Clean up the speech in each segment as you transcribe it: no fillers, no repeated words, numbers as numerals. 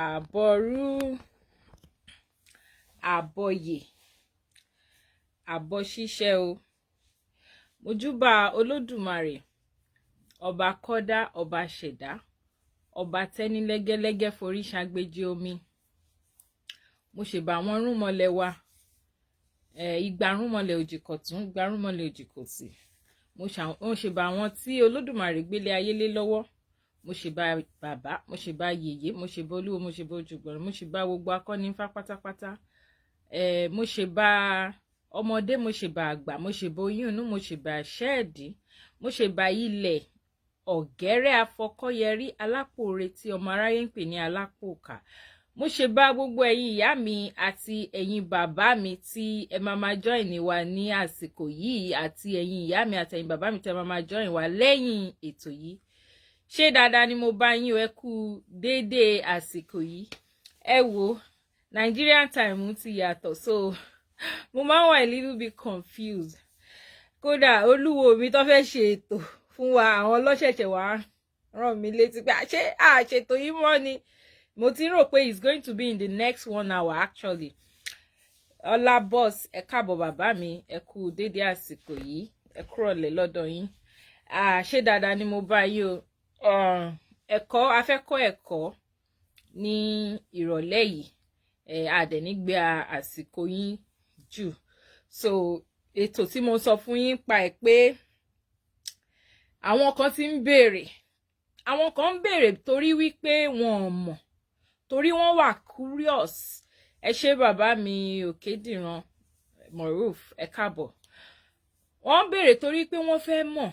Àbọrú àbọyè àbọṣíṣẹ o. Mojúbà Olódùmarè, ọba kọ́dá, ọba ṣẹ̀dá, ọba tẹ́ni lẹ́gẹ́lẹ́gẹ́ forí ṣàgbéjì omi. Mo ṣèbà àwọn irúnmọlẹ̀ wa, igba irúnmọlẹ̀ òjìkọ̀tún, igba irúnmọlẹ̀ òjìkòsì. Mo ṣèbà àwọn tí Olódùmarè gbélé ayé lé lọ́wọ́. Mo ṣèbà bàbá, mo ṣèbà yèyé, mo ṣèbà olúwo, mo ṣèbà ojúgbọ̀n, mo ṣèbà gbogbo akọ́ni Ifá pátápátá. Mo ṣèbà ọmọdé, mo ṣèbà àgbà, mo ṣèbà oyún inú, mo ṣèbà ṣẹ́ẹ̀dí, mo ṣèbà ilẹ̀ ọ̀gẹ́rẹ́ afọkọ́yẹrí alápòore tí ọmọ aráyé ń pè ní alápòkà. Mo ṣèbà gbogbo ẹ̀yin ìyá mi àti ẹ̀yin bàbá mi tí ẹ máa máa join wa ní àsìkò yìí, àti ẹ̀yin ìyá mi àti ẹ̀yin bàbá mi tí ẹ máa máa join wa lẹ́yìn ètò yìí. Ṣé dáadáa ni mo bá yín o? Ẹ kú déédéé àsìkò yìí. Ẹ wo, Nigerian time ti yàtọ̀, so mo máa ń wà a little bit confused. Kódà olúwo mi tó fẹ́ ṣe ètò fún wa, àwọn ọlọ́ṣẹ̀ṣẹ̀ wá rán mi létí pé ṣé àṣètò yìí mọ́ ni. Mo ti ń rò pé it's going to be in the next one hour, actually. Ọlá Boss, ẹ káàbọ̀ bàbá mi, ẹ kú déédéé àsìkò yìí, ẹ kúrọ̀lẹ́ lọ́dọ̀ yín. Ṣé dáadáa ni mo bá yín o? Ẹ̀kọ́, a fẹ́ kọ́ ẹ̀kọ́ ní ìrọ̀lẹ́ yìí. A dẹ̀ ní gbé àsìkò yín jù. So ètò tí mo sọ fún yín pa ẹ̀ pé àwọn kan ti ń béèrè, àwọn kan ń béèrè torí wípé wọn ò mọ̀, torí wọ́n wà curious. Ẹ ṣé bàbá mi Òkèdìran Moruf, ẹ káàbọ̀. Wọ́n ń béèrè torí pé wọ́n fẹ́ mọ̀.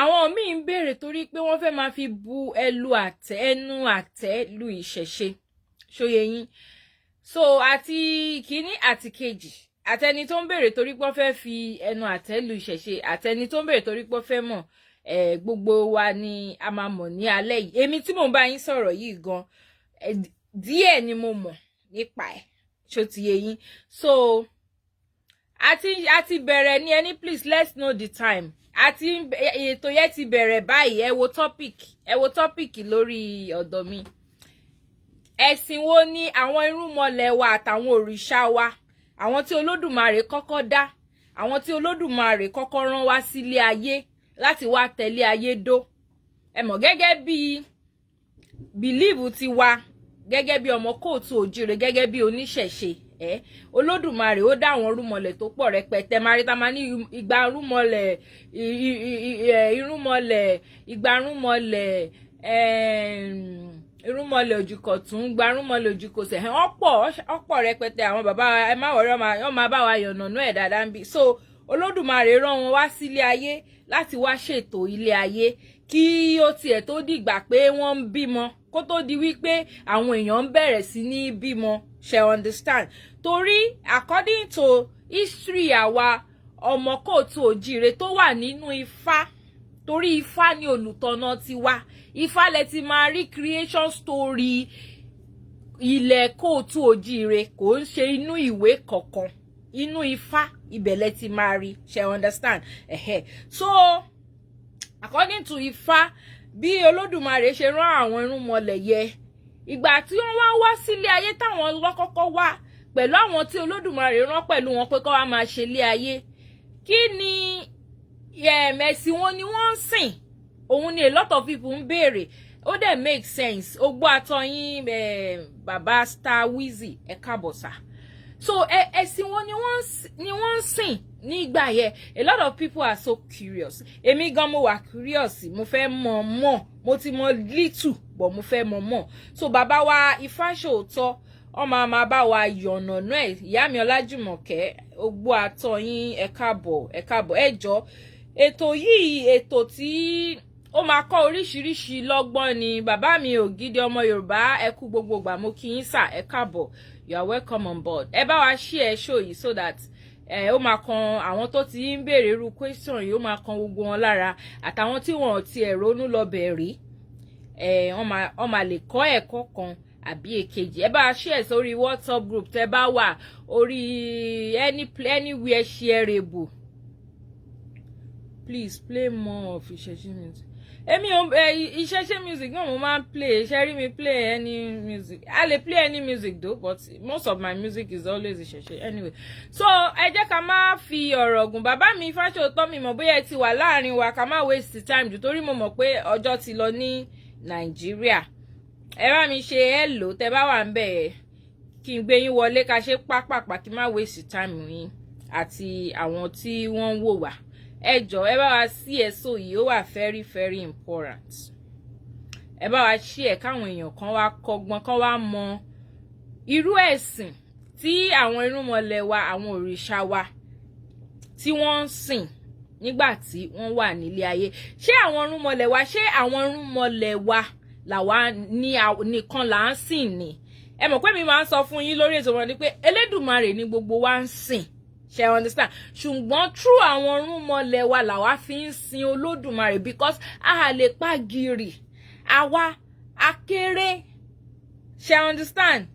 Àwọn míì ń béèrè torí pé wọ́n fẹ́ máa fi bu ẹlu àtẹ ẹnu àtẹ lu ìṣẹ̀ṣe. Ṣó yé yín? So àti kínní àti kejì, àtẹni tó ń béèrè torí pé wọ́n fẹ́ fi ẹnu àtẹ́ lu ìṣẹ̀ṣe, àtẹni tó ń béèrè torí pé wọ́n fẹ́ mọ̀, gbogbo wa ni a máa mọ̀ ní alẹ́ yìí. Èmi tí mò ń bá yín sọ̀rọ̀ yìí gan, díẹ̀ ni mo mọ̀ nípa ẹ̀. Ṣó ti yé yín? So àti bẹ̀rẹ̀ ní ẹni. Please, let's know the time. Àti ètò yẹn ti bẹ̀rẹ̀ báyìí. Ẹ wo topic, ẹ wo topic lórí ọ̀dọ̀ mi: ẹ̀sìn wo ni àwọn irúnmọlẹ̀ wa àtàwọn òrìṣà wa, àwọn tí Olódùmarè kọ́kọ́ dá, àwọn tí Olódùmarè kọ́kọ́ rán wá sílé ayé láti wá tẹ̀lé ayé dó? Ẹ mọ̀, gẹ́gẹ́ bí belief ti wa, gẹ́gẹ́ bí ọmọ káàárọ̀ oòjíire, gẹ́gẹ́ bí oníṣẹ̀ṣe, ẹ Olódùmarè ó dá àwọn irúnmọlẹ̀ tó pọ̀ rẹpẹtẹ. Marita máa ní igba irúnmọlẹ̀, irúnmọlẹ̀, igba irúnmọlẹ̀, irúnmọlẹ̀ òjìkọ̀tún, gba irúnmọlẹ̀ òjìkọ̀sẹ̀. Wọ́n pọ̀, ọ̀pọ̀ rẹpẹtẹ. Àwọn bàbá, ẹ má wọrí, wọ́n máa bá wa yànnàná ẹ̀ dáadáa ń bí. So Olódùmarè rán wọn wá sílé ayé láti wá ṣètò ilé ayé kí ó tiẹ̀ tó dìgbà pé wọ́n ń bímọ, kó tó di wípé àwọn èèyàn ń bẹ̀rẹ̀ sí ní bímọ. Ṣe understand? Torí according to history àwa ọmọ káàárọ̀ oòjíire tó wà nínú Ifá, torí Ifá ni olùtọ̀nà tiwa, Ifá lẹ ti máa rí creation story ilẹ̀ káàárọ̀ oòjíire. Kò ń ṣe inú ìwé kankan, inú Ifá, ibẹ̀ lẹ ti máa rí. Ṣe understand? Ẹ̀hẹ́. So according to Ifá, bí Olódùmarè ṣe rán àwọn irúnmọlẹ̀ yẹ, ìgbà tí wọ́n wá wá sílé ayé, táwọn lọ́kọ́kọ́ wá pẹ̀lú àwọn tí Olódùmarè rán pẹ̀lú wọn pé kó wá máa ṣe ilé ayé, kí ni ẹ̀sìn wọn ni wọ́n ń sìn? Òun ni a lot of people ń béèrè. Ó dẹ̀ make sense. Ogbó àtọyín, bàbá Star Wizzy, ẹ káàbọ̀ sá. So ẹ̀sìn wọn ni wọ́n ń sìn nígbà yẹn? A lot of people are so curious. Èmi gan mo wà curious, mo fẹ́ mọ̀ mọ̀. Mo ti mọ̀ little, but mo fẹ́ mọ̀ mọ̀. So bàbá wa Ifáṣòótọ́, wọ́n máa máa bá wa yànnàná ẹ̀. Ìyá mi Ọlájùmọ̀kẹ́, ogbó àtọyín, ẹ káàbọ̀, ẹ káàbọ̀. Ẹ jọ, ètò yìí, ètò tí ó máa kọ́ oríṣiríṣi lọ́gbọ́n ni. Bàbá mi Ògidì ọmọ Yorùbá, ẹ kú gbogbo ìgbà, mo kí yín sà, ẹ káàbọ̀. You are welcome on board. Ẹ bá wa share show yìí so that ẹ ó máa kan àwọn tó ti ń béèrè irú question yìí, ó máa kan gbogbo wọn lára, àtàwọn tí wọn ò tiẹ̀ ronú lọ bẹ̀ rí. Ẹ wọ́n máa lè kọ́ ẹ̀kọ́ kan àbí èkejì. Ẹ bá share sórí WhatsApp group tẹ bá wà, orí anywhere shareable. Please play more of ìṣẹ̀ṣe music. Èmi ò ẹ ìṣẹ̀ṣe music náà mo máa ń play. Ṣe rí mi play any music? I lè play any music though, but most of my music is always ìṣẹ̀ṣe anyway. So ẹ jẹ́ ká má fi ọ̀rọ̀ gùn. Bàbá mi Fáṣọ̀tọ́, mi mọ̀ bóyá ẹ ti wà láàrin wa, ká má waste time jù, torí mo mọ̀ pé ọjọ́ ti lọ ní Nàìjíríà. Ẹ bá mi ṣe hello tẹ bá wà ń bẹ̀, kí n gbé yín wọlé, ká ṣe pápápá, kí n má waste time yín àti àwọn tí wọ́n ń wò wá. Ẹ jọ̀ọ́, ẹ bá wa sí ẹ̀sọ́ yìí, ó wà very very important. Ẹ bá wa ṣí ẹ̀ káwọn èèyàn kan wá kọ́gbọ́n, kan wá mọ irú ẹ̀sìn tí àwọn irúnmọlẹ̀ wa, àwọn òrìṣà wa tí wọ́n ń sìn nígbà tí wọ́n wà nílé ayé. Ṣé àwọn irúnmọlẹ̀ wa, ṣé àwọn irúnmọlẹ̀ wa làwa ní nìkan là ń sìn ni? Ẹ mọ̀ pé mi máa ń sọ fún yín lórí ètò wọn ni pé Elédùmarè ni gbogbo wa ń sìn, ṣe understand? Ṣùgbọ́n through àwọn irúnmọlẹ̀ wa làwa fi ń sin Olódùmarè, because a lè pa gìrì, àwa akéré, ṣe understand?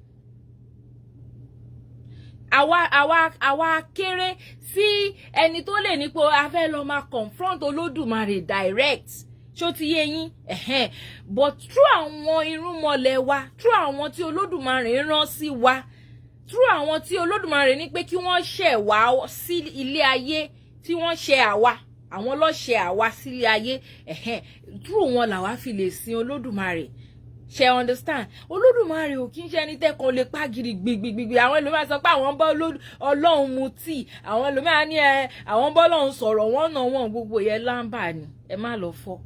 Àwa kéré sí ẹni tó lè ní pé a fẹ́ lọ máa confront Olódùmarè direct. Ṣó ti yé yín? Ẹ̀hẹ́n. But through àwọn irúnmọlẹ̀ wa, through àwọn tí Olódùmarè rán sí wa, through àwọn tí Olódùmarè ní pé kí wọ́n ṣẹ̀ wá sí ilé ayé, tí wọ́n ṣe àwa, àwọn ló ṣe àwa sílé ayé, ẹ̀hẹ́n, through wọn làwa fi lè sin Olódùmarè, ṣe understand? Olódùmarè ò kí ń ṣe ẹni tẹ́kan lè pa gidi gbigbigbigbi. Àwọn ẹlòmíràn sọ pé àwọn bá Ọlọ́run mu tíì, àwọn ẹlòmíràn ní ẹ àwọn bá Ọlọ́run sọ̀rọ̀, wọ́n nà wọ́n. Gbogbo yẹn lámbà ni, ẹ má lọ fọ́.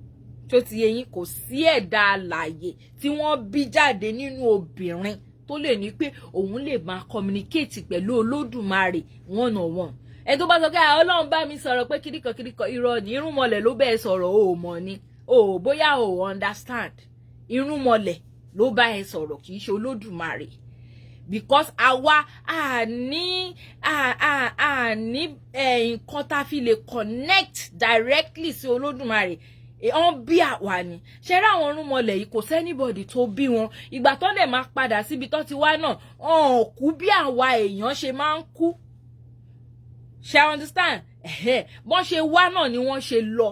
Tó ti yé yín? Kò sí ẹ̀dá alààyè tí wọ́n bí jáde nínú obìnrin tó lè ní pé òun lè máa communicate pẹ̀lú Olódùmarè one on one. Ẹ tó bá sọ pé Ọlọ́run bá mi sọ̀rọ̀ pé kíríkan kíríkan, irọ́ ni. Irúnmọlẹ̀ ló bẹ́ẹ̀ sọ̀rọ̀, o ò mọ̀ ni o ò bóyá o ò understand. Irúnmọlẹ̀ ló bá ẹ sọ̀rọ̀, kì í ṣe Olódùmarè, because àwa a ní a ní nǹkan tá a fi lè connect directly sí Olódùmarè. Wọ́n bí àwa ni. Ṣe rí àwọn irúnmọlẹ̀ yìí, kò sí anybody tó bí wọn. Ìgbà tó lè máa padà síbi tó ti wá náà, wọn ò kú bí àwa èèyàn ṣe máa ń kú, ṣe understand? Bọ́n ṣe wá náà ni wọ́n ṣe lọ.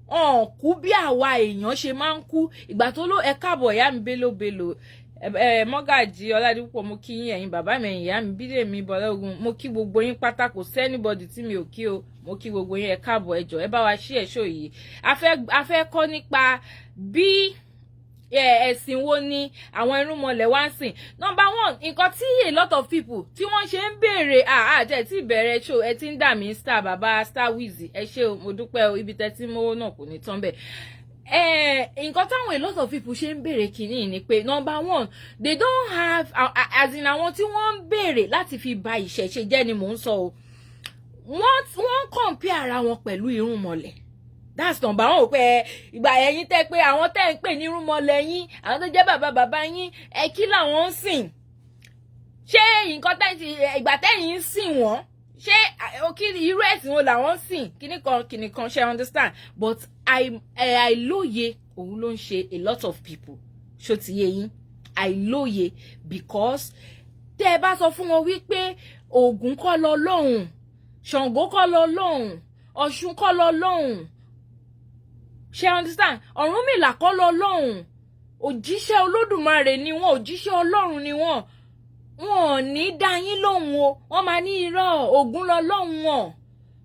Wọn kú bí àwa èèyàn ṣe máa ń kú. Ìgbà tó ló, ẹ káàbọ̀, ìyá mi Bello Bello, ẹ mọ́gàjì Ọládìpọ̀, mo kí yín. Ẹ̀yin bàbá mi, ẹ̀yin ìyá mi, Bídèmí Bọ́lá-Ogun, mo kí gbogbo yín pátá. Kò sí anybody tí mi ò kí o. Mo kí gbogbo yín, ẹ káàbọ̀. Ẹ jọ̀ọ́, ẹ bá wa ṣí ẹ̀ṣọ́ yìí. A fẹ́ kọ́ nípa bí ẹ̀sìn wo ni àwọn irúnmọlẹ̀ wá ń sìn. Number one, nǹkan tí a lot of people tí wọ́n ṣe ń béèrè, àjẹ́ tí ìbẹ̀rẹ̀ show ẹ ti ń dà mí star, bàbá Star Wiz, ẹ ṣé o, mo dúpẹ́ o. Ibi tẹ́ tí mówó náà kò ní tán bẹ́ẹ̀. Nǹkan táwọn a lot of people ṣe ń béèrè kìíní ni pé, number one, they don't have, as in àwọn tí wọ́n ń béèrè láti fi ba ìṣẹ̀ṣe jẹ́ ni mò ń sọ o, wọ́n compare ara wọn pẹ̀lú irúnmọlẹ̀. That's number one. Pé ìgbà ẹ̀yin tẹ́ pé àwọn tẹ́ ń pè ní irúnmọlẹ̀ yín, àwọn tó jẹ́ bàbá bàbá yín, ẹ kí làwọn ń sìn? Ṣé nǹkan tẹ́ ìgbà tẹ́yìn ń sìn wọ́n, ṣé kí irú ẹ̀sìn wo làwọn ń sìn? Kíní kan kíní kan, ṣe understand? But àìlóye òun ló ń ṣe a lot of people. Ṣó ti yé yín? Àìlóye, because tẹ́ ẹ bá sọ fún wọn wípé Ògún kọ́ lọ lọ́hùn, Ṣàngó kọ́ lọ lọ́hùn, Ọ̀ṣun kọ́ lọ lọ́hùn, ṣe understand? Ọ̀rúnmìlà kọ́ lọ lọ́hùn, òjíṣẹ́ Olódùmarè ni wọ́n, òjíṣẹ́ Ọlọ́run ni wọ́n, wọn ò ní dá yín lóhùn o. Wọ́n máa ní irọ́, Ògún lọ lọ́hùn wọn,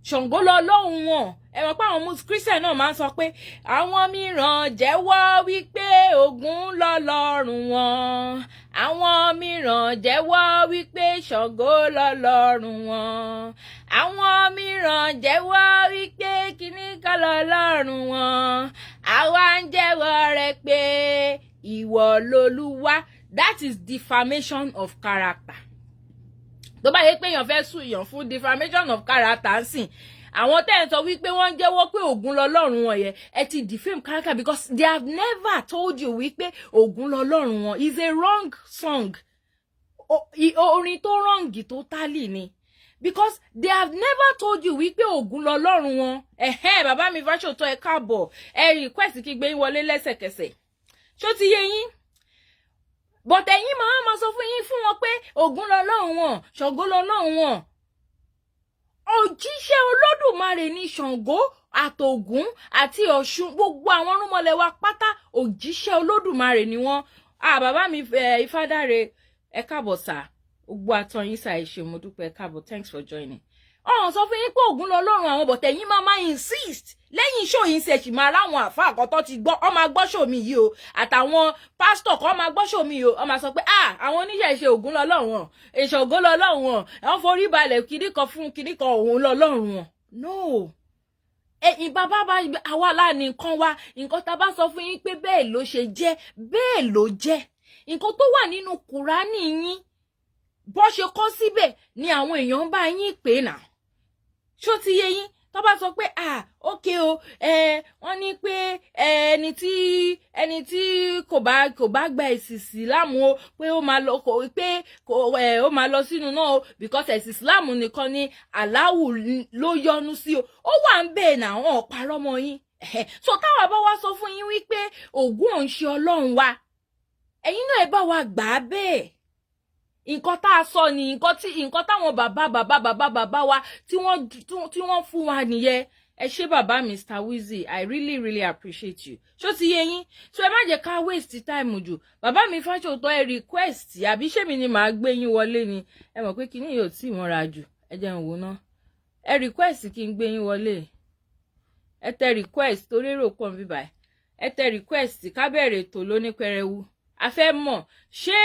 Ṣàngó lọ lọ́hùn wọn. Ẹ mọ̀ pé àwọn Christian náà máa ń sọ pé àwọn mìíràn jẹ́wọ́ wípé Ògún lọ́lọ́run wọn, àwọn mìíràn jẹ́wọ́ wípé Ṣàngó lọ́lọ́run wọn, àwọn mìíràn jẹ́wọ́ wípé kíní kan lọ́lọ́run wọn, àwa ń jẹ́wọ́ rẹ̀ pé ìwọ lolúwa. That is defamation of character. Tó bá yẹ pé èèyàn fẹ́ sùn èèyàn fún defamation of character ń sìn, àwọn tẹ́ ẹ̀ sọ wípé wọ́n ń jẹ́wọ́ pé Ògún lọ́lọ́run wọn yẹn, ẹ ti defame character, because they have never told you wípé Ògún lọ́lọ́run wọn. Is a wrong song, orin tó wrong totally ni, because they have never told you wípé Ògún lọ́lọ́run wọn. Ẹ̀hẹ́n, bàbá mi Fáṣọ̀tọ̀, ẹ káàbọ̀. Ẹ request kí gbé yín wọlé lẹ́sẹ̀kẹsẹ̀. Ṣó ti yé yín? But ẹ̀yin máa ma sọ fún yín fún wọn pé Ògún lọ́lọ́run wọn, Ṣàngó lọ́lọ́run wọn. Òjíṣẹ́ Olódùmarè ní Ṣàngó àtÒgún àti Ọ̀ṣun. Gbogbo àwọn irúnmọlẹ̀ wa pátá, òjíṣẹ́ Olódùmarè ni wọ́n. Ah, bàbá mi Ifádáre, ẹ káàbọ̀ sà. Gbogbo àtọyín sà, ẹ ṣé, mo dúpẹ́. Ẹ káàbọ̀, thanks for joining. Ọ̀hún sọ fún yín pé Ògún lọ́lọ́run àwọn, but ẹ̀yin máa insist lẹ́yìn show yìí, ṣe sì máa ráwọn àfa kan tó ti gbọ́, ọ máa gbọ́ show mi yìí o, àtàwọn pásítọ̀ kan máa gbọ́ show mi yìí o, ọ máa sọ pé, ah, àwọn oníṣẹ̀ṣe, Ògún lọ́lọ́run wọn, Ṣàngó lọ́lọ́run wọn, àwọn forí balẹ̀ kíní kan fún kíní kan, òun lọ́lọ́run wọn. No, ẹ̀yin bàbá bá àwa láàní nǹkan wa. Nǹkan tá a bá sọ fún yín pé bẹ́ẹ̀ ló ṣe jẹ́, bẹ́ẹ̀ ló jẹ́. Nǹkan tó wà nínú Kùránì yín, bó ṣe kọ́ síbẹ̀ ni àwọn èèyàn bá yín pè náà. Ṣó ti yé yín? Tó bá sọ pé, ah, ok o, wọ́n ní pé ẹni tí kò bá gba ẹ̀sìn Ìsìlámù o, pé ó máa lọ kò pé kò ó máa lọ sínú náà o, because ẹ̀sìn Ìsìlámù nìkan ni Aláwù ló yọ́nú sí o. Ó wà ń bẹ̀ náà, wọn ò parọ́ mọ́ yín. So táwa bá wá sọ fún yín wípé Ògún ò ń ṣe Ọlọ́run wa, ẹ̀yin náà ẹ bá wa gbà á bẹ́ẹ̀. Nǹkan tá a sọ ni nǹkan tí nǹkan táwọn bàbá bàbá bàbá bàbá wa tí wọ́n fún wa nìyẹn. Ẹ ṣé, bàbá Mr Wizzy, I really really appreciate you. Ṣó ti yé yín? So ẹ má jẹ́ ká waste time jù. Bàbá mi Fáṣọ̀tọ̀, ẹ request, àbí ṣé mi ni màá gbé yín wọlé ni? Ẹ mọ̀ pé kíní yóò tí ì mọ́ra jù. Ẹ jẹ́ n wò ná. Ẹ request kí n gbé yín wọlé. Ẹ tẹ request torí èrò pọ̀ nbí báyìí. Ẹ tẹ request ká bẹ̀rẹ̀ ètò lóní pẹrẹwu. A fẹ́ mọ̀, ṣé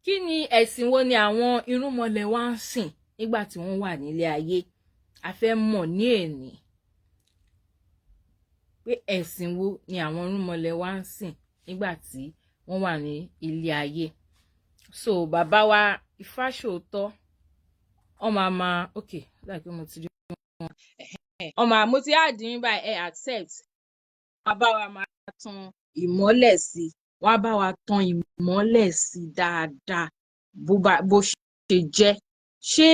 kí ni ẹ̀sìn wo ni àwọn irúnmọlẹ̀ wa ń sìn nígbà tí wọ́n wà nílé ayé? A fẹ́ mọ̀ ní èní pé ẹ̀sìn wo ni àwọn irúnmọlẹ̀ wa ń sìn nígbà tí wọ́n wà ní ilé ayé. So bàbá wa Ifáṣòótọ́, wọ́n máa ma, ok, láìpẹ́ mo ti rí wọn, wọ́n máa, mo ti add yín báyìí, ẹ accept. Wọ́n bá wa máa tan ìmọ́lẹ̀ sí, wọ́n á bá wa tan ìmọ́lẹ̀ sí dáadáa bó ṣe jẹ́. Ṣé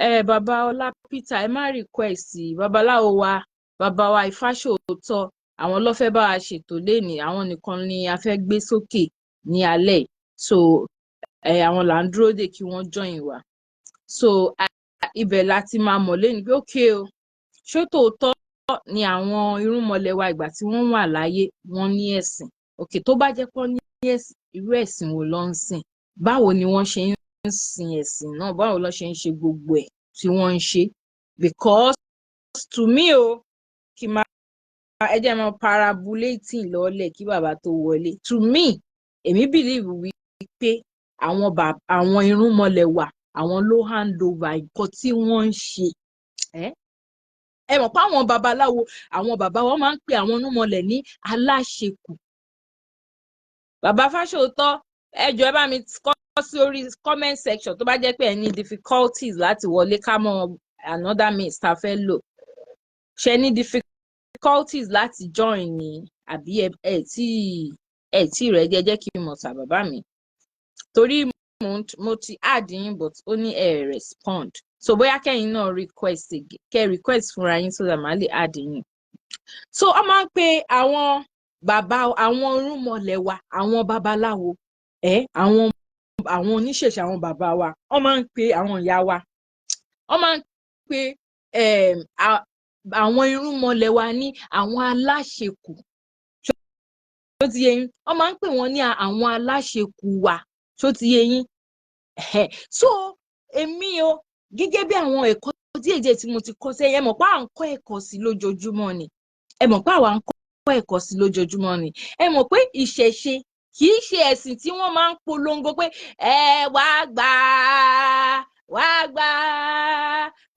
ẹ bàbá Ọlá Peter, ẹ má request. Babaláwo wa, bàbá wa Ifáṣòótọ́, àwọn ló fẹ́ bá wa ṣètò lénìí. Àwọn nìkan ni a fẹ́ gbé sókè ní alẹ́. So àwọn là ń dúró dè kí wọ́n join wa. So ibẹ̀ la ti máa mọ̀ lénìí pé ókè o, ṣé tòótọ́ ni àwọn irúnmọlẹ̀ wa, ìgbà tí wọ́n wà láyé, wọ́n ní ẹ̀sìn? Òkè tó bá jẹ́ pé ní ẹ̀sìn, irú ẹ̀sìn wo ló ń sìn? Báwo ni wọ́n ṣe ń sin ẹ̀sìn náà? Báwo ló ṣe ń ṣe gbogbo ẹ̀ tí wọ́n ń ṣe? Because to me o, kí máa ẹ jẹ́ máa parabulating lọ́lẹ̀ kí bàbá tó wọlé, to me, èmi believe wípé àwọn irúnmọlẹ̀ wa, àwọn ló hand over nǹkan tí wọ́n ń ṣe. Ẹ mọ̀ pé àwọn babaláwo, àwọn bàbá wọn máa ń pe àwọn irúnmọlẹ̀ ní aláṣekù. Bàbá Fáṣòótọ́, ẹ jọ̀ọ́, ẹ bá mi kọ sí orí comment section tó bá jẹ́ pé ẹ ní difficulties láti wọlé, ká mọ another means tá a fẹ́ lò. Ṣe ní difficulties láti join ni, àbí ẹ tí rẹ̀ jẹ́ kí n mọ̀ sà, bàbá mi, torí mo ti add yín, but ó ní ẹ respond. So bóyá kẹ́yìn náà request, kẹ́ request fúnra yín, so that màá lè add yín. So wọ́n máa ń pe àwọn bàbá, àwọn irúnmọlẹ̀ wa, àwọn babaláwo, ẹ àwọn oníṣẹ̀ṣe, àwọn bàbá wa, wọ́n máa ń pe àwọn ìyá wa, wọ́n máa ń pe àwọn irúnmọlẹ̀ wa ní àwọn aláṣekù. Ṣó ti yé yín? Wọ́n máa ń pè wọ́n ní àwọn aláṣekù wa. Ṣó ti yé yín? So èmi o, gẹ́gẹ́ bí àwọn ẹ̀kọ́ díẹ̀díẹ̀ tí mo ti kọ́ sẹ́yìn, ẹ mọ̀ pé à ń kọ́ ẹ̀kọ́ sí lójoojúmọ́ ni. Ẹ mọ̀ pé àwa ń kọ́ ẹ̀kọ́ sí lójoojúmọ́ ni. Ẹ mọ̀ pé ìṣẹ̀ṣe kì í ṣe ẹ̀sìn tí wọ́n máa ń polongo pé ẹ wá gbà, wá gbà,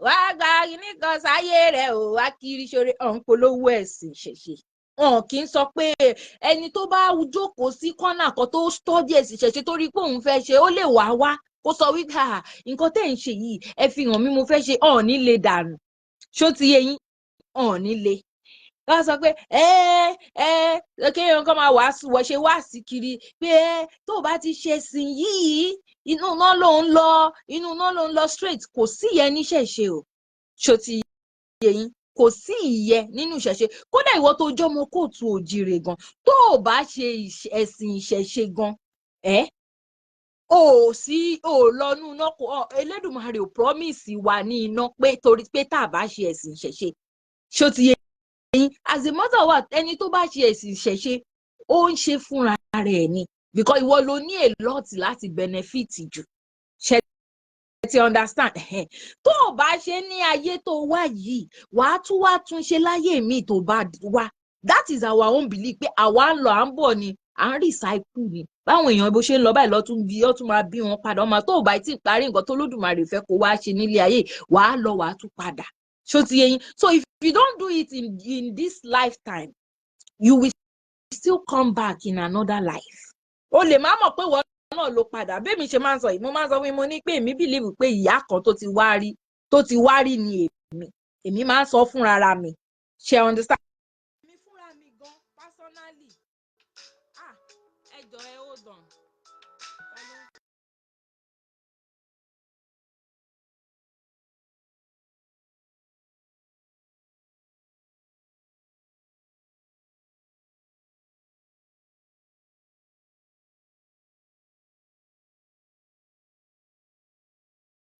wá gbà kíní kan sáyé rẹ̀ ò wá kiri ṣoore. Ọ̀n polówó ẹ̀sìn ìṣẹ̀ṣe, wọn kì í sọ pé ẹni tó bá jókòó sí kọ́nà kan tó study ẹ̀sìn ìṣẹ̀ṣe, tó rí pé òun fẹ́ ṣe, ó lè wá wá kó sọ wípé, nǹkan tẹ́ ń ṣe yìí, ẹ fi hàn mí, mo fẹ́ ṣe. Ọ̀ọ́ni lè dànù. Ṣó ti yé yín? Ọ̀ọ́ni lè wọ́n sọ pé ẹ kéèyàn kan máa wàásù, wọ́n ṣe wáàsí kiri pé ẹ tó o bá ti ṣe sìn yìí, inú iná ló ń lọ, inú iná ló ń lọ straight. Kò sí ìyẹn níṣẹ̀ṣe o. Ṣó ti yé yín? Kò sí ìyẹn nínú ìṣẹ̀ṣe. Kódà ìwọ tó jọmọ káàárọ̀ oòjíire gan, tó o bá ṣe ẹ̀sìn ìṣẹ̀ṣe gan, ẹ O ò sí, o ò lọ́nú iná kò ọ. Elédùmarè ò promise wa ní iná pé torí pé tá a bá ṣe ẹ̀sìn ìṣẹ̀ṣe. Ṣó ti yé yín? As a matter of fact, ẹni tó bá ṣe ẹ̀sìn ìṣẹ̀ṣe, ó ń ṣe fúnra rẹ̀ ni, because ìwọ ló ní a lot láti benefit jù. Ṣe ti understand? Tó o bá ṣe ní ayé tó wá yìí, wàá tún wá tún ṣe láyé mi tó bá wá. That is our own belief, pé àwa ń lọ, à ń bọ̀ ni, à ń recycle ni. Báwọn èèyàn bó ṣe ń lọ báyìí, lọ́tún bí ó tún máa bí wọn padà. Ọmọ tó o bá tí ì parí nǹkan tó Lódùmarè fẹ́ kó wá ṣe nílé ayé, wàá lọ, wàá tún padà. Ṣó ti yé yín? So if you don't do it in this lifetime, you will still come back in another life. O lè má mọ̀ pé wọ́n náà ló padà. Bẹ́ẹ̀ ṣe máa ń sọ yìí, mo máa ń sọ fún mi, mo ní pé èmi believe pé ìyá kan tó ti wá rí ni èmi máa ń sọ fúnra mi. Ṣe understand? Èmi fúnra mi gan personally, ah, ẹ jọ, ẹ hold on. Ta ló ń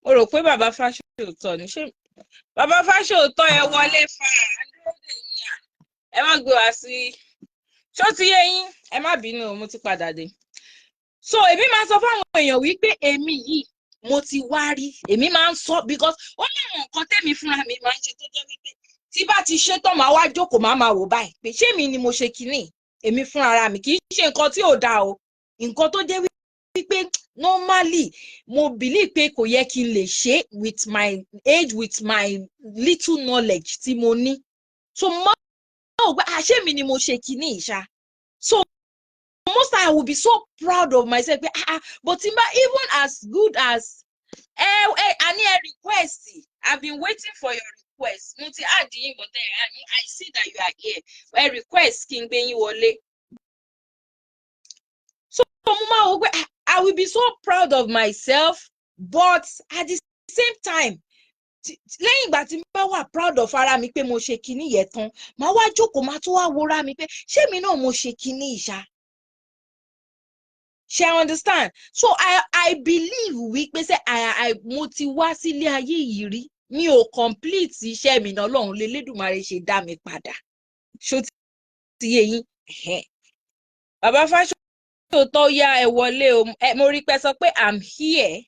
Mo rò pé bàbá Fáṣòótọ́ ni. Ṣé bàbá Fáṣòótọ́, ẹ wọlé fa àdúró dè yín à. Ẹ má gbé wá sí. Ṣó ti yé yín? Ẹ má bínú o, mo ti padà dé. So èmi máa sọ fáwọn èèyàn wípé èmi yìí, mo ti wá rí. Èmi máa ń sọ because ó láwọn nǹkan tẹ́mi fúnra mi máa ń ṣe tó jẹ́ wípé tí bá ti ṣe tán, máa wá jókòó, máa máa wò báyìí pé ṣé mi ni mo ṣe kinní. Èmi fúnra mi, kì í ṣe nǹkan tí ò dáa o, nǹkan tó jẹ́ wípé normally mo believe pé kò yẹ kí n lè ṣe with my age, with my little knowledge tí mo ní. So mo máa wò pé àṣé mi ni mo ṣe kinní ìṣá. So most time I will be so proud of myself pé ah ah, but timba, even as good as ẹ ẹ àní ẹ request, I've been waiting for your request. Mo ti add yín, but ẹ, I see that you are here. Ẹ request kí n gbé yín wọlé. So mo máa wò pé ah, I will be so proud of myself, but at the same time, lẹ́yìn ìgbà tí mo bá wà proud of ara mi pé mo ṣe kinní yẹn tán, màá wá jókòó, màá tún wá wora mi pé ṣé mi náà mo ṣe kinní ìṣá. Ṣe understand? So I believe wípé ṣe I mo ti wá sílé ayé yìí rí, mi ò complete iṣẹ́ mi náà, Ọlọ́run lélẹ́dùmarè ṣe dá mi padà. Ṣó ti yé yín? Bàbá Fáṣòótọ́, yá, ẹ wọlé o. Mo rí pé sọ pé I'm here.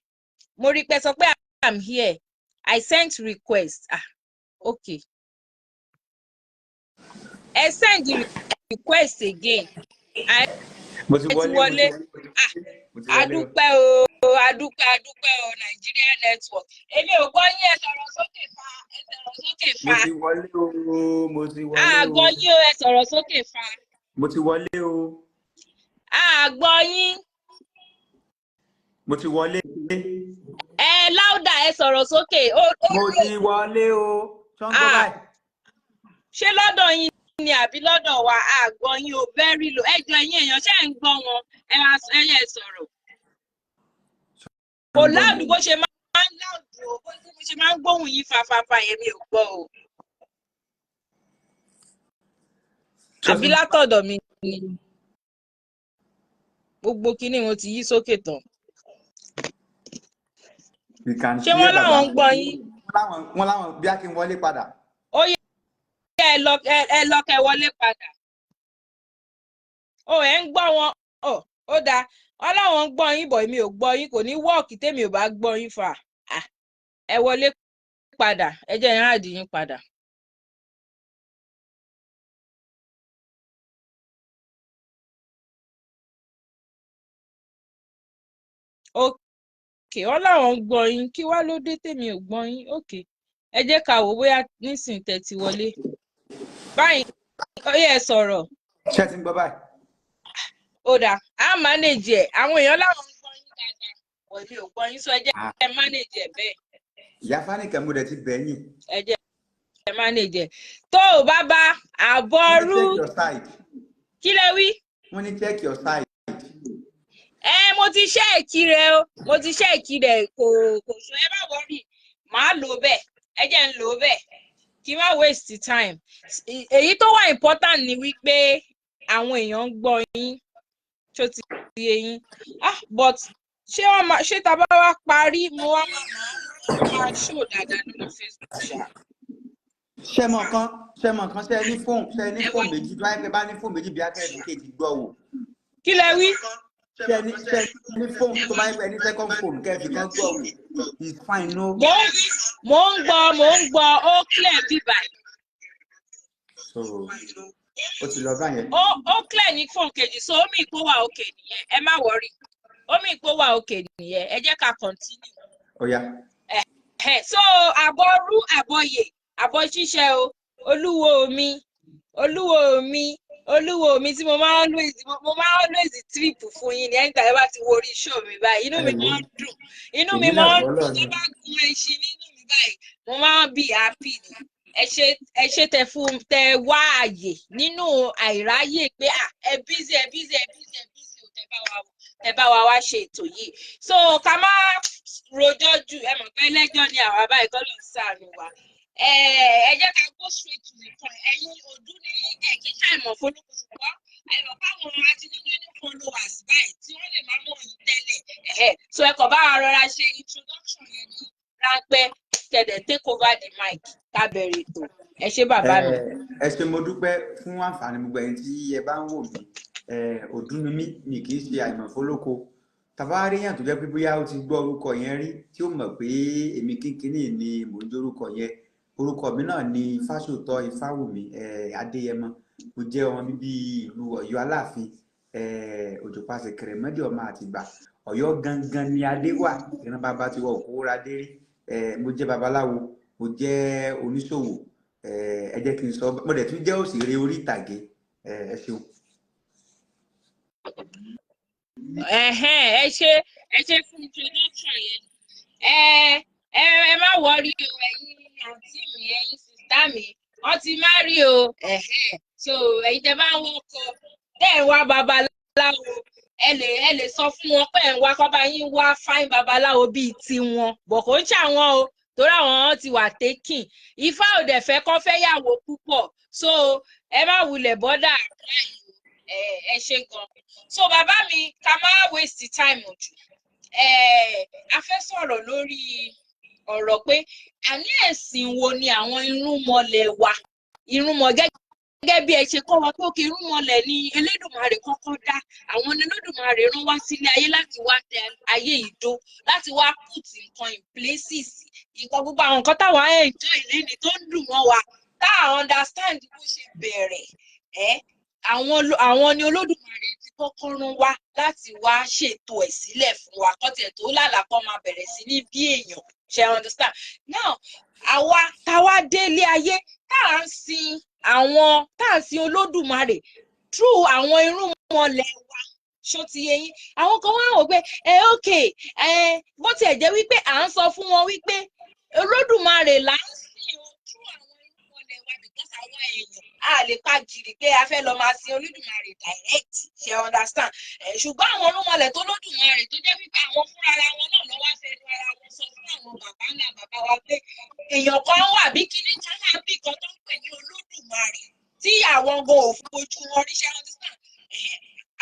Mo rí pé sọ pé I'm here. I sent request. Ah, okay, ẹ send the request again. Mo ti Ẹ ti wọlé, mo wọlé. ti wọlé, mo ti wọlé o. Adúpẹ́ o, adúpẹ́, adúpẹ́ o. Nigeria network, èmi ò gbọ́ yín. Ẹ sọ̀rọ̀ sókè fa, ẹ sọ̀rọ̀ sókè. Mo Fa ti wọlé o, mo ti wọlé o. Àgbọ̀ yín o, ẹ sọ̀rọ̀ sókè fa. Mo ti wọlé o. Àgbọ̀ yín. Mo ti wọlé. Ẹ louder, ẹ sọ̀rọ̀ sókè ó Mo lò ti wọlé o. Ṣọ́ ń gbọ́ Ah. báyìí? Ṣé lọ́dọ̀ yín ni àbí lọ́dọ̀ wa? Àgbọ̀ yín o, very low. Ẹ jọ, ẹ̀yin èèyàn, ṣé ẹ̀ ń gbọ́ wọn? Ẹ máa ẹ yẹ sọ̀rọ̀. Kò Ń gbọ́ loud mi. bó ṣe máa ń loud o, bó ṣe máa ń gbóhùn yín fafafa, èmi ò gbọ́ o. Ṣé o Àbí ti ń látọ̀dọ̀ mi ni? Gbogbo kinní wọn ti yí sókè tán. We can Ṣé hear wọ́n bàbá. láwọn ń gbọ́ yín? Wọ́n láwọn bí a kí n wọlé padà. Ó yẹ ẹ lọ, ẹ lọ kẹ́ wọlé padà. Ó ẹ ń gbọ́ wọn. Ó ó dáa, wọ́n láwọn ń gbọ́ yín bọ̀, èmi ò gbọ́ yín. Kò ní work tèmi ò bá gbọ́ yín fà. Ah, ẹ wọlé padà, ẹ jẹ́ n add yín padà. Ok, wọ́n láwọn ń gbọ́ yín. Kí wá ló dé tèmi ò gbọ́ yín? Ok, ẹ jẹ́ ká wò bóyá nísìnyí tẹ́ ti wọlé báyìí. Ó yẹ ẹ sọ̀rọ̀. Ṣé ẹ ti ń gbọ́ báyìí? Ó dáa, á manage ẹ̀. Àwọn èèyàn láwọn ń gbọ́ yín dáadáa bọ̀, èmi ò gbọ́ yín, sọ ẹ jẹ́ Ah, ẹ manage ẹ̀ bẹ́ẹ̀. Ìyá Fáníkẹ́, mo dẹ̀ ti bẹ̀ yín. Ẹ jẹ́ ẹ manage ẹ̀ tó o bá bá Wọ́n ní àbọ̀rú. check your side. Kí lẹ wí? Wọ́n ní check your side. Ẹ mo ti check rẹ o, mo ti check rẹ, kò sọ. Ẹ má worry, màá lò ó bẹ́ẹ̀. Ẹ jẹ́ ń lò ó bẹ́ẹ̀ kí n má waste time. Èyí tó wà important ni wípé àwọn èèyàn ń gbọ́ yín. Tó ti yé yín? Ah, but Ṣé wọ́n máa ṣé tá a bá wá parí, mo wá máa show dáadáa lórí Facebook ṣá? Ṣé mọ̀ kan, ṣé mọ̀ kan, ṣé ní fóònù, ṣé ní Ẹ wá fóònù méjì? Tó wáyé pé bá ní fóònù méjì, bí akẹ́rẹ́ kejì gbọ́ wò. Kí lẹ wí? Ṣé ní fóònù, tó bá yẹ pé ní second phone, kẹ́ẹ̀fì kan gbọ́ wò, it's fine, no. Mò ń gbọ́, ó clear bí báyìí. So ó ti lọ báyẹn. Ó clear ní fóònù kejì, so ó mean pé ó wà okay nìyẹn. Ẹ má worry, ó mean pé ó wà okay nìyẹn. Ẹ jẹ́ ká continue. Ó yá. Ẹ̀hẹ̀, so àbọ̀rú àbọ̀yè àbọ̀ ṣíṣe o. Olúwo mi, olúwo mi, olúwo mi, tí mo máa ń always mo máa ń always trip fún yín ní ẹgbàá. Ẹ bá ti wo orí show mi báyìí, inú mi Ẹ wò máa ń dùn, inú mi èmi náà máa ń gbọ́ dùn. Tó lọ́nà. bá gun ẹṣin nínú mi báyìí, mo máa ń be happy ni. Ẹ ṣé, ẹ ṣé tẹ fún tẹ wá àyè nínú àìráyè pé à ẹ busy, ẹ busy, ẹ busy, ẹ busy o, tẹ bá wa wá ṣe ètò yìí. So ká má rojọ́ jù, ẹ mọ̀ pé ẹlẹ́jọ́ ni àwa báyìí, kọ́ ló ń ṣàánú wa. Ẹ jẹ́ ká go straight to the point. Ẹ̀yin òdú ní ẹ̀ kí ṣàìmọ̀ fọlọ́kù, ṣùgbọ́n ẹ mọ̀ káwọn àti ní new followers báyìí tí wọ́n lè má mọ̀ yín tẹ́lẹ̀. Ẹ̀hẹ́. So ẹ kàn bá wa rọra ṣe introduction yẹn ní ráńpẹ́, kẹ̀dẹ̀ take over the mic, ká bẹ̀rẹ̀ ètò. Ẹ ṣé, bàbá mi. Ẹ ṣé, mo dúpẹ́ fún àǹfààní gbogbo ẹ̀yin tí ẹ bá ń wò mí. Ọdún ni mí, mi kì í ṣe àìmọ̀fólóko. Tàbá rí yàn tó jẹ́ pé bóyá ó ti gbọ́ orúkọ yẹn rí, tí ó mọ̀ pé èmi kínkínní ni mò ń jẹ́ orúkọ yẹn. Orúkọ mi náà ni Fáṣòótọ́ Ifáwùmí Adéyẹmọ. Mo jẹ́ ọmọ bíbí ìlú Ọ̀yọ́ Aláàfin Òjòpàṣẹ Kẹrẹmọdé, ọmọ Àtìgbà. Ọ̀yọ́ gangan ni adé wà, ìran bàbá tiwa òkú ra dé rí. Mo jẹ́ babaláwo, mo jẹ́ oníṣòwò. Ẹ jẹ́ kí n sọ, mo dẹ̀ tún jẹ́ òṣèré orí ìtàgé. Ẹ ṣeun. Ẹ̀hẹ́n, ẹ ṣé, ẹ ṣé fún introduction yẹn. Ẹ má worry o, ẹ̀yin àǹtí mi, ẹ̀yin sister mi, wọ́n ti má rí o. Ẹ̀hẹ́n. So ẹ̀yin tẹ́ bá ń wọ́kọ, tẹ́ ẹ̀ ń wá babaláwo, ẹ lè sọ fún wọn pé ẹ̀ ń wá kọ́ bá yín wá fine babaláwo bíi tiwọn. Bọ̀ kò ń ṣàwọn o, torí àwọn ti wà taken. Ifá ò dẹ̀ fẹ́ kọ́ fẹ́ yàwó púpọ̀. So ẹ má wulẹ̀ bother apply o. Ẹ ṣé gan. So bàbá mi, ká má waste time jù. A fẹ́ sọ̀rọ̀ lórí ọ̀rọ̀ pé àní ẹ̀sìn wo ni àwọn irúnmọlẹ̀ wa, irúnmọ gẹ́gẹ́ bí ẹ ṣe kọ́ wa pé òkè irúnmọlẹ̀ ni Elédùmarè kọ́kọ́ dá, àwọn ni Elédùmarè rán wá sílé ayé láti wá tẹ ayé yìí dó, láti wá put nǹkan in places, nǹkan gbogbo àwọn nǹkan táwa enjoy léni tó ń dùn mọ́ wa, tá à understand bó ṣe bẹ̀rẹ̀. Ẹ́ àwọn ni Olódùmarè ti kọ́kọ́ rán wá láti wá ṣètò ẹ̀ sílẹ̀ fún wa kọ́ tiẹ̀ tó lálàá kọ́ máa bẹ̀rẹ̀ sí ní bí èèyàn ṣe understand. Now àwa táwa délé ayé, tá à ń sin àwọn, tá à ń sin Olódùmarè through àwọn irúnmọlẹ̀ wa, ṣó ti yé yín? Àwọn kan wá wò pé ẹ ok, ẹ bó tiẹ̀ jẹ́ wípé à ń sọ fún wọn wípé Olódùmarè là ń sìn o through àwọn irúnmọlẹ̀ wa, because àwọn èèyàn a lè pa gìrì pé a fẹ́ lọ máa sin Olódùmarè direct, ṣe understand? Ẹ ṣùgbọ́n àwọn irúnmọlẹ̀ tó Olódùmarè, tó jẹ́ wípé àwọn fúnra ara wọn náà lọ́wọ́ fẹnu ara wọn sọ fún àwọn bàbá ńlá bàbá wa pé èèyàn kan wà bí kinní kan wà bí kan tó ń pè ní Olódùmarè tí àwọn gan ò fojú wọn rí, ṣe understand? Ẹ̀hẹ́,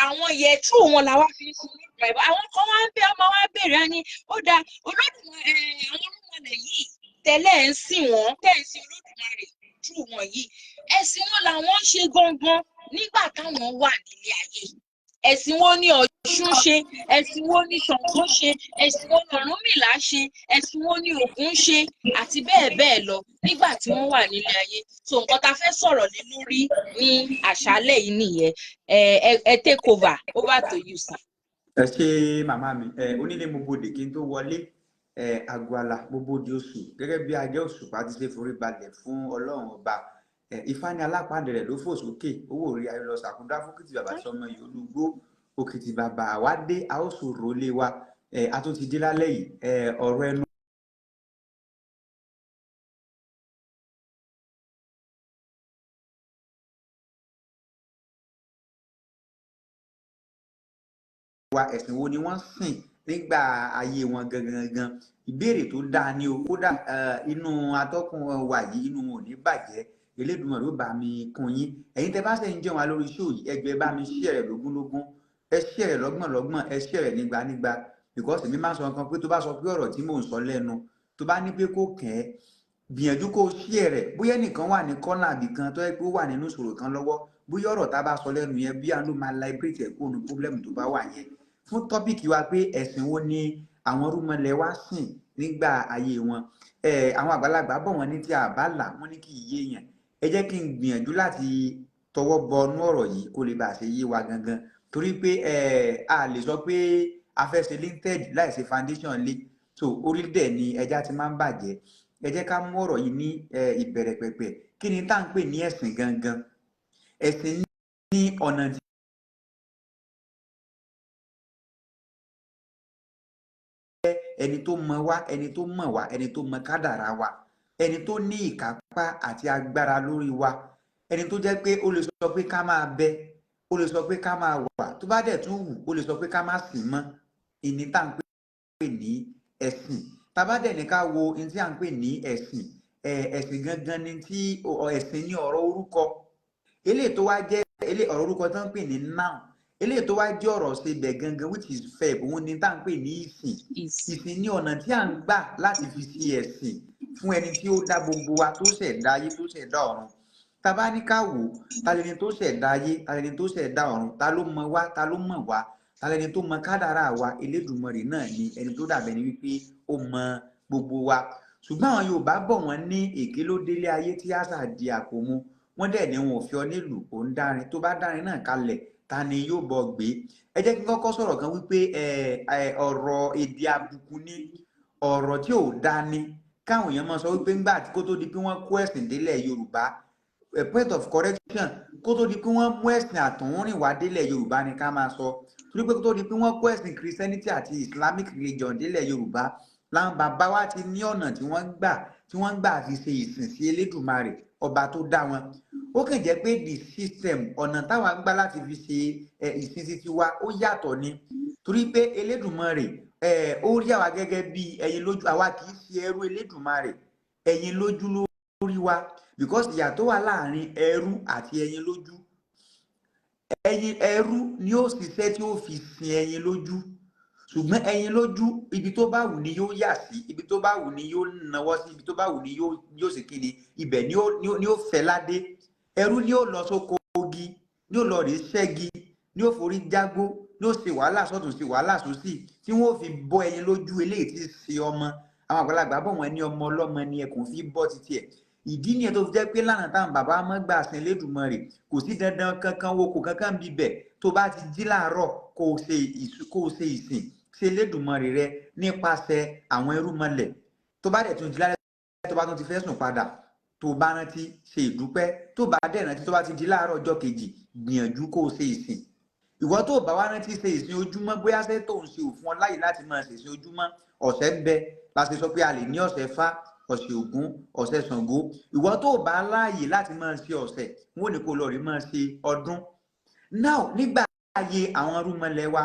àwọn yẹn, through wọn làwa fi ń sin Olódùmarè. Àwọn kan wá ń bẹ ọmọ wa béèrè, á ní ó dáa, Olódùmarè, àwọn irúnmọlẹ̀ yìí tẹ́lẹ̀ ń sìn wọ́n, tẹ́ ń sin Olódùmarè through wọn yìí, ẹ̀sìn wọn làwọn ń ṣe gangan nígbà táwọn wà nílé ayé? Ẹ̀sìn wo ni Ọ̀ṣun ṣe? Ẹ̀sìn wo ni Ṣàngó ṣe? Ẹ̀sìn wo ni Ọ̀rúnmìlà ṣe? Ẹ̀sìn wo ni Ògún ṣe, àti bẹ́ẹ̀ bẹ́ẹ̀ lọ nígbà tí wọ́n wà nílé ayé? So nǹkan tá a fẹ́ sọ̀rọ̀ lé lórí ní àṣálẹ̀ yìí nìyẹn. Ẹ take over. Over to you, sir. Ẹ ṣe, màmá mi. Ẹ onílé, mo bodè kí n tó wọlé. Ẹ àgọ́àlà, mo bodè oṣù gẹ́gẹ́ bí ajẹ́ òṣùpá ti ṣe forí balẹ̀ fún Ọlọ́run ọba. Ẹ Ifá ní alápàdé rẹ̀ ló fò sókè owó orí ayé lọ sàkúndá fún kìtì bàbá sọmọ yìí olúgbó òkìtì bàbá àwa dé, a ó sòrò lé wa. Ẹ a tún ti dé lálẹ́ yìí. Ẹ ọ̀rọ̀ ẹnu wa, ẹ̀sìn wo ni wọ́n sìn nígbà ayé wọn gangan gan? Ìbéèrè tó dáa ni o. Kódà inú atọ́kùn wa yìí, inú wọn ò ní bàjẹ́. Elédùmarè ó bá mi kún yín. Ẹ̀yin tẹ́ bá ṣe ń jẹun wa lórí show yìí, ẹgbẹ́ bá mi share rẹ̀ lógúnlógún, ẹ share rẹ̀ lọ́gbọ̀nlọ́gbọ̀n, ẹ share rẹ̀ nígbànígbà. Because èmi máa ń sọ nǹkan pé tó bá sọ pé ọ̀rọ̀ tí mò ń sọ lẹ́nu, tó bá ní pé kó kẹ́ ẹ́, gbìyànjú kó share rẹ̀. Bóyá ẹnìkan wà ní kọ́nà àbí kan tó yẹ pé ó wà nínú ìṣòro kan lọ́wọ́, bóyá ọ̀rọ̀ tá a bá sọ lẹ́nu yẹn bí àánú máa liberate ẹ̀ kúrò ní problem tó bá wà yẹn. Fún topic wa pé ẹ̀sìn wo ni àwọn irúnmọlẹ̀ wá sìn nígbà ayé wọn, àwọn àgbàlagbà bọ̀, wọ́n ní tí a bá là wọ́n ní kì í yé yẹn. Ẹ jẹ́ kí n gbìyànjú láti tọwọ́ bọ inú ọ̀rọ̀ yìí kó lè bá a ṣe yé wa gangan, torí pé a lè sọ pé a fẹ́ ṣe lintel láì ṣe foundation lé. So orí dẹ̀ ni ẹja ti máa ń bàjẹ́. Ẹ jẹ́ ká mú ọ̀rọ̀ yìí ní ìbẹ̀rẹ̀ pẹ̀pẹ̀. Kí ni tá à ń pè ní ẹ̀sìn gangan? Ẹ̀sìn ní ọ̀nà tí ẹni tó mọ wá, ẹni tó mọ̀ wá, ẹni tó mọ kádàrá wa, ẹni tó ní ìkápá àti agbára lórí wa, ẹni tó jẹ́ pé ó lè sọ pé ká máa bẹ, ó lè sọ pé ká máa wà, tó bá dẹ̀ tún wù, ó lè sọ pé ká má sìn mọ́, ìní tá à ń pè ní ẹ̀sìn. Tá bá dẹ̀ ní ká wo ní tí à ń pè ní ẹ̀sìn, ẹ̀sìn gangan ni tí ẹ̀sìn ní ọ̀rọ̀ orúkọ eléyìí tó wá jẹ́ eléyìí ọ̀rọ̀ orúkọ tó ń pè ní noun, eléyìí tó wá jẹ́ ọ̀rọ̀ ṣe bẹ̀ gangan, which is verb, òun ni tá à ń pè ní ìsìn. Ìsìn ní ọ̀nà tí à ń gbà láti fi ṣe ẹ̀sìn fún ẹni tí ó dá gbogbo wa, tó ṣẹ̀dá ayé, tó ṣẹ̀dá ọ̀run. Tá bá ní ká wò, ta lẹni tó ṣẹ̀dá ayé? Ta lẹni tó ṣẹ̀dá ọ̀run? Ta ló mọ wá? Ta ló mọ̀ wá? Ta lẹni tó mọ kádàrá wa? Elédùmarè náà ni ẹni tó dàbẹ̀ ni wípé ó mọ gbogbo wa. Ṣùgbọ́n àwọn Yorùbá bọ̀, wọ́n ní èké ló délé ayé tí àṣà di àpò mu. Wọ́n dẹ̀ ní wọn ò fi ọ nílùú, òun dárin. Tó bá dárin náà kalẹ̀, ta ni yóò bọ̀ gbé? Ẹ jẹ́ kí n kọ́kọ́ sọ̀rọ̀ kan wípé ọ̀rọ̀ èdè àbùkù ní ọ̀rọ̀ tí ò dá ní káwọn èèyàn máa sọ wípé ńgbà tí kó tó di pé wọ́n kó ẹ̀sìn délẹ̀ Yorùbá. A point of correction: kó tó di pé wọ́n mú ẹ̀sìn àtọ̀húnrìn wá délẹ̀ Yorùbá ni ká máa sọ, torí pé kó tó di pé wọ́n kó ẹ̀sìn Christianity àti Islamic religion délẹ̀ Yorùbá, làwọn bàbá wa ti ní ọ̀nà tí wọ́n gbà fi ṣe ìsìn sí Elédùmarè, ọba tó dá wọn. Ó kàn jẹ́ pé the system, ọ̀nà táwa ń gbà láti fi ṣe ìsìn sí tiwa, ó yàtọ̀ ni, torí pé Elédùmarè ó rí àwa gẹ́gẹ́ bí ẹyin lójú. Àwa kì í ṣe ẹrú Elédùmarè, ẹyin lójú lórí wa, because ìyàtọ̀ wà láàrin ẹrú àti ẹyin lójú. Ẹyin ẹrú ni ó ṣiṣẹ́ tí ó fi sin ẹyin lójú, ṣùgbọ́n ẹyin lójú, ibi tó bá wù ni yóò yà sí, ibi tó bá wù ni yóò nawọ́ sí, ibi tó bá wù ni yóò ṣe kíni, ibẹ̀ ni ó fẹ́ ládé. Ẹrú ni ó lọ sóko ogi, ni ó lọ rèé ṣẹ́gi, ni ó forí jágbó, ni ó ṣe wàhálà sọ́tún, ṣe wàhálà sósì, tí wọ́n fi bọ́ ẹyin lójú eléyìí tí ṣe ọmọ. Àwọn àgbàlagbà bọ̀, wọ́n ní ọmọ ọlọ́mọ ni ẹkùn fi bọ́ títí ẹ̀. Ìdí nìyẹn tó fi jẹ́ pé lánàá táwọn bàbá mọ́ gbà sin Elédùmarè, kò sí dandan kankan wo kò kankan bíbẹ̀. Tó bá ti jí láàárọ̀, kó o ṣe ìsìn sí Elédùmarè rẹ nípasẹ̀ àwọn irúnmọlẹ̀. Tó bá dẹ̀ tún jí lálẹ́, tó bá tún ti fẹ́ sùn padà, tó bá rántí, ṣe ìdúpẹ́. Tó bá dẹ̀ rántí, tó bá ti di láàárọ̀ ọjọ́ kejì, gbìyànjú kó o ṣe ìsìn. Ìwọ tó bá wá rántí ṣe ìsìn ojúmọ́, bóyá ṣe tó ń ṣe òfin ọ láyè láti máa ṣe ìsìn ojúmọ́, ọ̀sẹ̀ ń bẹ la ṣe sọ pé a lè ní ọ̀sẹ̀ Fá, ọ̀sẹ̀ Ògún, ọ̀sẹ̀ Ṣàngó. Ìwọ tó bá láàyè láti máa ṣe ọ̀sẹ̀, wọn ò ní kó lọ rí máa ṣe ọdún. Now, nígbà ayé àwọn irúnmọlẹ̀ wa,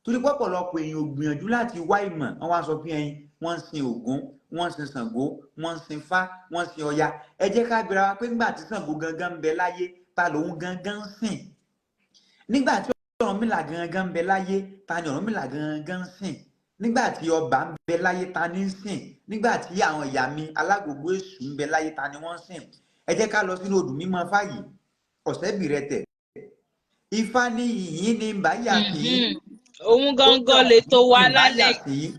torí pọ̀pọ̀lọpọ̀ èèyàn ò gbìyànjú láti wá ìmọ̀, wọ́n wá sọ pé ẹyin wọ́n ń sin Ògún, wọ́n ń sin Ṣàngó, wọ́n ń sin Fá, wọ́n ń sin Ọya. Ẹ jẹ́ ká gbéra wa pé nígbà tí Ṣàngó gangan ń bẹ láyé, ta lòun gangan ń sìn? Nígbà tí Ọ̀rúnmìlà gangan ń bẹ láyé, ta ni Ọ̀rúnmìlà gangan ń sìn? Nígbà tí ọba ń bẹ láyé, ta ni ń sìn? Nígbà tí àwọn ìyá mi alágbogbo èṣù ń bẹ láyé, ta ni wọ́n ń sìn? Ẹ jẹ́ ká lọ sínú odù mímọ́ fáyì ọ̀sẹ́bìrẹtẹ̀. Ifá ní yìnyín ní báyà sí. Òun gangan lè tó wa lálẹ́. Sí,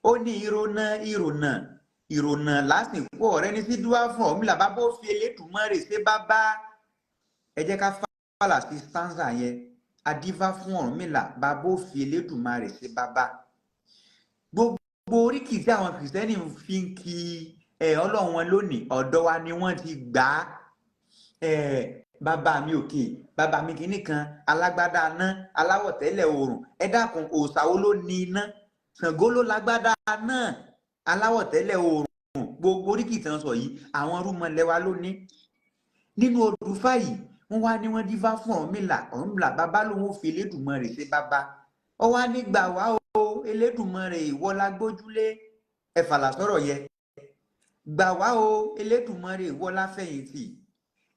ó ní ìrònà ìrònà ìrònà lásìkò ọ̀rẹ́ ní sídúwà fún Ọ̀rúnmìlà, bàbá ó fi Elédùmarè ṣe bàbá. Ẹ jẹ́ ká fàlà sí stanza yẹn. Adífá fún Ọ̀rúnmìlà, bàbá ó fi Elédùmarè ṣe bàbá. Gbogbo oríkì tí àwọn Kìrìsìtẹ́nì fi ń kí ẹ Ọlọ́run wọn lónìí, ọ̀dọ̀ wa ni wọ́n ti gbà á. Bàbá mi òkè, bàbá mi kìíní kan, alágbádá iná, aláwọ̀ tẹ́lẹ̀ oòrùn. Ẹ dákun, òòṣà wo ló ní iná? Ṣàngó ló lágbádá náà, aláwọ̀ tẹ́lẹ̀ oòrùn. Gbogbo oríkì tí wọ́n sọ yìí, àwọn rúmọlẹ̀ wa ló ní. Nínú odù fáyì, wọ́n wá ní wọ́n dífá fún Ọ̀rúnmìlà. Ọ̀rúnmìlà, bàbá lòun ò fi Elédùmarè ṣe bàbá. Ọ wá nígbà wá o, Elédùmarè, ìwọ la gbójúlé. Ẹ fàlà sọ̀rọ̀ yẹ gbà wá o, Elédùmarè, ìwọ la fẹ̀yìntì.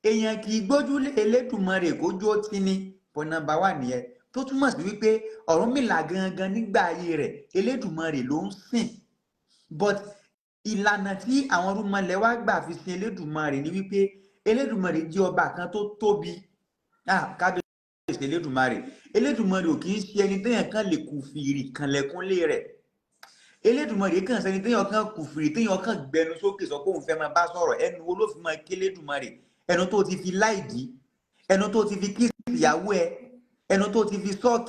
Èèyàn kì í gbójúlé Elédùmarè kójú ó ti ní. Point number one nìyẹn. Tó túmọ̀ sí wípé Ọ̀rúnmìlà gangan nígbà ayé rẹ̀, Elédùmarè ló ń sìn. But ìlànà tí àwọn irúnmọlẹ̀ wá gbà fi sin Elédùmarè ni wípé Elédùmarè jẹ́ ọba kan tó tóbi. Ah, kábíyèsí Elédùmarè! Elédùmarè ò kì í ṣe ẹni téèyàn kan lè kù fìrì kànlẹ̀kúnlé rẹ̀. Elédùmarè kàn sẹ́ni téèyàn kan kù fìrì, téèyàn kan gbẹnu sókè sọ pé òun fẹ́ máa bá sọ̀rọ̀. Ẹnu wo ló fi máa ké Elédùmarè? Ẹnu tó ti fi láìdí, ẹnu tó ti fi kiss ìyàwó ẹ, ẹnu tó ti fi suck,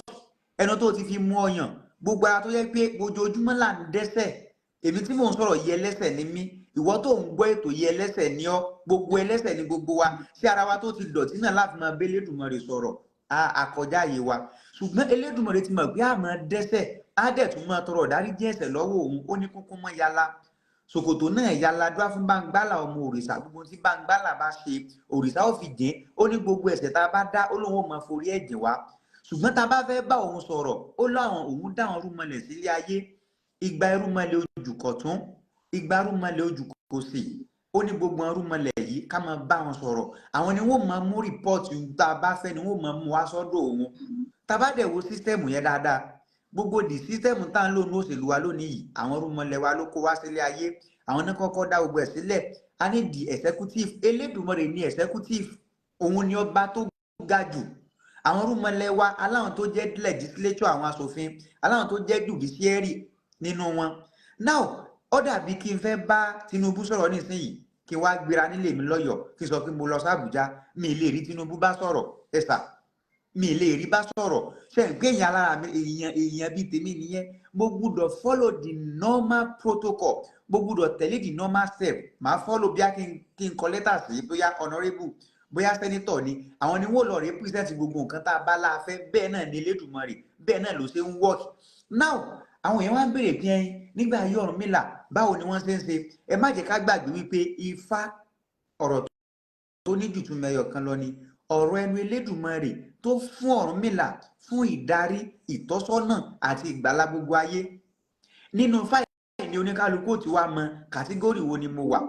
ẹnu tó ti fi mú ọyàn, gbogbo ara tó yẹ pé ojoojúmọ́ là ń dẹ́ṣẹ̀. Èmi tí mò ń sọ̀rọ̀ yẹ, ẹlẹ́ṣẹ̀ ni mí. Ìwọ tó ń gbọ́ ètò yẹ, ẹlẹ́ṣẹ̀ ni ọ́. Gbogbo ẹlẹ́ṣẹ̀ ni gbogbo wa. Sí ara wa tó ti dọ̀tí náà láti máa bá Elédùmarè sọ̀rọ̀, àkọjá àyè wa. Ṣùgbọ́n Elédùmarè ti mọ̀ pé a máa dẹ́ṣẹ̀, á dẹ̀ tún máa tọrọ ìdáríjì ẹ̀ṣẹ̀ lọ́wọ́ òun. Ó ní kúnkún mọ́ yálà, ṣòkòtò náà yálà dúrà fún Báńgbálà ọmọ òrìṣà. Gbogbo tí Báńgbálà bá ṣe, òrìṣà ó fi jìn. Ó ní gbogbo ẹ̀ṣẹ̀ tá a bá dá, ó lóun ó máa forí ẹ̀jìn wá. Ṣùgbọ́n tá a bá fẹ́ bá òun sọ̀rọ̀, ó láwọn òun dá àwọn irúnmọlẹ̀ sílé ayé, 200 irúnmọlẹ̀ ojú kọ̀tún, 200 irúnmọlẹ̀ ojú kòsì. Ó ní gbogbo irúnmọlẹ̀ yìí, ká máa bá wọn sọ̀rọ̀. Àwọn ni wọ́n máa mú report tá a bá fẹ́, ni wọ́n máa mú wá sọ́dọ̀ òun. Tá a bá dẹ̀ wo system yẹn dáadáa, gbogbo di system tá à ń lò ní òṣèlú wa lónìí yìí, àwọn irúnmọlẹ̀ wa ló kó wá sílé ayé. Àwọn ní kọ́kọ́ dá gbogbo ẹ̀ sílẹ̀. A ní the executive. Elédùmarè ní executive, òun ni ọba tó ga jù. Àwọn irúnmọlẹ̀ wa aláwọn tó jẹ́ legislature, àwọn aṣòfin, aláwọn tó jẹ́ judiciary nínú wọn. Now, ó dàbí kí n fẹ́ bá Tinubu sọ̀rọ̀ nísìnyìí, kí n wá gbéra nílé mi lọ́yọ̀ọ́, kí n sọ pé mo lọ sí Àbújá. Mi lè rí Tinubu bá sọ̀rọ̀ ẹ̀sà, mi lè rí bá sọ̀rọ̀. Ṣe ń gbé èèyàn alára mi, èèyàn bíi tèmi nìyẹn. Mo gbúdọ̀ follow the normal protocol, mo gbúdọ̀ tẹ̀lé the normal step. Màá follow bí a kí n kọ lẹ́tà sí bóyá honourable, bóyá senator ni. Àwọn ni wọ́n lọ represent gbogbo nǹkan tá a bá láàfẹ́. Bẹ́ẹ̀ náà ni Elédùmarè, bẹ́ẹ̀ náà ló ṣe ń work. Now, àwọn èèyàn wá ń béèrè bí ẹyin nígbà ayé Ọ̀rúnmìlà, báwo ni wọ́n ṣe ń ṣe? Ẹ má jẹ́ ká gbàgbé wípé Ifá, ọ̀rọ̀ tó ní jùtúmọ̀ ẹyọ kan lọ ni. Ọ̀rọ̀ ẹnu Elédùmarè tó fún Ọ̀rúnmìlà fún ìdarí, ìtọ́sọ́nà àti ìgbàlá gbogbo ayé. Nínú fáìlì ní oníkálukú tí wàá mọ category wo ni mo wà.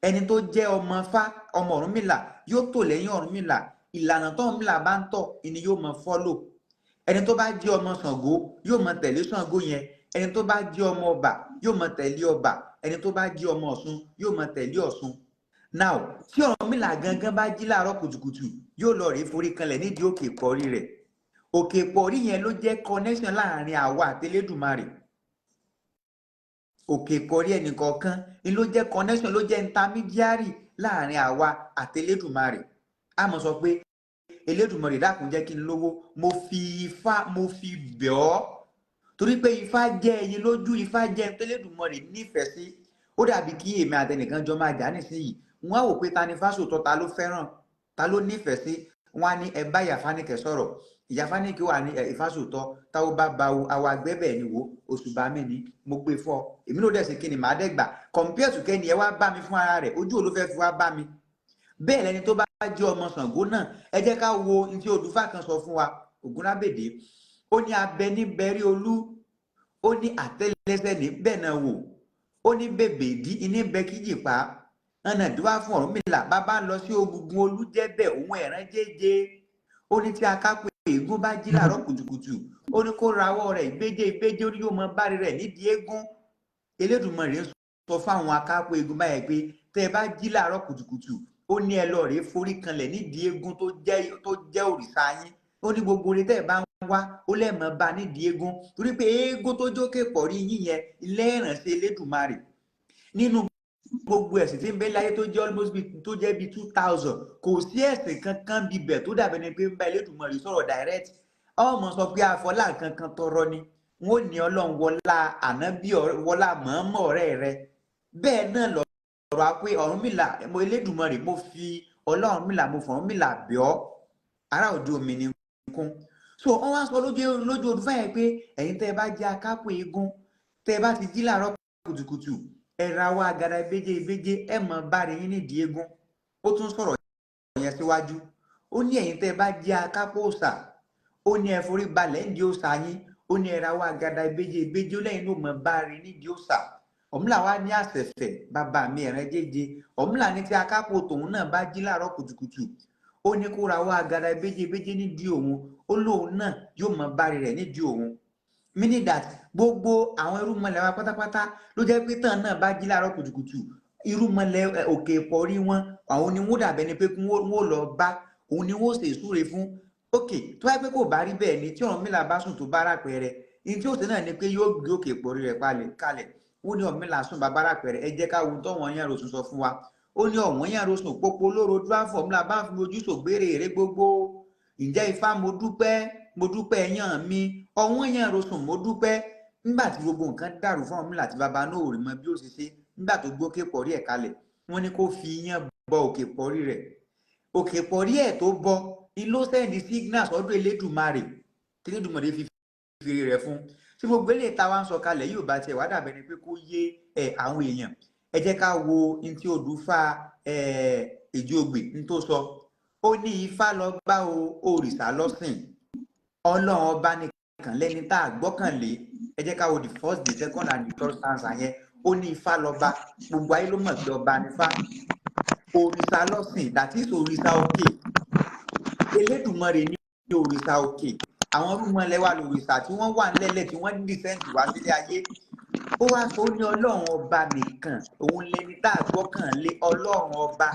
Ẹni tó jẹ́ ọmọ fá, ọmọ Ọ̀rúnmìlà, yóò tò lẹ́yìn Ọ̀rúnmìlà. Ìlànà tó Ọ̀rúnmìlà bá ń tọ̀ ni yóò mọ follow. Ẹni tó bá jẹ́ ọmọ Ṣàngó yóò mọ tẹ̀lé Ṣàngó yẹn. Ẹni tó bá jẹ́ ọmọ Ọba yóò mọ tẹ̀lé Ọba. Ẹni tó bá jẹ́ ọmọ Ọ̀ṣun yóò mọ tẹ̀lé Ọ̀ṣun. Now, tí Ọ̀rúnmìlà gangan bá jí láàárọ̀ kùtùkùtù, yóò lọ rèé forí kanlẹ̀ nídìí òkè ìpọ̀rí rẹ̀. Òkè ìpọ̀rí yẹn ló jẹ́ connection láàrin àwa àti Elédùmarè. Òkè ìpọ̀rí ẹnìkọ̀ọ̀kan ni ló jẹ́ connection, ló jẹ́ intermediary láàrin àwa àti Elédùmarè. A mọ̀ sọ pé, "Elédùmarè, dákun, jẹ́ kí n lówó. Mo fi Ifá, mo fi bẹ̀ ọ́," torí pé Ifá jẹ́ ẹyin lójú, Ifá jẹ́ ẹni tó Elédùmarè nífẹ̀ẹ́ sí. Ó dàbí kí èmi àtẹnìkan jọ máa jà nísìnyìí. Wọ́n á wò pé ta ni fásòtọ́, ta ló fẹ́ràn, ta ló nífẹ̀ẹ́ sí. Wọ́n á ní ẹ bá ìyá Fáníkẹ́ sọ̀rọ̀. Ìyá Fáníkẹ́ wà ní ẹ ìfásòtọ́ táwọn bá ba wo àwọn agbẹ́bẹ̀ ni wò oṣù bá mi ní mo gbé fọ́. Èmi ló dẹ̀ sí kí ni màá dẹ̀ gbà compare to kẹ́ni ẹ wá bá mi fún ara rẹ̀. Ojú ò ló fẹ́ fi wá bá mi? Bẹ́ẹ̀ lẹni tó bá jẹ́ ọmọ Ṣàngó náà. Ẹ jẹ́ ká wo ní tí Odùfá kan sọ fún wa, Ògúnlábèdè. Ó ní abẹ ní bẹrí olú, ó ní àtẹ́lẹsẹ̀ ní bẹ́ẹ̀ náà wò, ó ní bèbè ìdí iní bẹ kíjì pa ọ̀nà ìdúrà fún Ọ̀rúnmìlà. Bàbá lọ sí ogungun olújẹ́bẹ̀ òun ẹ̀rán jẹ́jẹ́. Ó ní tí akápò eégún bá jí láàárọ̀ kùtùkùtù, ó ní kó rawọ́ rẹ̀ ìgbéjé ìgbéjé, ó ní yóò mọ bárí rẹ̀ nídìí eégún. Elédùmarè sọ fáwọn akápò eégún báyẹn pé tẹ́ ẹ bá jí láàárọ̀ kùtùkùtù, ó ní ẹ lọ rèé forí kanlẹ̀ nídìí eégún tó jẹ́ òrìṣà yín. Ó ní gbogbo orí tẹ́ ẹ bá ń wá, ó lẹ́ẹ̀mọ́ bá nídìí eégún, torí pé eégún tó jókè pọ̀ rí yín yẹn ilé ìrànṣẹ́ Elédùmarè. Nínú gbogbo ẹ̀sìn tí ń bẹ láyé, tó jẹ́ almost bí tó jẹ́ bíi 2000, kò sí ẹ̀sìn kankan bíbẹ̀ tó dàbí ẹni pé ń bá Elédùmarè sọ̀rọ̀ direct. Ọmọ sọ pé àfọlá kankan tọrọ ni wọn ò ní Ọlọ́run wọlá ànábì, wọlá mọ̀ọ́mọ̀ ọ̀rẹ́ rẹ. Bẹ́ẹ̀ náà lọ̀rọ̀ pé Ọ̀rúnmìlà, mo Elédùmarè, mo fi Ọlọ́runmìlà, mo fọ̀rúnmìlà bẹ̀ ọ́, ará òde omi ni kún. So wọ́n wá sọ lójú Odùfá yẹn pé ẹ̀yin tẹ́ ẹ bá jẹ́ akápò eégún, tẹ́ ẹ bá ti jí láàárọ̀ kùtùkùtù, ẹ ra wá agada ìbéjé ìbéjé, ẹ mọ̀ bá rí yín nídìí eégún. Ó tún sọ̀rọ̀ yẹn síwájú. Ó ní ẹ̀yin tẹ́ ẹ bá jẹ́ akápò òòṣà, ó ní ẹ forí balẹ̀ nídìí òòṣà yín. Ó ní ẹ ra wá agada ìbéjé ìbéjé, ó lẹ́yìn ló mọ̀ bá rí nídìí òòṣà. Ọ̀mùlà wá ní àṣẹ̀fẹ̀ bàbá mi ẹ̀rẹ́ jẹ́jẹ́. Ọ̀mùlà ní tí akápò tòun náà bá jí láàárọ̀ kùtùkùtù, ó Ó ní kó ra wá agara béjébéjé nídìí òun, ó lóun náà yóò mọ bárí rẹ̀ nídìí òun, meaning that gbogbo àwọn irúnmọlẹ̀ wa pátápátá ló jẹ́ pé tán náà bá jí láàárọ̀ kùtùkùtù, irúnmọlẹ̀ òkè ìpọ̀rí wọn, àwọn ni wọ́n dàbẹ́ ni pé kí wọ́n lọ bá òun ni wọ́n ṣe ìsúre fún. Ok, tó wáyé pé kò bá rí bẹ́ẹ̀ ni, tí Ọ̀rúnmìlà bá sùn tó bá rápẹrẹ ní tí ó ṣe náà ni pé yóò gbé òkè ìpọ̀rí rẹ̀ kalẹ̀. Ó ní Ọ̀rúnmìlà sùn bàbá rápẹrẹ. Ẹ jẹ́ ká wo tọ́wọ́n yẹn rosùn sọ fún wa. Ó ní ọ̀wọ́n yẹn rosùn pópó lóró dúráfọ̀ ńlá bá ń fi ojú sògbére èrè gbogbo. Ǹjẹ́ Ifá, mo dúpẹ́, mo dúpẹ́ yàn mi. Ọ̀wọ́n yẹn rosùn, mo dúpẹ́. Nígbà tí gbogbo nǹkan dàrú fún Ọ̀rúnmìlà, tí bàbá náà ò rí mọ bí ó ṣe ṣe, nígbà tó gbókè pọ̀rí ẹ̀ kalẹ̀, wọ́n ní kó fi iyán bọ òkè pọ̀rí rẹ̀. Òkè pọ̀rí ẹ̀ tó bọ ni ló send signal sọ́dọ̀ Elédùmarè, tí Elédùmarè fi fèrè rẹ̀ fún. Tí gbogbo eléyìí tá a wá ń sọ kalẹ̀ yóò bá tiẹ̀ wá dàbẹ̀ ni pé kó yé ẹ àwọn èèyàn, ẹ jẹ́ ká wo ní tí Odùfá Èjì Ogbè ní tó sọ. Ó ní Ifá lọ bá o, òrìṣà lọ́sìn, Ọlọ́run ọba nìkan lẹ́ni tá a gbọ́kànlé. Ẹ jẹ́ ká wo the first, the second and the third stanza yẹn. Ó ní Ifá lọ́ba, gbogbo ayé ló mọ̀ pé ọba nífá. Òrìṣà lọ́sìn, that is òrìṣà òkè. Elédùmarè ní òrìṣà òkè. Àwọn irúnmọlẹ̀ wà lòrìṣà tí wọ́n wà nílẹ̀, tí wọ́n descend wá sílé ayé. Ó wá sọ, ó ní Ọlọ́run ọba nìkan òun lẹni tá a gbọ́kànlé. Ọlọ́run ọba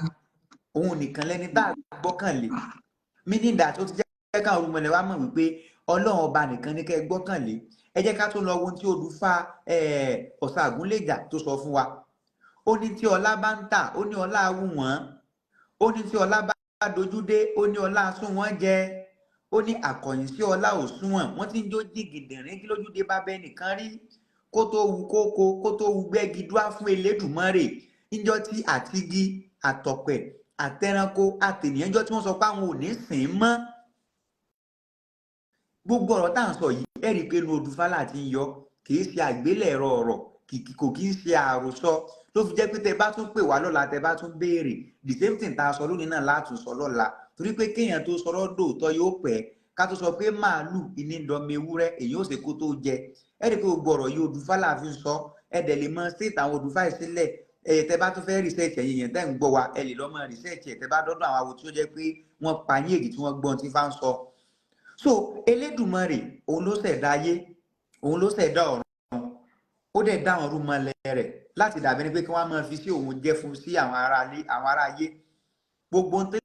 òun nìkan lẹni tá a gbọ́kànlé, meaning that ó ti jẹ́ káwọn irúnmọlẹ̀ wa mọ̀ wípé Ọlọ́run ọba nìkan ní kẹ́ ẹ gbọ́kànlé. Ẹ jẹ́ ká tún lọ wo ohun tí Odùfá Ọ̀sà Àgúnlẹ̀jà tó sọ fún wa. Ó ní tí ọlá bá ń tà, ó ní ọlá wù wọ́n. Ó ní tí ọlá bá dojú dé, ó ní ọlá sún wọ́n jẹ. Ó ní àkọ̀yìn sí ọlá ò súnwọ̀n, wọ́n ti ń jó jìgìdìrín kí lójúde bá bẹ́ẹ̀ nìkan rí kó tó wu kókó, kó tó wu gbẹ́gi dúá fún Elédùmarè. Níjọ́ tí àtigi àtọ̀pẹ̀ àtẹranko àtènìyàn, níjọ́ tí wọ́n sọ pé àwọn ò ní sìn ín mọ́. Gbogbo ọ̀rọ̀ tá à ń sọ yìí, ẹ rí i pé inú Odùfá láti ń yọ, kì í ṣe àgbélẹ̀rọ ọ̀rọ̀, kò kì í ṣe àròsọ. Ló fi jẹ́ pé tẹ bá tún pè wá lọ́la, tẹ bá tún béèrè the same thing tá a sọ lónìí náà látún sọ lọ́la, torí pé kéèyàn tó sọ̀rọ̀ dòótọ́ yóò pẹ́. Ká tó sọ pé màálù ìní dọmọ ewúrẹ́, èyí ò ṣe kó tó jẹ. Ẹ rí i pé gbogbo ọ̀rọ̀ yìí, Odùfá là fi ń sọ. Ẹ dẹ̀ lè mọ state àwọn Odùfá yìí sílẹ̀. Ẹ tẹ bá tún fẹ́ research, ẹ̀yin yẹn tẹ́ ń gbọ́ wa, ẹ lè lọ́ mọ research ẹ̀ tẹ bá dọ́dọ̀ àwọn awo tí ó jẹ́ pé wọ́n pa yín èyí tí wọ́n gbọ́n tí fá ń sọ. So Elédùmarè, òun ló ṣẹ̀dá ayé, òun ló ṣẹ̀dá ọ̀run. Ó dẹ̀ dá àwọn irúnmọlẹ̀ rẹ̀ láti dàbí ẹni pé kí wọ́n máa fi sí òun jẹ́ fún sí àwọn ará ilé, àwọn ará ayé. Gbogbo ohun tí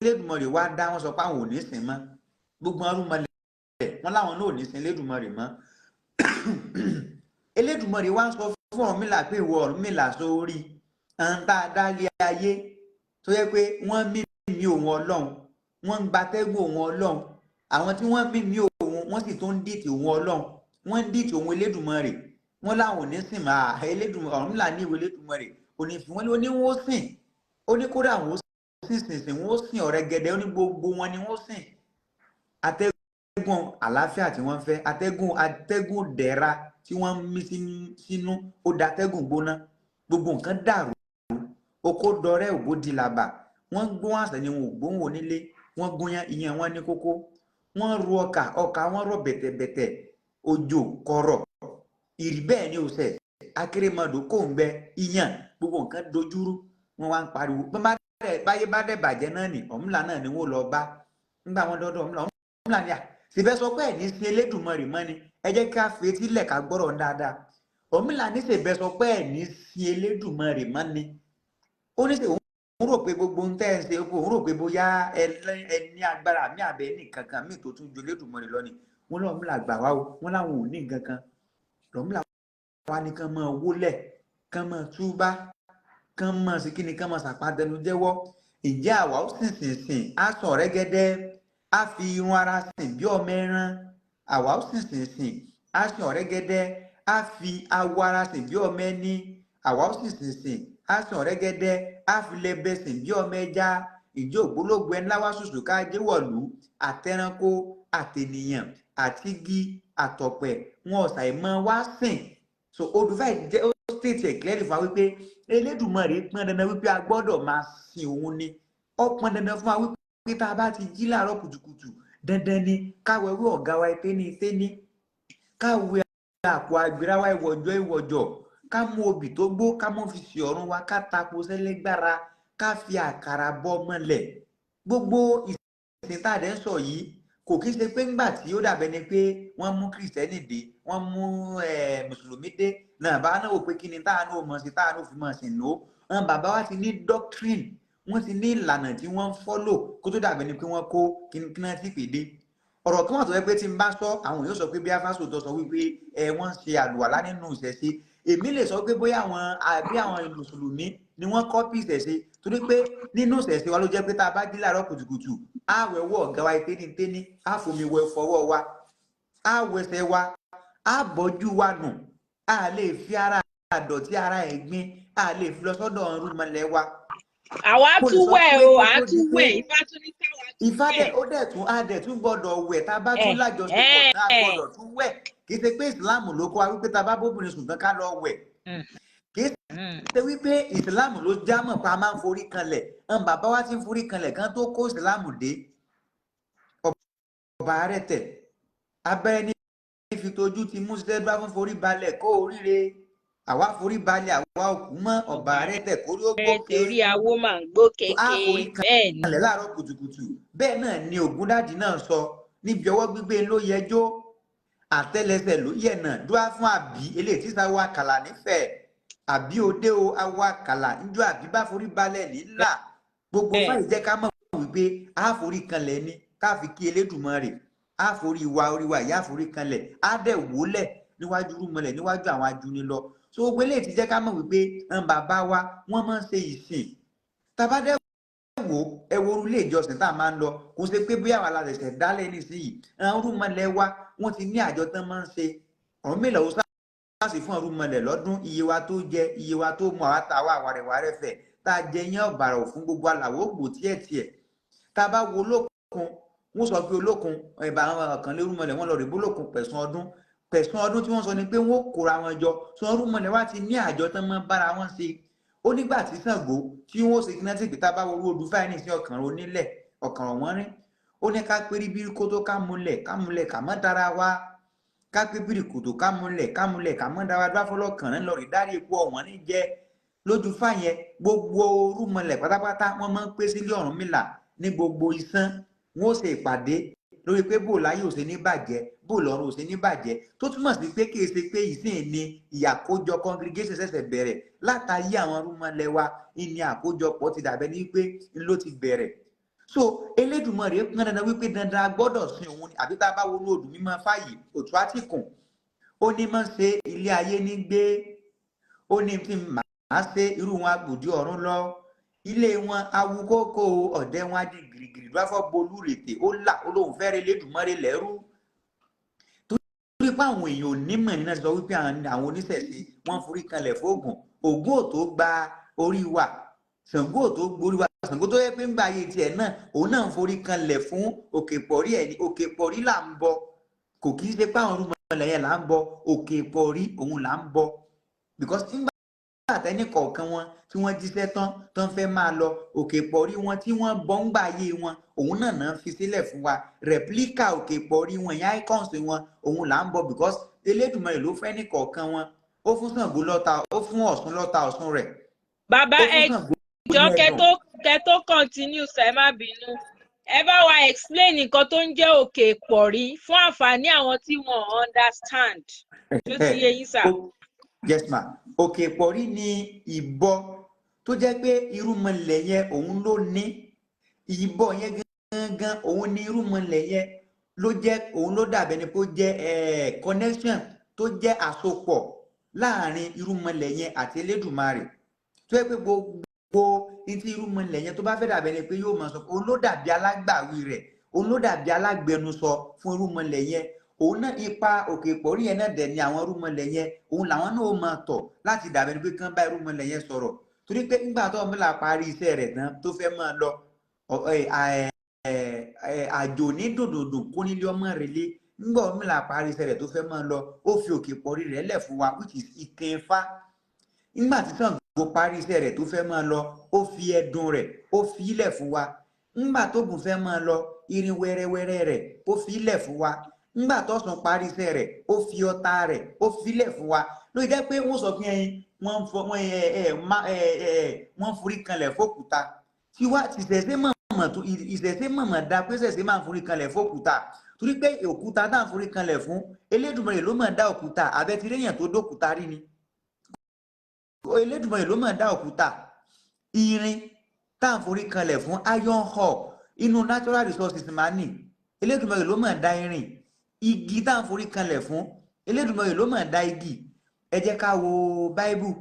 Elédùmarè wá dá, wọn sọ pé àwọn ò ní sìn mọ́. Gbogbo àwọn irúnmọlẹ̀ wọn láwọn náà ò ní sìn Elédùmarè mọ́. Elédùmarè wá ń sọ fún Ọ̀rúnmìlà pé ìwọ Ọ̀rúnmìlà, sórí àwọn tá a dá lé ayé tó yẹ pé wọ́n mímí òun Ọlọ́run, wọ́n ń gbatẹ́gùn òun Ọlọ́run, àwọn tí wọ́n mímí òun, wọ́n sì tún ń dìtì òun Ọlọ́run, wọ́n ń dìtì òun Elédùmarè, wọ́n láwọn ò ní sìn máa Elédùmarè. Ọ̀rúnmìlà ní ìwé Elédùmarè òní fi wọ́n ní wọ́n sìn. Ó ní kódà wọ́n sìn sìn sìn, wọ́n sìn ọ̀rẹ́ gẹ́dẹ́. Ó ní gbogbo wọn ni wọ́n sìn. Atẹ́gùn àlàáfíà tí wọ́n fẹ́, atẹ́gùn dẹ̀ra tí wọ́n ń mí sínú, ó da atẹ́gùn gbóná. Gbogbo nǹkan dàrú, oko dọrẹ́, òbó di làbà. Wọ́n gbóhùn àṣà ni wọn ò gbóhùn onílé. Wọ́n gúnyán, ìyẹn wọn ní kókó. Wọ́n ru ọkà, ọkà wọn rọ̀ bẹ̀tẹ̀bẹ̀tẹ̀. Òjò kọ̀rọ̀ ìrì bẹ́ẹ̀ ni òsẹ̀ akérèmọdò kò ń gbẹ ìyàn. Gbogbo nǹkan dojúrú, wọ́n wá ń pariwo báyé bá dẹ̀ bàjẹ́ náà nì, Ọ̀rúnmìlà náà ni wọ́n lọ bá. Nígbà wọn dọ́dọ̀ Ọ̀rúnmìlà, Ọ̀rúnmìlà ni à síbẹ̀ sọ pé ẹ̀ ní sí Elédùmarè mọ́ ni. Ẹ jẹ́ ká fetí lẹ̀ ká gbọ́rọ̀ dáadáa. Ọ̀rúnmìlà ní síbẹ̀ sọ pé ẹ̀ ní sí Elédùmarè mọ́ ni. Ó ní sè òun rò pé gbogbo ń tẹ́ ẹ ṣe, òun rò pé bóyá ẹ ní agbára mi àbẹ ní kankan míì tó tún ju Elédùmarè lọ ni. Wọn lọ́ọ̀rúnmìlà gbà wá o, wọn láwọn ò ní nǹkan kan. Ọ̀rúnmìlà wa ní kán máa wólẹ̀, kán máa túbá, kán máa sí kíni, kán máa sàpàdánù jẹ́wọ́. Ǹjẹ́ àwa ó sìn sìn sìn, á sàn rẹ́gẹ́dẹ́, á fi irun ara sìn bí ọmọ ẹran. Àwa ó sìn sìn sìn, á sàn rẹ́gẹ́dẹ́, á fi awọ ara sìn bí ọmọ ẹni. Àwa ó sìn sìn sìn, á sàn rẹ́gẹ́dẹ́, á fi lẹ́bẹ̀ sìn bí ọmọ ẹja. Ìjọ ògbólógbò ẹni láwá ṣùṣù ká jẹ́wọ̀lú, àtẹranko àtènìyàn àtigi àtọ̀pẹ̀, wọn ò ṣàìmọ̀ wá sìn. So Odùfá jẹ́ ó state ẹ̀ clearly fún wa wípé Elédùmarè pọn dandan wípé a gbọ́dọ̀ máa sin òun ni. Ó pọn dandan fún wa wípé tá a bá ti jí láàárọ̀ kùtùkùtù, dandan ni káwé wí ọ̀gá wa téní téní, káwé àpò àgbèrè wa ìwọ̀jọ́ ìwọ̀jọ́, ká mú obì tó gbó, ká mọ́ fi sí ọ̀run wa, ká tapo sẹ́lẹ́gbára, ká fi àkàrà bọ́ mọ́lẹ̀. Gbogbo ìsìn tá a dẹ̀ ń sọ yìí kò kí ṣe pé ńgbà tí ó dàbẹ́ ni pé wọ́n mú Kìrìsìtẹ́nì dé, wọ́n mú Mùsùlùmí dé náà, bá náà wò pé kí ni táà náà mọ̀ sí, táà náà fi mọ̀ sí lò ó. Àwọn bàbá wa ti ní doctrine, wọ́n ti ní ìlànà tí wọ́n ń follow kó tó dàbẹ́ ni pé wọ́n kó kí náà ti pè dé. Ọ̀rọ̀ kí wọ́n sọ pé tí n bá sọ, àwọn yóò sọ pé bí afásòtọ́ sọ wípé ẹ wọ́n ń ṣe àlùwàlá nínú ìṣẹ̀ṣe. Èmi lè sọ pé bóyá àwọn àbí àwọn Mùsùlùmí ni wọ́n copy ìṣẹ̀ṣe, torí pé nínú ìṣẹ̀ṣe wa ló jẹ́ pé tá a bá jí láàárọ̀ kùtùkùtù, á wẹ̀ ọwọ́ ọ̀gá wa téníténí, á fomi wẹ fọwọ́ wa, á wẹsẹ̀ wa, á bọ́jú wa nù. Á lè fi ara àdọ̀tí, ara ẹ̀gbin, á lè fi lọ sọ́dọ̀ ọ̀rúnmọlẹ̀ wa. Àwa Mo lè tún sọ wẹ̀ pé o, kó à tó di tún pé wẹ̀. Ifá tún ní káwa tún Ifá wẹ̀. dẹ̀ ó dẹ̀ tún, á dẹ̀ tún gbọ́dọ̀ wẹ̀. Tá a bá Ẹ tún lájọṣepọ̀ ẹ tá a gbọ́dọ̀ tún wẹ̀. Kì í ṣe pé Ìsìláàmù ló kọ́ wa wípé tá a bá bóbìnrin sùn tán, ká lọ wẹ̀. Kì í ṣe wípé Ìsìláàmù ló já mọ̀ pé a máa ń forí kanlẹ̀. Àwọn bàbá wa ti ń forí kanlẹ̀ kan tó kó Ìsìláàmù dé. Ọba Arẹ́tẹ̀ abẹ́rẹ́ ní fi tojú ti mú ṣiṣẹ́ bá fún forí balẹ̀ kó oríire, àwa forí balẹ̀, àwa òkú mọ́ ọba Ọba Arẹ́tẹ̀ kórí ó Arẹ́tẹ̀ gbókè. Orí awó máa ń gbó Á kéke. forí Bẹ́ẹ̀ ni. kanlẹ̀ láàárọ̀ kùtùkùtù. Bẹ́ẹ̀ náà ni Ògúndàdì náà sọ níbi ọwọ́ gbígbé ló yẹjọ́, àtẹ́lẹsẹ̀ ló yẹ̀nà dúá fún àbí eléyìí tí sáwọ́ àkàlà nífẹ̀ẹ́ àbí òde o, awọ àkàlà níjọ́ àbí bá forí balẹ̀ nílà gbogbo. Fáyì jẹ́ ká mọ̀ wípé á forí kanlẹ̀ ni ká fi kí Elédùmarè. Á forí wa, orí wa ìyá forí kanlẹ̀, á dẹ̀ wólẹ̀ níwájú rúmọlẹ̀, níwájú àwọn ajúnilọ. So gbogbo eléyìí ti jẹ́ ká mọ̀ wípé àwọn bàbá wa, wọ́n máa ń ṣe ìsìn. Tàbá dẹ̀ wò, ẹ wo ilé ìjọsìn tá a máa ń lọ, kò ṣe pé bóyá àwa la ṣẹ̀ṣẹ̀ dálẹ̀ nísìnyìí. Àwọn rúmọlẹ̀ wa, wọ́n ti ní àjọ tán máa ń ṣe. Ọ̀run mélòó sáàsì fún ọ̀rúnmọlẹ̀ lọ́dún, iye wa tó jẹ, iye wa tó mu, àwa tá a wà wàrẹ̀wàrẹ̀ fẹ̀ tá a jẹ yẹn ọ̀bàrà fún gbogbo àlàwọ̀ ògbò tiẹ̀tiẹ̀. Tá a bá wo Olókun, wọ́n sọ pé Olókun ẹ̀bà àwọn kan lérúmọlẹ̀, wọ́n lọ rí bólókun pẹ̀sùn ọdún. Pẹ̀sùn ọdún tí wọ́n sọ ni pé wọ́n kóra wọn jọ sọ. Ọ̀rúnmọlẹ̀ wa ti ní àjọ tán máa bára wọn ṣe. Ó nígbà tí Ṣàngó tí wọ́n ṣe kí náà ti pè. Tá a bá wo orú odù fáìní sí ọkàn onílẹ̀ ọkàn wọn rí, ó ní ká pérí bí kótó, ká múlẹ̀, ká múlẹ̀, ká mọ́ dára wa, ká pé bíríkòtò, ká múlẹ̀, ká múlẹ̀, ká mọ́ dára wa. Dúráfọ́lọ́ kàn ń lọ rí dárí epo ọ̀wọ́n ní jẹ́ lójú fáyẹn. Gbogbo orúmọlẹ̀ pátápátá, wọ́n máa ń pé sílé Ọ̀rúnmìlà ní gbogbo ìsán. Wọn ó ṣe ìpàdé lórí pé bó láyé ò ṣe ní bàjẹ́, bó lọ́run ò ṣe ní bàjẹ́. Tó túmọ̀ sí pé kì í ṣe pé ìsìn ni ìyàkójọ congregation ṣẹ̀ṣẹ̀ bẹ̀rẹ̀. Látàyé àwọn orúmọlẹ̀ wa ìní àkójọpọ̀ ti dàbẹ́ ní pé ló ti bẹ̀rẹ̀. So Elédùmarè pọn dandan wípé dandan a gbọ́dọ̀ sin òun ni. Àbí tá a bá wọnú odù mímọ́ fáyì òtún àtìkùn, ó ní mọ̀ ṣe ilé ayé ní gbé, ó ní tí màá ṣe irú wọn agbòdì ọ̀run lọ, ilé wọn awukókó, ọ̀dẹ wọn á di gìrìgìrì lọ́fọ̀ bolú rètè ó là ó lóun fẹ́rẹ̀ Elédùmarè lẹ́rú. Torí pé àwọn èèyàn onímọ̀ nínú sọ wípé àwọn oníṣẹ̀ṣe wọ́n forí kanlẹ̀ fóògùn. Ògún ò tó gba orí wa, Ṣàngó ò tó gborí wa. Ṣàngó tó yẹ pé ń gba ayé tiẹ̀ náà, òun náà ń forí kanlẹ̀ fún Òkè Pọ̀rí ẹ̀ ní. Òkè Pọ̀rí là ń bọ, kò kì í ṣe pé àwọn orúmọlẹ̀ yẹn là ń bọ. Òkè Pọ̀rí òun là ń bọ, because nígbà tẹ́ni kọ̀ọ̀kan wọn tí wọ́n jíṣẹ́ tán tán fẹ́ máa lọ, Òkè Pọ̀rí wọn tí wọ́n bọ́ ń gbà ayé wọn, òun náà náà fi sílẹ̀ fún wa. Replica Òkè Pọ̀rí wọn ìyẹn, icons wọn, òun là ń bọ, because Elédùmarè ló fẹ́ ní kọ̀ọ̀kan wọn. Ó fún Ṣàngó lọ́ta, ó fún Ọ̀ṣun lọ́ta Ọ̀ṣun rẹ̀. Bàbá, ó ẹ fún Ṣàngó jọ ní kẹ ẹ̀dùn. tó kẹ tó continue sir, ẹ má bínú, ẹ bá wa explain nǹkan tó ń jẹ́ Òkè Pọ̀rí fún àǹfààní àwọn tí wọn ò understand. Tó ti yé yín, sir? Yes ma. Òkè Pọ̀rí ni ìbọ tó jẹ́ pé irúnmọlẹ̀ yẹn òun ló ní ìbọ yẹn gangan. Òun ní irúnmọlẹ̀ yẹn ló jẹ́, òun ló dàbẹ̀ ni kó jẹ́ connection tó jẹ́ àsopọ̀ láàrin irúnmọlẹ̀ yẹn àti Elédùmarè, tó yẹ pé gbogbo ní tí irúnmọlẹ̀ yẹn tó bá fẹ́ dàbẹ̀ ni pé yóò máa sọ pé òun ló dàbí alágbàwí rẹ̀, òun ló dàbí alágbẹnusọ fún irúnmọlẹ̀ yẹn. Òun náà ipa Òkè Ìpọ̀rí yẹn náà dẹ̀ ni àwọn irúnmọlẹ̀ yẹn, òun làwọn náà ó máa tọ̀ láti dàbẹ̀ ni pé kán bá irúnmọlẹ̀ yẹn sọ̀rọ̀. Torí pé nígbà tó Ọ̀rúnmìlà parí iṣẹ́ rẹ̀ tán tó fẹ́ máa lọ, àjò ní dòdòdò kó nílé ọmọ rẹ̀ lé. Nígbà Ọ̀rúnmìlà parí iṣẹ́ rẹ̀ tó fẹ́ máa lọ, ó fi Òkè Ìpọ̀rí rẹ̀ lẹ̀ fún wa, which is Ìkìn Ifá. Nígbà tí Ṣàngó parí iṣẹ́ rẹ̀ tó fẹ́ máa lọ, ó fi ẹdun rẹ̀, ó fi ilẹ̀ fún wa. Nígbà tóògùn fẹ́ máa lọ, irin wẹ́rẹ́wẹ́rẹ́ rẹ̀, ó fi ilẹ̀ fún wa. Nígbà tọ́sùn parí iṣẹ́ rẹ̀, ó fi ọta rẹ̀, ó fi ilẹ̀ fún wa. Ló jẹ́ pé wọ́n sọ fún ẹyin wọ́n fọ wọ́n ẹ ẹ má ẹ ẹ wọ́n forí kanlẹ̀ fókúta tiwa tìṣẹ̀ṣẹ̀ mọ̀. mọ̀ tó ìṣẹ̀ṣe mọ̀mọ̀ da pé ìṣẹ̀ṣe máa ń forí kanlẹ̀ fókúta, torí pé òkúta tá à ń forí kanlẹ̀ fún, Elédùmarè ló mọ̀ dá òkúta. Àbẹ̀tìrẹ́yàn tó dókúta rí ni? Elédùmarè ló mọ̀ dá òkúta. Irin tá à ń forí kanlẹ̀ fún, iron ore, inú natural resources máa ní, Elédùmarè ló mọ̀ dá irin. Igi tá à ń forí kanlẹ̀ fún, Elédùmarè ló mọ̀ dá igi. Ẹ jẹ́ ká wo Bible.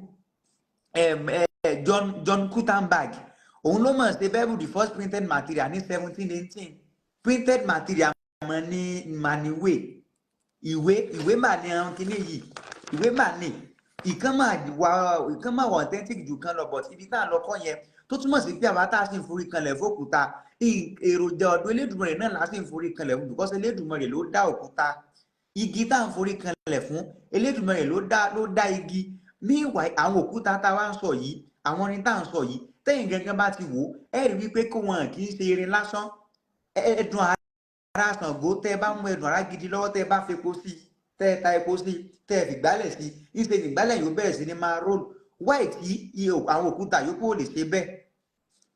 John Gutenberg, òun ló mọ̀ ṣe Bible, the first printed material ní 1718. Printed material mọ̀ ní maniwe ìwé. Ìwé mà ní àwọn kinní yìí, ìwé mà ní. Ìkan máa wà, ìkan máa wà authentic jù kan lọ, but ibi tá à ń lọ kọ́ yẹn. Tó túmọ̀ sí pé àwa tá a sì ń forí kanlẹ̀ fókúta, èròjà ọ̀dọ̀ Elédùmarè náà la sì ń forí kanlẹ̀ fún, because Elédùmarè ló dá òkúta. Igi tá à ń forí kanlẹ̀ fún, Elédùmarè ló dá igi. Meanwhile, àwọn òkúta tá a wá ń sọ yìí, àwọn irin tá à ń sọ yìí, tẹ́yìn gangan bá ti wò ó, ẹ rí wípé kó wọn kì í ṣe irin lásán. Ẹdùn ara Ṣàngó, tẹ́ ẹ bá mú ẹdùn ara gidi lọ́wọ́, tẹ́ ẹ bá fepo sí i, tẹ́ ẹ ta epo sí i, tẹ́ ẹ fìgbálẹ̀ sí i, ìṣe ìgbálẹ̀ yóò bẹ̀rẹ̀ sí ní máa roll. Wáì tí àwọn òkúta yòókù ò lè ṣe bẹ́ẹ̀?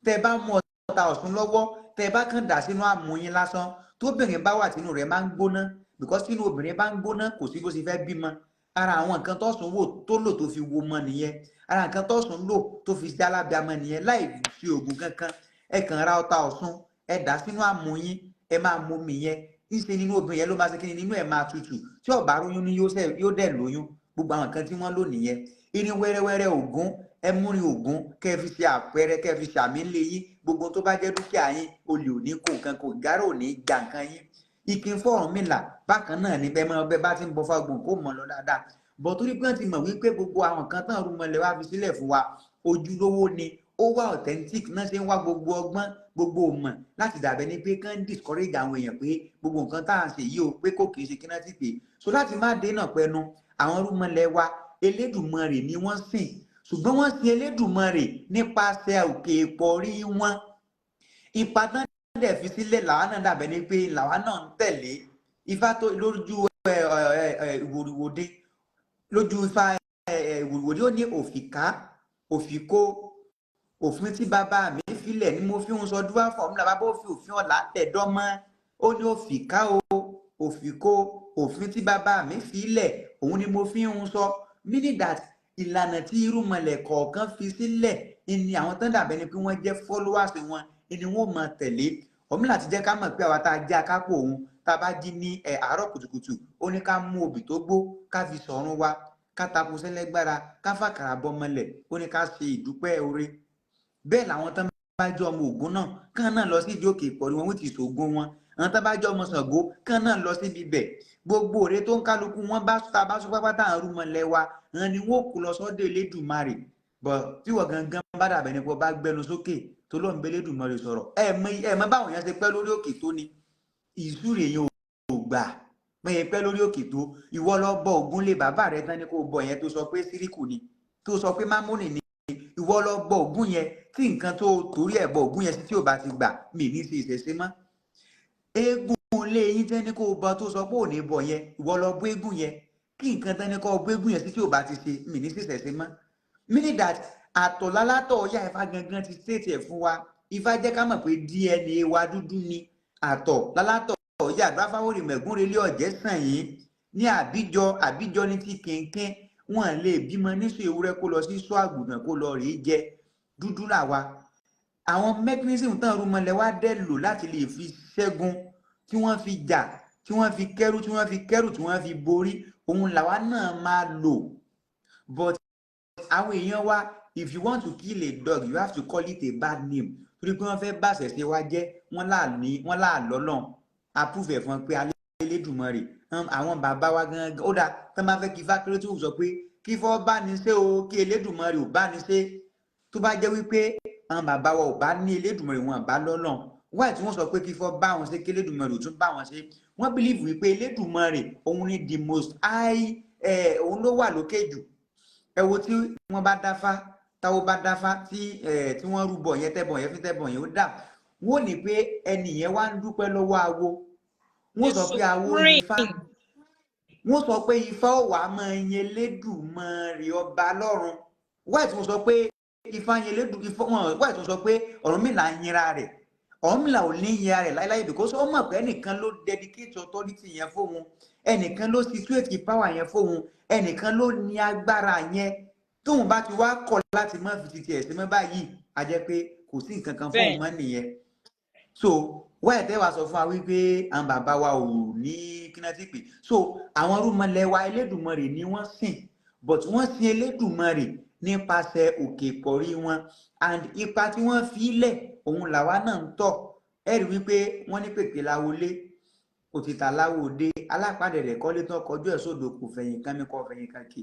Tẹ́ ẹ bá mú ọta Ọ̀ṣun lọ́wọ́, tẹ́ ẹ bá kàn dà sínú àmú yín lásán, tóbìnrin bá wà tínú rẹ̀ máa ń gbóná, because tínú obìnrin bá ń gbóná, kò sí bó ṣe fẹ́ bímọ. Ara àwọn nǹkan tọ́sùn wò tó lò tó fi wo mọ nìyẹn. Ara nǹkan tọ́sùn lò tó fi ṣe alábìamọ nìyẹn, láì fi oògùn kankan. Ẹ kàn ra ọta Ọ̀ṣun, ẹ dà sínú àmú yín, ẹ máa mú mi yẹn, ńṣe nínú obìnrin yẹn ló máa ṣe kíni, nínú ẹ̀ máa tutù. Tí ó bá róyún ní, yóò dẹ̀ lóyún. Gbogbo àwọn nǹkan tí wọ́n lò nìyẹn. Irin wẹ́rẹ́wẹ́rẹ́ Ògún, ẹ múrin Ògún, kẹ́ ẹ fi ṣe àpẹẹrẹ, kẹ́ ẹ fi ṣàmì ńlẹ̀ yín. Gbogbo tó bá jẹ́ dúkìá yín, olè ò ní kó nǹkan, kò gárò ò ní gbà nǹkan yín. Ìkín fọ́ọ̀rùn mìlà bákan náà ní bẹ́ẹ̀ mọ́ bẹ́ẹ̀ bá ti ń bọ́ fágbọ̀n kó mọ̀ lọ dáadáa bọ̀, torí pé wọ́n ti mọ̀ wípé gbogbo àwọn kan tán rúmọlẹ̀ wá fi sílẹ̀ fún wa, ojúlówó ni, ó wà authentic náà, ṣe ń wá gbogbo ọgbọ́n, gbogbo mọ̀ láti dàbẹ́ ní pé kán discourage àwọn èèyàn pé gbogbo nǹkan tá à ń ṣe yìí o, pé kò kì í ṣe kí náà ti pè so láti má dènà pẹnu. Àwọn rúmọlẹ̀ wa, Elédùmarè ni wọ́n sìn, ṣùgbọ́n wọ́n sin Elédùmarè nípasẹ̀ òkè ìpọ̀rí wọn. Ipa tán dẹ̀ fi sílẹ̀ làwa náà dàbẹ́ ní pé làwa náà ń tẹ̀lé. Ifá tó lójú ìwòrìwòde, lójú ifá ìwòrìwòde, ó ní òfìká òfìkó, òfin tí bàbá mi filẹ̀ ni mo fi ń sọ dúwà fún ọmọlá. Bàbá ó fi òfin ọ̀la tẹ̀dọ́mọ́. Ó ní òfìká o, òfìkó, òfin tí bàbá mi filẹ̀, òun ni mo fi ń sọ. Meaning that ìlànà tí irúnmọlẹ̀ kọ̀ọ̀kan fi sílẹ̀ ni àwọn tán dàbẹ́ ni pé wọ́n jẹ́ followers wọn ni wọ́n máa tẹ̀lé. Ọ̀rúnmìlà ti jẹ́ ká mọ̀ pé àwa tá a jẹ́ akápò òun, tá a bá jí ní àárọ̀ kùtùkùtù, ó ní ká mú obì tó gbó, ká fi sọ̀run wa, ká tapo sẹ́lẹ́gbára, ká fàkàrà bọmọlẹ̀. Ó ní ká ṣe ìdúpẹ́ oore. Bẹ́ẹ̀ làwọn tán bá jẹ́ ọmọ Ògún náà, kán náà lọ sí ìdí òkè ìpọ̀rí wọn, which is Ògún wọn. Àwọn tán bá jẹ́ ọmọ Ṣàngó, kán náà lọ síbi ibẹ̀. Gbogbo òre tó ń kálukú wọn bá ta bá sọ pápátá, àrùn mọ̀lẹ́ wa àwọn ni wọ́n kó lọ sọ́dọ̀ Elédùmarè. Bọ̀ tí wọ́n gangan bá dàbẹ̀ nípa bá gbẹnu sókè tó lọ́n bẹ Elédùmarè sọ̀rọ̀, ẹ mọ báwọn yẹn ṣe pẹ́ lórí òkè tó ni ìsúre yẹn ò gbà pé pẹ́ lórí òkè tó. Ìwọ lọ bọ Ògún lé bàbá rẹ tán ní kó bọ yẹn, tó sọ pé síríkù ni, tó sọ pé mámúnì ni. Ìwọ lọ bọ Ògún yẹn, tí nǹkan tó torí ẹ̀ bọ Ògún yẹn sí tí ò bá ti gbà, mí ní sí ìṣẹ̀ṣe mọ́. Eégún ilé yín tẹ́ ní kó bọ, tó sọ pé ò ní bọ yẹn, ìwọ lọ bọ eégún yẹn, kí nǹkan tẹ́ ní kó bọ eégún yẹn sí tí ò bá ti ṣe, mí ní sí ìṣẹ̀ṣe mọ́. Meaning that àtọ̀lálátọ̀ ọ̀yá Ifá gangan ti state ẹ̀ fún wa. Ifá jẹ́ ká mọ̀ pé DNA wa dúdú ni. Àtọ̀ lálátọ̀ ọ̀yá àgbáfáwòrì mẹ̀gúnrelé ọ̀jẹ̀ sàn yín ní àbíjọ. Àbíjọ ní ti kínkín, wọn lè bímọ níṣu ewúrẹ́ kó lọ sí sọ àgùntàn kó lọ rèé jẹ. Dúdú làwa. Àwọn mechanism tán rúmọlẹ̀ wá dẹ̀ lò láti lè fi ṣẹ́gun, tí wọ́n fi jà, tí wọ́n fi kẹ́rù, tí wọ́n fi kẹ́rù, tí wọ́n fi borí, òun làwa náà máa lò. But àwọn èèyàn wa, if you want to kill a dog, you have to call it a bad name, torí pé wọ́n fẹ́ bá ṣẹ̀ṣẹ̀ wa jẹ́. Wọ́n là ní wọ́n là lọ́lọ́n approve ẹ̀ fún wọn pé Elédùmarè àwọn bàbá wa gangan. Ó dáa, tán bá fẹ́ kí ifá kéré tó sọ pé kí fọ́ bá ní ṣe o, kí Elédùmarè ò bá ní ṣe. Tó bá jẹ́ wípé àwọn bàbá wa ò bá ní Elédùmarè, wọn bá lọ́lọ́n, wáyé tí wọ́n sọ pé kí fọ́ bá wọn ṣe, kí Elédùmarè ò tún bá wọn ṣe? Wọ́n believe wípé Elédùmarè òun ni the most high, òun ló wà lókè jù. Ẹ wo tí wọ́n bá dáfá, táwọn bá dáfá tí wọ́n rúbọ yẹn, tẹ́bọ̀ yẹn fi tẹ́bọ̀ yẹn, ó dà wọ́n ní pé ẹnì yẹn wá ń dúpẹ́ lọ́wọ́ awo. Wọ́n sọ pé awo ifá, wọ́n sọ pé ifá ò wá máa yin Elédùmarè ọba lọ́run. Wáyé tí wọ́n sọ pé ifá yin Elédù ifá wọn, wáyé tí wọ́n sọ pé Ọ̀rúnmìlà ń yinra rẹ̀? Ọ̀rúnmìlà ò ní yẹ ara rẹ̀ láíláí, because ó mọ̀ pé ẹnìkan ló dedicate authority yẹn fóun, ẹnìkan ló situate power yẹn fóun, ẹnìkan ló ní agbára yẹn. Tóun bá ti wá kọ̀ láti má fi ti tiẹ̀ sí mọ́ báyìí, a jẹ́ pé kò sí nǹkan kan fóun mọ́ nìyẹn. So wáyé tẹ́ wàá sọ fún wa wípé àwọn bàbá wa ò ní kí náà ti pè. So àwọn irúnmọlẹ̀ wa, Elédùmarè ni wọ́n sìn, but wọ́n sin Elédùmarè nípasẹ̀ òkè ìkọ̀rí wọn, and ipa tí wọ́n fi lẹ̀, òun làwa náà ń tọ̀. Ẹ rí wípé wọ́n ní pèpè láwọlé òtítà láwòde alápàdé kọ́lé tán, kọjú ẹ̀ sódò, kò fẹ̀yìn kan mi kò fẹ̀yìn kan kì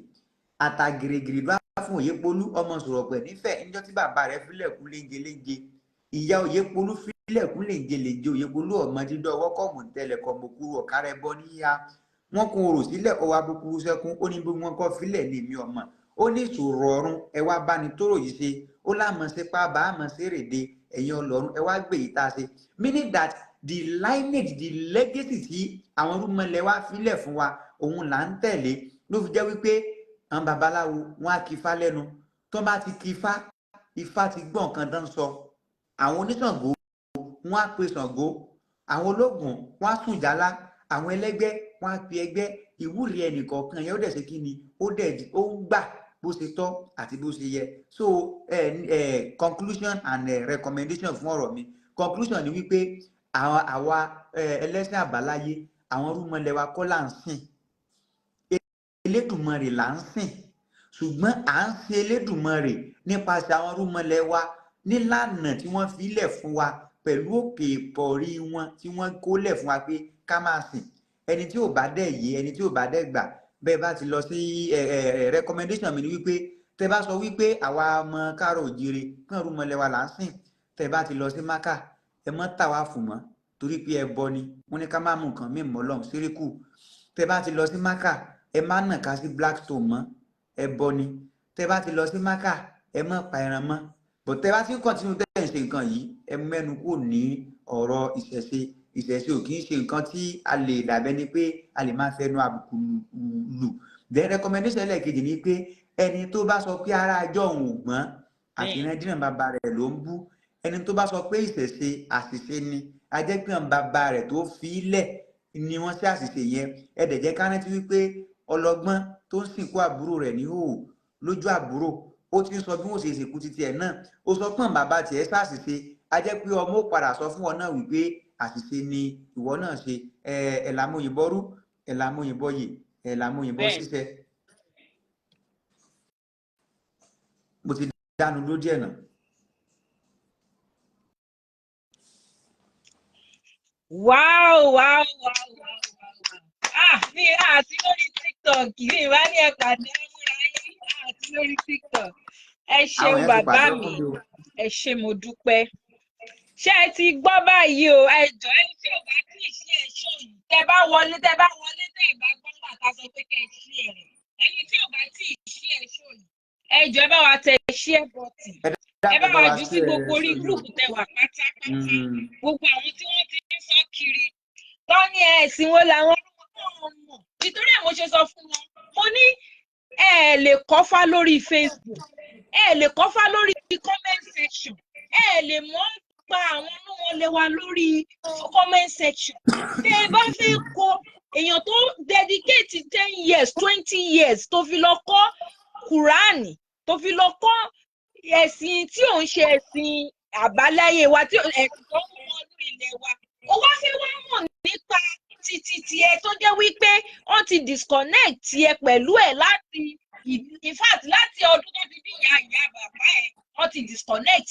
àtà gìrìgìrì bá fún Òyepolú ọmọ sọ̀rọ̀ pẹ̀ nífẹ̀ẹ́ níjọ́ tí bàbá rẹ̀ fílẹ̀ kú léńje léńje. Ìyá Òyepolú fílẹ̀ kú léńje léńje. Òyepolú ọmọ dídọ́ ọwọ́ kọ̀mù tẹ́lẹ̀ kọ́ mọ̀ kúrò ọ̀kárẹ́ bọ́ níyà. Wọ́n kun orò sílẹ̀, ọwọ́ abúkúrú sẹ́kún. Ó ní bí wọ́n kọ́ fílẹ̀ ní èmi ọmọ. Ó ní ìṣòro ọ̀run, ẹ wá bá ní tóró yìí ṣe. Ó lámọ̀ sí pábà àmọ̀ sí èrèdè ẹ̀yin ọlọ́run, ẹ wá gbé yìí tá a ṣe, meaning that the lineage, the legacy tí àwọn irúnmọlẹ̀ wa filẹ̀ fún wa, òun là ń tẹ̀lé. Ló fi jẹ́ wípé àwọn babaláwo wọn á kí ifá lẹ́nu. Tó bá ti kí ifá, ifá ti gbọ́ nǹkan tó ń sọ. Àwọn oníṣàngó wọn á pe Ṣàngó, àwọn ológun wọn á sùn jálá, àwọn ẹlẹ́gbẹ́ wọn á pe ẹgbẹ́. Ìwúrí ẹnìkọ̀ọ̀kan yẹn, ó dẹ̀ ṣe kí ni, ó dẹ̀ ó ń gbà bó ṣe tọ́ àti bó ṣe yẹ. So conclusion and recommendation fún ọ̀rọ̀ mi, conclusion ni wípé àwọn àwa ẹlẹ́sìn àbáláyé, àwọn irúnmọlẹ̀ wa kọ́ là ń sìn, Elédùmarè là ń sìn. Ṣùgbọ́n à ń sin Elédùmarè nípasẹ̀ àwọn irúnmọlẹ̀ wa nílànà tí wọ́n fi lẹ̀ fún wa pẹ̀lú òkè ìpọ̀rí wọn tí wọ́n kó lẹ̀ fún wa pé ká máa sìn. Ẹni tí ò bá dẹ̀ yé, ẹni tí ò bá dẹ̀ gbà, bẹ́ẹ̀ bá ti lọ sí ẹ ẹ recommendation mi ni wípé tẹ́ bá sọ wípé àwa ọmọ káàrọ̀ òjire kàn irúnmọlẹ̀ wa là ń sìn, tẹ́ bá ti lọ sí Mákà, ẹ mọ́ tà wá fún mọ́, torí pé ẹbọ ni. Wọ́n ní ká má mú nǹkan míì mọ́ Ọlọ́run, síríkù. Tẹ́ bá ti lọ sí Mákà, ẹ má nàka sí Blackstone mọ́, ẹbọ ni. Tẹ́ bá ti lọ sí Mákà, ẹ má pa ẹran mọ́. But tẹ́ bá ti ń continue tẹ́ ń ṣe nǹkan yìí, ẹ mẹ́nu kúrò ní ọ̀rọ̀ ìṣẹ̀ṣe. Ìṣẹ̀ṣe ò kì í ṣe nǹkan tí a lè dàbẹ́ ni pé a lè máa fẹnu àbùkù lù. Then recommendation ẹlẹ́ẹ̀kejì ni pé ẹni tó bá sọ pé ara ajọ́ òun ò gbọ́n àti ìrandíran bàbá rẹ̀ ló ń bú. Ẹni tó bá sọ pé ìṣẹ̀ṣe àṣìṣe ni, a jẹ́ pé àwọn bàbá rẹ̀ tó fi í lẹ̀ ni wọ́n ṣe àṣìṣe yẹn. Ẹ dẹ̀ jẹ́ ká rántí wípé ọlọ́gbọ́n tó ń sìnkú àbúrò rẹ̀ ní hòhò lójú àbúrò, ó ti ń sọ bí wọ́n ṣe sìnkú títí ẹ̀ náà. Ó sọ pé bàbá tiẹ̀ ṣàṣìṣe, a jẹ́ pé ọmọ ó padà sọ fún ọ náà wípé àṣìṣe ni ìwọ náà ṣe. Ẹ̀ làmúyìnbọ́ rú, ẹ̀ làmúyìnbọ́ yè, ẹ̀ làmúyìnbọ́ ṣiṣẹ́. Mo ti dánu dúró díẹ̀ náà. Wow. Ah, mi àti lórí TikTok, mi wá ní ẹ pàdé múra yín àti lórí TikTok. Ẹ Àwọn ṣeun èèyàn ti bàbá pàtẹ́wọ́ mi, fún mi o. ẹ ṣé, mo dúpẹ́. Ṣé ẹ ti gbọ́ báyìí o? Ẹ jọ̀ọ́, ẹni tí ò bá tí ì ṣe ẹ̀ṣọ́ yìí, tẹ bá wọlé, tẹ bá gbọ́ nígbà tá a sọ pé kẹ́ ẹ ṣí ẹ rẹ̀. Ẹni tí ò bá tí ì ṣe ẹ̀ṣọ́ yìí, ẹ jọ̀ọ́, ẹ bá wa tẹ share button. Ẹ Ẹ bá dákun, bá wa wa jù sí share gbogbo orí show yìí o. gúrùpù tẹ wà pátápátá. Gbogbo àwọn tí wọ́n ti ń sọ kiri tọ́ ní ẹ̀sìn wo làwọn ọmọ mọ̀. Nítorí ẹ̀ mo ṣe sọ fún wọn, mo ní ẹ lè kọ́fá lórí Facebook, ẹ lè kọ́fá lórí comment section, ẹ lè mọ̀ ń pa àwọn irúnmọlẹ̀ wa lórí comment section. Tẹ́ ẹ bá fẹ́ kọ èèyàn tó dedicate 10 years, 20 years tó fi lọ kọ́ Kùránì, tó fi lọ kọ́ ẹ̀sìn tí ò ń ṣe ẹ̀sìn àbáláyé wa, tí ẹ̀sìn tó ń wọnú ilẹ̀ wa, ó wá fẹ́ wá mọ̀ nípa títí tiẹ̀ tó jẹ́ wípé wọ́n ti disconnect tiẹ̀ pẹ̀lú ẹ̀ láti, in fact, láti ọdún tó ti bí ìyá ìyá bàbá ẹ̀, wọ́n ti disconnect.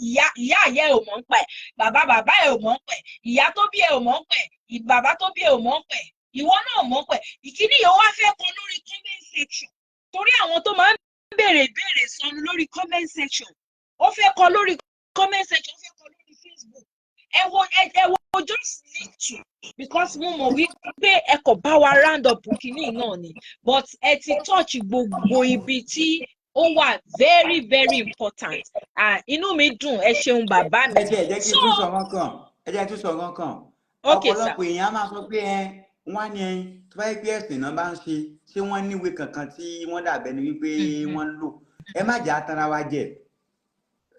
Ìyá ìyá ìyá ẹ̀ ò mọ̀ ń pa ẹ̀, bàbá bàbá ẹ̀ ò mọ̀ ń pa ẹ̀, ìyá tó bí ẹ̀ ò mọ̀ ń pa ẹ̀, bàbá tó bí ẹ̀ ò mọ̀ ń pa ẹ̀, ìwọ náà ò mọ̀ ń pa ẹ̀. Ìkíní yìí, ó wá fẹ́ kọ lórí comment section, torí àwọn tó máa ń béèrè ìbéèrè sọnù lórí comment section, ó fẹ́ kọ lórí comment section, ó fẹ́ kọ lórí Facebook. Ẹ wo, ẹ wo, just little, because mo mọ̀ wípé ẹ kò bá wa round up kínní náà ni, but ẹ ti touch gbogbo ibi tí ó wà very very important. Ah, inú mi dùn, ẹ ṣeun bàbá mi. Ẹ jẹ́ kí n So tún sọ wọn kàn, ẹ jẹ́ kí n tún sọ wọn kàn. Okay sir. Ọ̀pọ̀lọpọ̀ èèyàn á máa sọ pé ẹ wọ́n á ní ẹ tó bá yẹ pé ẹ̀sìn náà bá ń ṣe, ṣé wọ́n níwèé kankan tí wọ́n dàbẹ́ ni wípé wọ́n ń lò? Ẹ má jà tanra wa jẹ.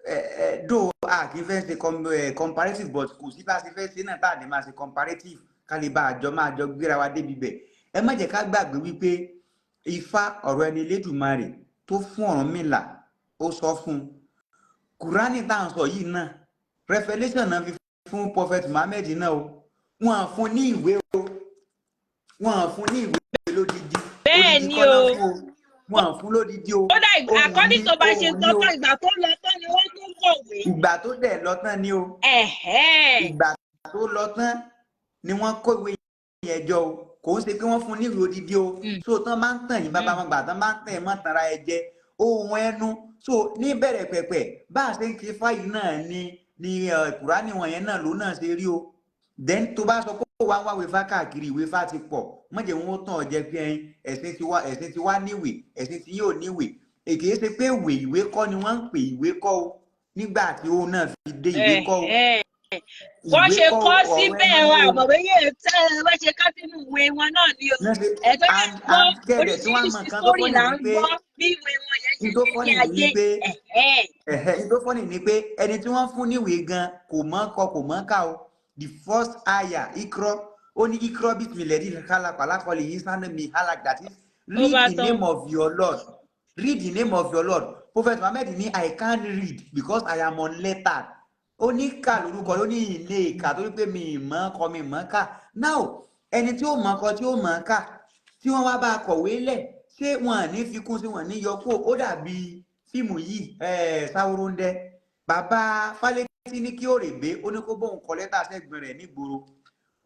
Ẹ ẹ dó a kì í fẹ́ ṣe comparative, but kò sí bá a ṣe fẹ́ ṣe náà tá a lè máa ṣe comparative, ká lè bá àjọ máa jọ gbéra wa débi bẹ̀. Ẹ má jẹ́ ká gbàgbé wípé Ifá, ọ̀rọ̀ ẹni Elédùmarè tó fún Ọ̀rúnmìlà, ó sọ fún un. Kùránì tá à ń sọ yìí náà, revelation náà fi fún Prophet Muhammed náà o. Wọn à fún ní ìwé o, wọn à fún ní ìwé lódidi. Bẹ́ẹ̀ Odidi ni kọ́ náà o. fún o, wọn à fún lódidi o. Kódà Ohun àkọ́ní ní tó bá ṣe ohun sọ ní o. tán, ìgbà tó lọ tán ni wọ́n tún kọ̀wé. Ìgbà tó dẹ̀ lọ tán ni o. Ìgbà tó lọ tán ni wọ́n kó ìwé yẹn jọ o. Kò ń ṣe pé wọ́n fún ní ìwé odidi o. So tán máa ń tàn yín, bàbá wọn gbà tán máa ń tàn ẹ̀ mọ́ tanra ẹ jẹ ohun ẹnu. So ní bẹ̀rẹ̀ pẹ̀pẹ̀, bá a ṣe ń kí fáyì náà ni Kùránì wọn yẹn náà ló náà ṣe rí o. Then tó bá sọ pé ó wá ń wá ìwé fá káàkiri, ìwé fá ti pọ̀. Mọ̀jẹ̀ wọn ó tàn ọ́ jẹ pé ẹyin ẹ̀sìn ti wá, ẹ̀sìn ti wá níwèé, ẹ̀sìn tí yóò níwèé. Èkì í ṣe pé ìwé, ìwé kọ́ ni wọ́n ń pè, ìwé kọ́ o. Nígbà tí òun náà fi dé, ìwé kọ́ o. Wọ́n Ìwé ṣe kọ́ kọ́ o, ọ̀rọ̀ síbẹ̀ ẹnu wọn ni o. àmọ̀ bóyá tẹ́ wọ́n ṣe kọ́ sínú ìwé wọn náà ni o. Náà ṣe Ẹ̀tọ́ yẹn and gbọ́ and kẹ́ẹ̀dẹ̀ tí wọ́n á mọ oríṣiríṣi nǹkan tó sórí fọ́nì là ni ń pé gbọ́ bí ìwé wọn yẹn ṣe n tó dé ní fọ́nì ni ayé. wípé Ẹ̀hẹ́. Ẹ̀hẹ́, n tó funny ni pé ẹni tí wọ́n fún níwèé gan kò mọ̀ kọ, kò mọ̀ ká o. The first aya, Iqra, ó ní "Iqra bismi khalaqal insana min alaq", that is, Ó read bá the tán. name of your Lord, read the name of your Lord. Prophet Muhammad ní, "I can't read because I am unlettered." Ó ní kà lórúkọ ló ní ilé ìkà torí pé mi ì mọ̀ kọ, mi ì mọ̀ kà. Now, ẹni tí ó mọ̀ kọ, tí ó mọ̀ kà, tí wọ́n wá bá a kọ̀wé lẹ̀, ṣé wọn à ní fi kún sí, wọn ní yọ kó? Ó dàbí fíìmù yìí, Sáwóróńdé. Bàbá Fálétí ní kí Òrèbé, ó ní kó bóun kọ lẹ́tà sẹ́gbọ̀n rẹ̀ nígboro.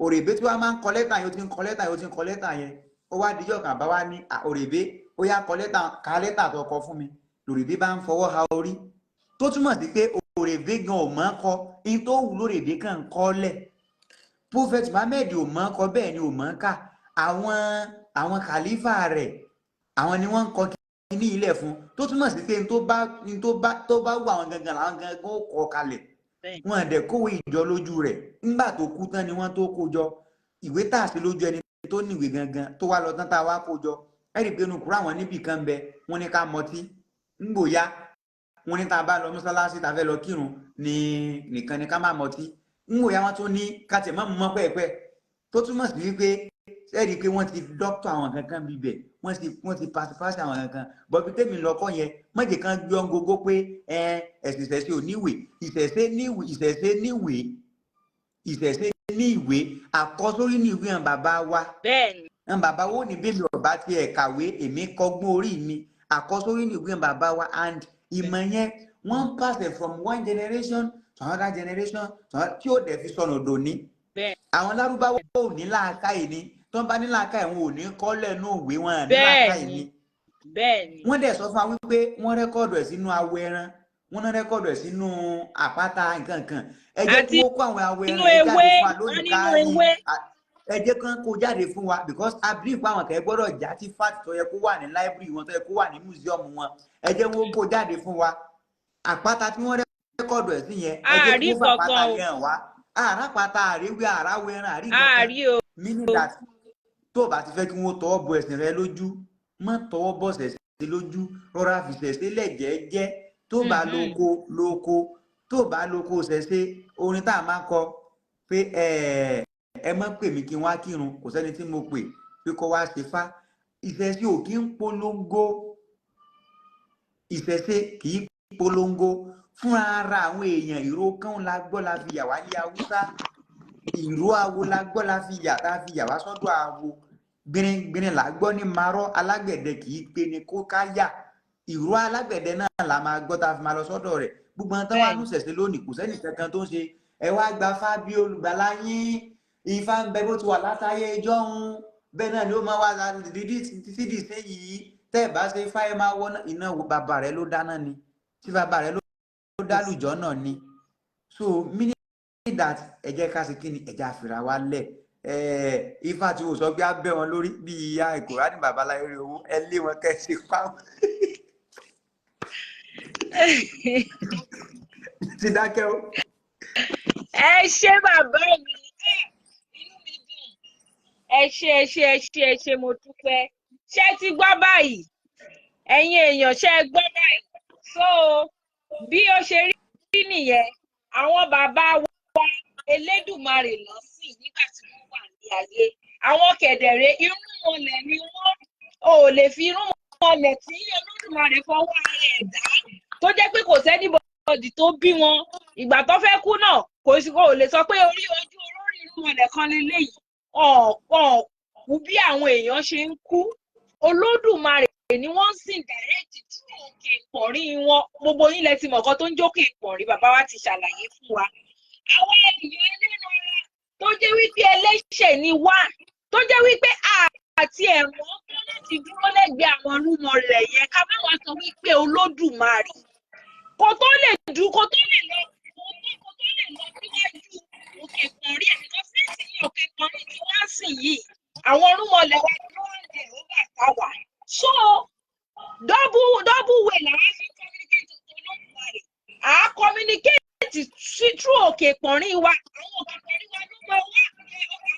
Òrèbé tí wàá máa ń kọ lẹ́tà yẹn, ó ti ń kọ lẹ́tà yẹn, ó ti ń kọ lẹ́tà yẹn. Ó wá dijọ́ kan bá wá ní, "À, Òrèbé, ó yá, kọ lẹ́tà, ka lẹ́tà tó kọ fún mi." Lòrèbé bá ń fọwọ́ ha orí, tó túmọ̀ sí pé Òrèbé gan ò mọ̀ kọ. In tó wù lórèbé kàn ń kọ́ lẹ̀. Prophet Muhammed ò mọ̀ kọ, bẹ́ẹ̀ ni ò mọ̀ kà. Àwọn kàlífà rẹ̀, àwọn ni wọ́n ń kọ kíní ilẹ̀ fún, tó túmọ̀ sí pé n tó bá wù àwọn gangan làwọn gangan ó kọ kalẹ̀. Wọn dẹ̀ kówé ìjọ lójú rẹ̀. Ńgbà tó kú tán ni wọ́n tó kó jọ. Ìwé tà sí lójú ẹni tó níwèé gangan tó wá lọ tán tá a wá kó jọ. Ẹ rí i pé inú kúrò àwọn níbì kan bẹ, wọ́n ní ká mọtí ńgbòyà. Wọ́n ní tá a bá lọ mọ́sálásí, tá a fẹ́ lọ kírun ní nìkan ni ká má mọtí. Ńgbòyà, wọ́n tún ní ká tẹ̀ mọ́ mọ́ pẹ́ẹ́pẹ́, tó túmọ̀ sí wípé ẹ rí i pé wọ́n ti dọ́kítọ̀ àwọn kankan bíbẹ̀, wọ́n ti pàṣípàṣẹ àwọn kankan bọ́bí. Tèmi lọ́kọ́ yẹn, mọ̀jẹ̀ kan gbé ọ́n gógó pé ẹ ẹ̀sìn ìṣẹ̀ṣe ò níwèé. Ìṣẹ̀ṣe níwèé, ìṣẹ̀ṣe níwèé, ìṣẹ̀ṣe ní ìwé àkọsórí, ní ìwé hàn bàbá wa. Hàn bàbá wo ní bẹ́ẹ̀ mi ọ̀bá tiẹ̀ kàwé, èmi kọ́gbọ́n orí mi. Àkọsórí ní ìwé hàn bàbá wa, and ìmọ̀ yẹn wọ́n ń pass from one generation to another generation to another, tí ó dẹ̀ fi sọnù dòní. Àwọn Lárúbáwá ò ní làákàyè ni. Tó ń bá ní làákàyè, wọn ò ní kọ́ lẹ́nu ìwé. Wọn à ní làákàyè ni. Wọ́n dẹ̀ sọ fún wa wípé wọ́n record ẹ̀ sínú awọ ẹran, wọ́n náà record ẹ̀ sínú àpáta nǹkan kan. Ẹ jẹ́ kí Àti wọ́n kó àwọn awọ ẹran inú yẹn jáde ewé fún wa wọ́n lónìí nínú ká rí. ewé. Ẹ jẹ́ kán kó jáde fún wa, because I believe pé àwọn kẹ́ gbọ́dọ̀ já tí fact tó yẹ kó wà ní library wọn, tó yẹ kó wà ní museum wọn. Ẹ jẹ́ wọ́n kó jáde fún wa. Àpáta tí wọ́n record ẹ̀ sí yẹn, ẹ jẹ́ Àárí kí wọ́n fàpáta kankan o. yẹn hàn wá. Àràpáta, àríwé, àràwé ẹran, àrí kankan. Àárí o. Meaning that tó o bá ti fẹ́ kí wọ́n tọwọ́ bọ ẹ̀sìn rẹ lójú, má tọwọ́ bọ̀ ṣẹ̀ṣẹ̀ lójú. Rọra fìṣẹ̀ṣẹ̀ lẹ̀ jẹ́jẹ́. Tó bá lóko lóko, tó bá lóko ṣẹ̀ṣẹ̀, orin tá a máa kọ pé ẹ ẹ má pè mí kí n wá kírun, kò sẹ́ni tí mo pè pé kó wá ṣe fá. Ìṣẹ̀ṣe ò kí ń polongo, ìṣẹ̀ṣe kì í polongo fúnra ara àwọn èèyàn. Ìró kan la gbọ́ la fi yà wá lé Haúsá, ìró awo la gbọ́ la fi yà tá a fi yà wá sọ́dọ̀ awo. Gbìnrín là gbọ́ ní marọ́, alágbẹ̀dẹ kì í pe ni kó ká yà. Ìró alágbẹ̀dẹ náà la máa gbọ́ tá a fi máa lọ sọ́dọ̀ rẹ̀. Gbogbo àwọn tán wá nù ṣẹ̀ṣẹ̀ lónìí, kò sẹ́nì kankan tó ń ṣe ẹ wá gba fá bí olùgbàlà yín. Ifá ń bẹ bó ti wà látàyè ìjọ́hun, bẹ́ẹ̀ náà ni ó máa wá dídí títí dì sí yìí. Tẹ́ ẹ̀ bá ṣe ifá, ẹ máa wọ́n iná. Bàbá rẹ ló dáná ni, tí bàbá rẹ ló dálùjọ́ náà ni. So meaning that ẹ jẹ́ ká ṣe kí ni, ẹ jẹ́ àfìrà wa lẹ̀. Ifá tí o sọ pé á bẹ́ wọn lórí bí ìyá ìkòránì babaláyé rí owó, ẹ lé wọn kẹ́sì pa wọn. Ti dákẹ́ o. Ẹ ṣé, bàbá mi. Inú mi dùn. Ẹ ṣé, ẹ ṣé, ẹ ṣé, ẹ ṣé, mo dúpẹ́. Ṣé ẹ ti gbọ́ báyìí, ẹ̀yin èèyàn? Ṣé ẹ gbọ́ báyìí? So bí ó ṣe rí rí nìyẹn. Àwọn bàbá wa, Elédùmarè lọ́sìn nígbà tí wọ́n wà ní ayé. Àwọn kẹ̀dẹ̀rẹ̀, irúnmọlẹ̀ ni wọ́n. Ò lè fi irúnmọlẹ̀ tí Olódùmarè fọwọ́ ara ẹ̀ dá, tó jẹ́ pé kò sí anybody tó bí wọn. Ìgbà tó fẹ́ kú náà, kò sí, kò lè sọ pé orí ojú olórí irúnmọlẹ̀ kan lélẹ́yìí. Ọ̀pọ̀ kú bí àwọn èèyàn ṣe ń kú. Olódùmarè ni wọ́n ń sìn direct through òkè ìpọ̀nrí wọn. Gbogbo yín lẹ ti mọ̀ nǹkan tó ń jókè ìpọ̀nrí, bàbá wa ti ṣàlàyé fún wa. Àwọn èèyàn ẹlẹ́nu ara tó jẹ́ wípé ẹlẹ́ṣẹ̀ ni wá, tó jẹ́ wípé àti ẹ̀mọ́ tó láti dúró lẹ́gbẹ̀ẹ́ àwọn irúnmọlẹ̀ yẹn, ká má wá sọ wípé Olódùmarè kò tó lè dùn, kò tó lè lọ síwájú òkè ìpọ̀nrí ẹ̀, because nísìnyí òkè ìpọ̀nrí tí wọ́n ń sìn yìí, àwọn irúnmọlẹ̀ wa ló ń dẹ̀ ó bà tá wà. So double double way làwọn fi communicate with Olódùmarè. À á communicate sí through òkè ìpọ̀nrín wa. Àwọn òkè ìpọ̀nrín wa ló máa wá,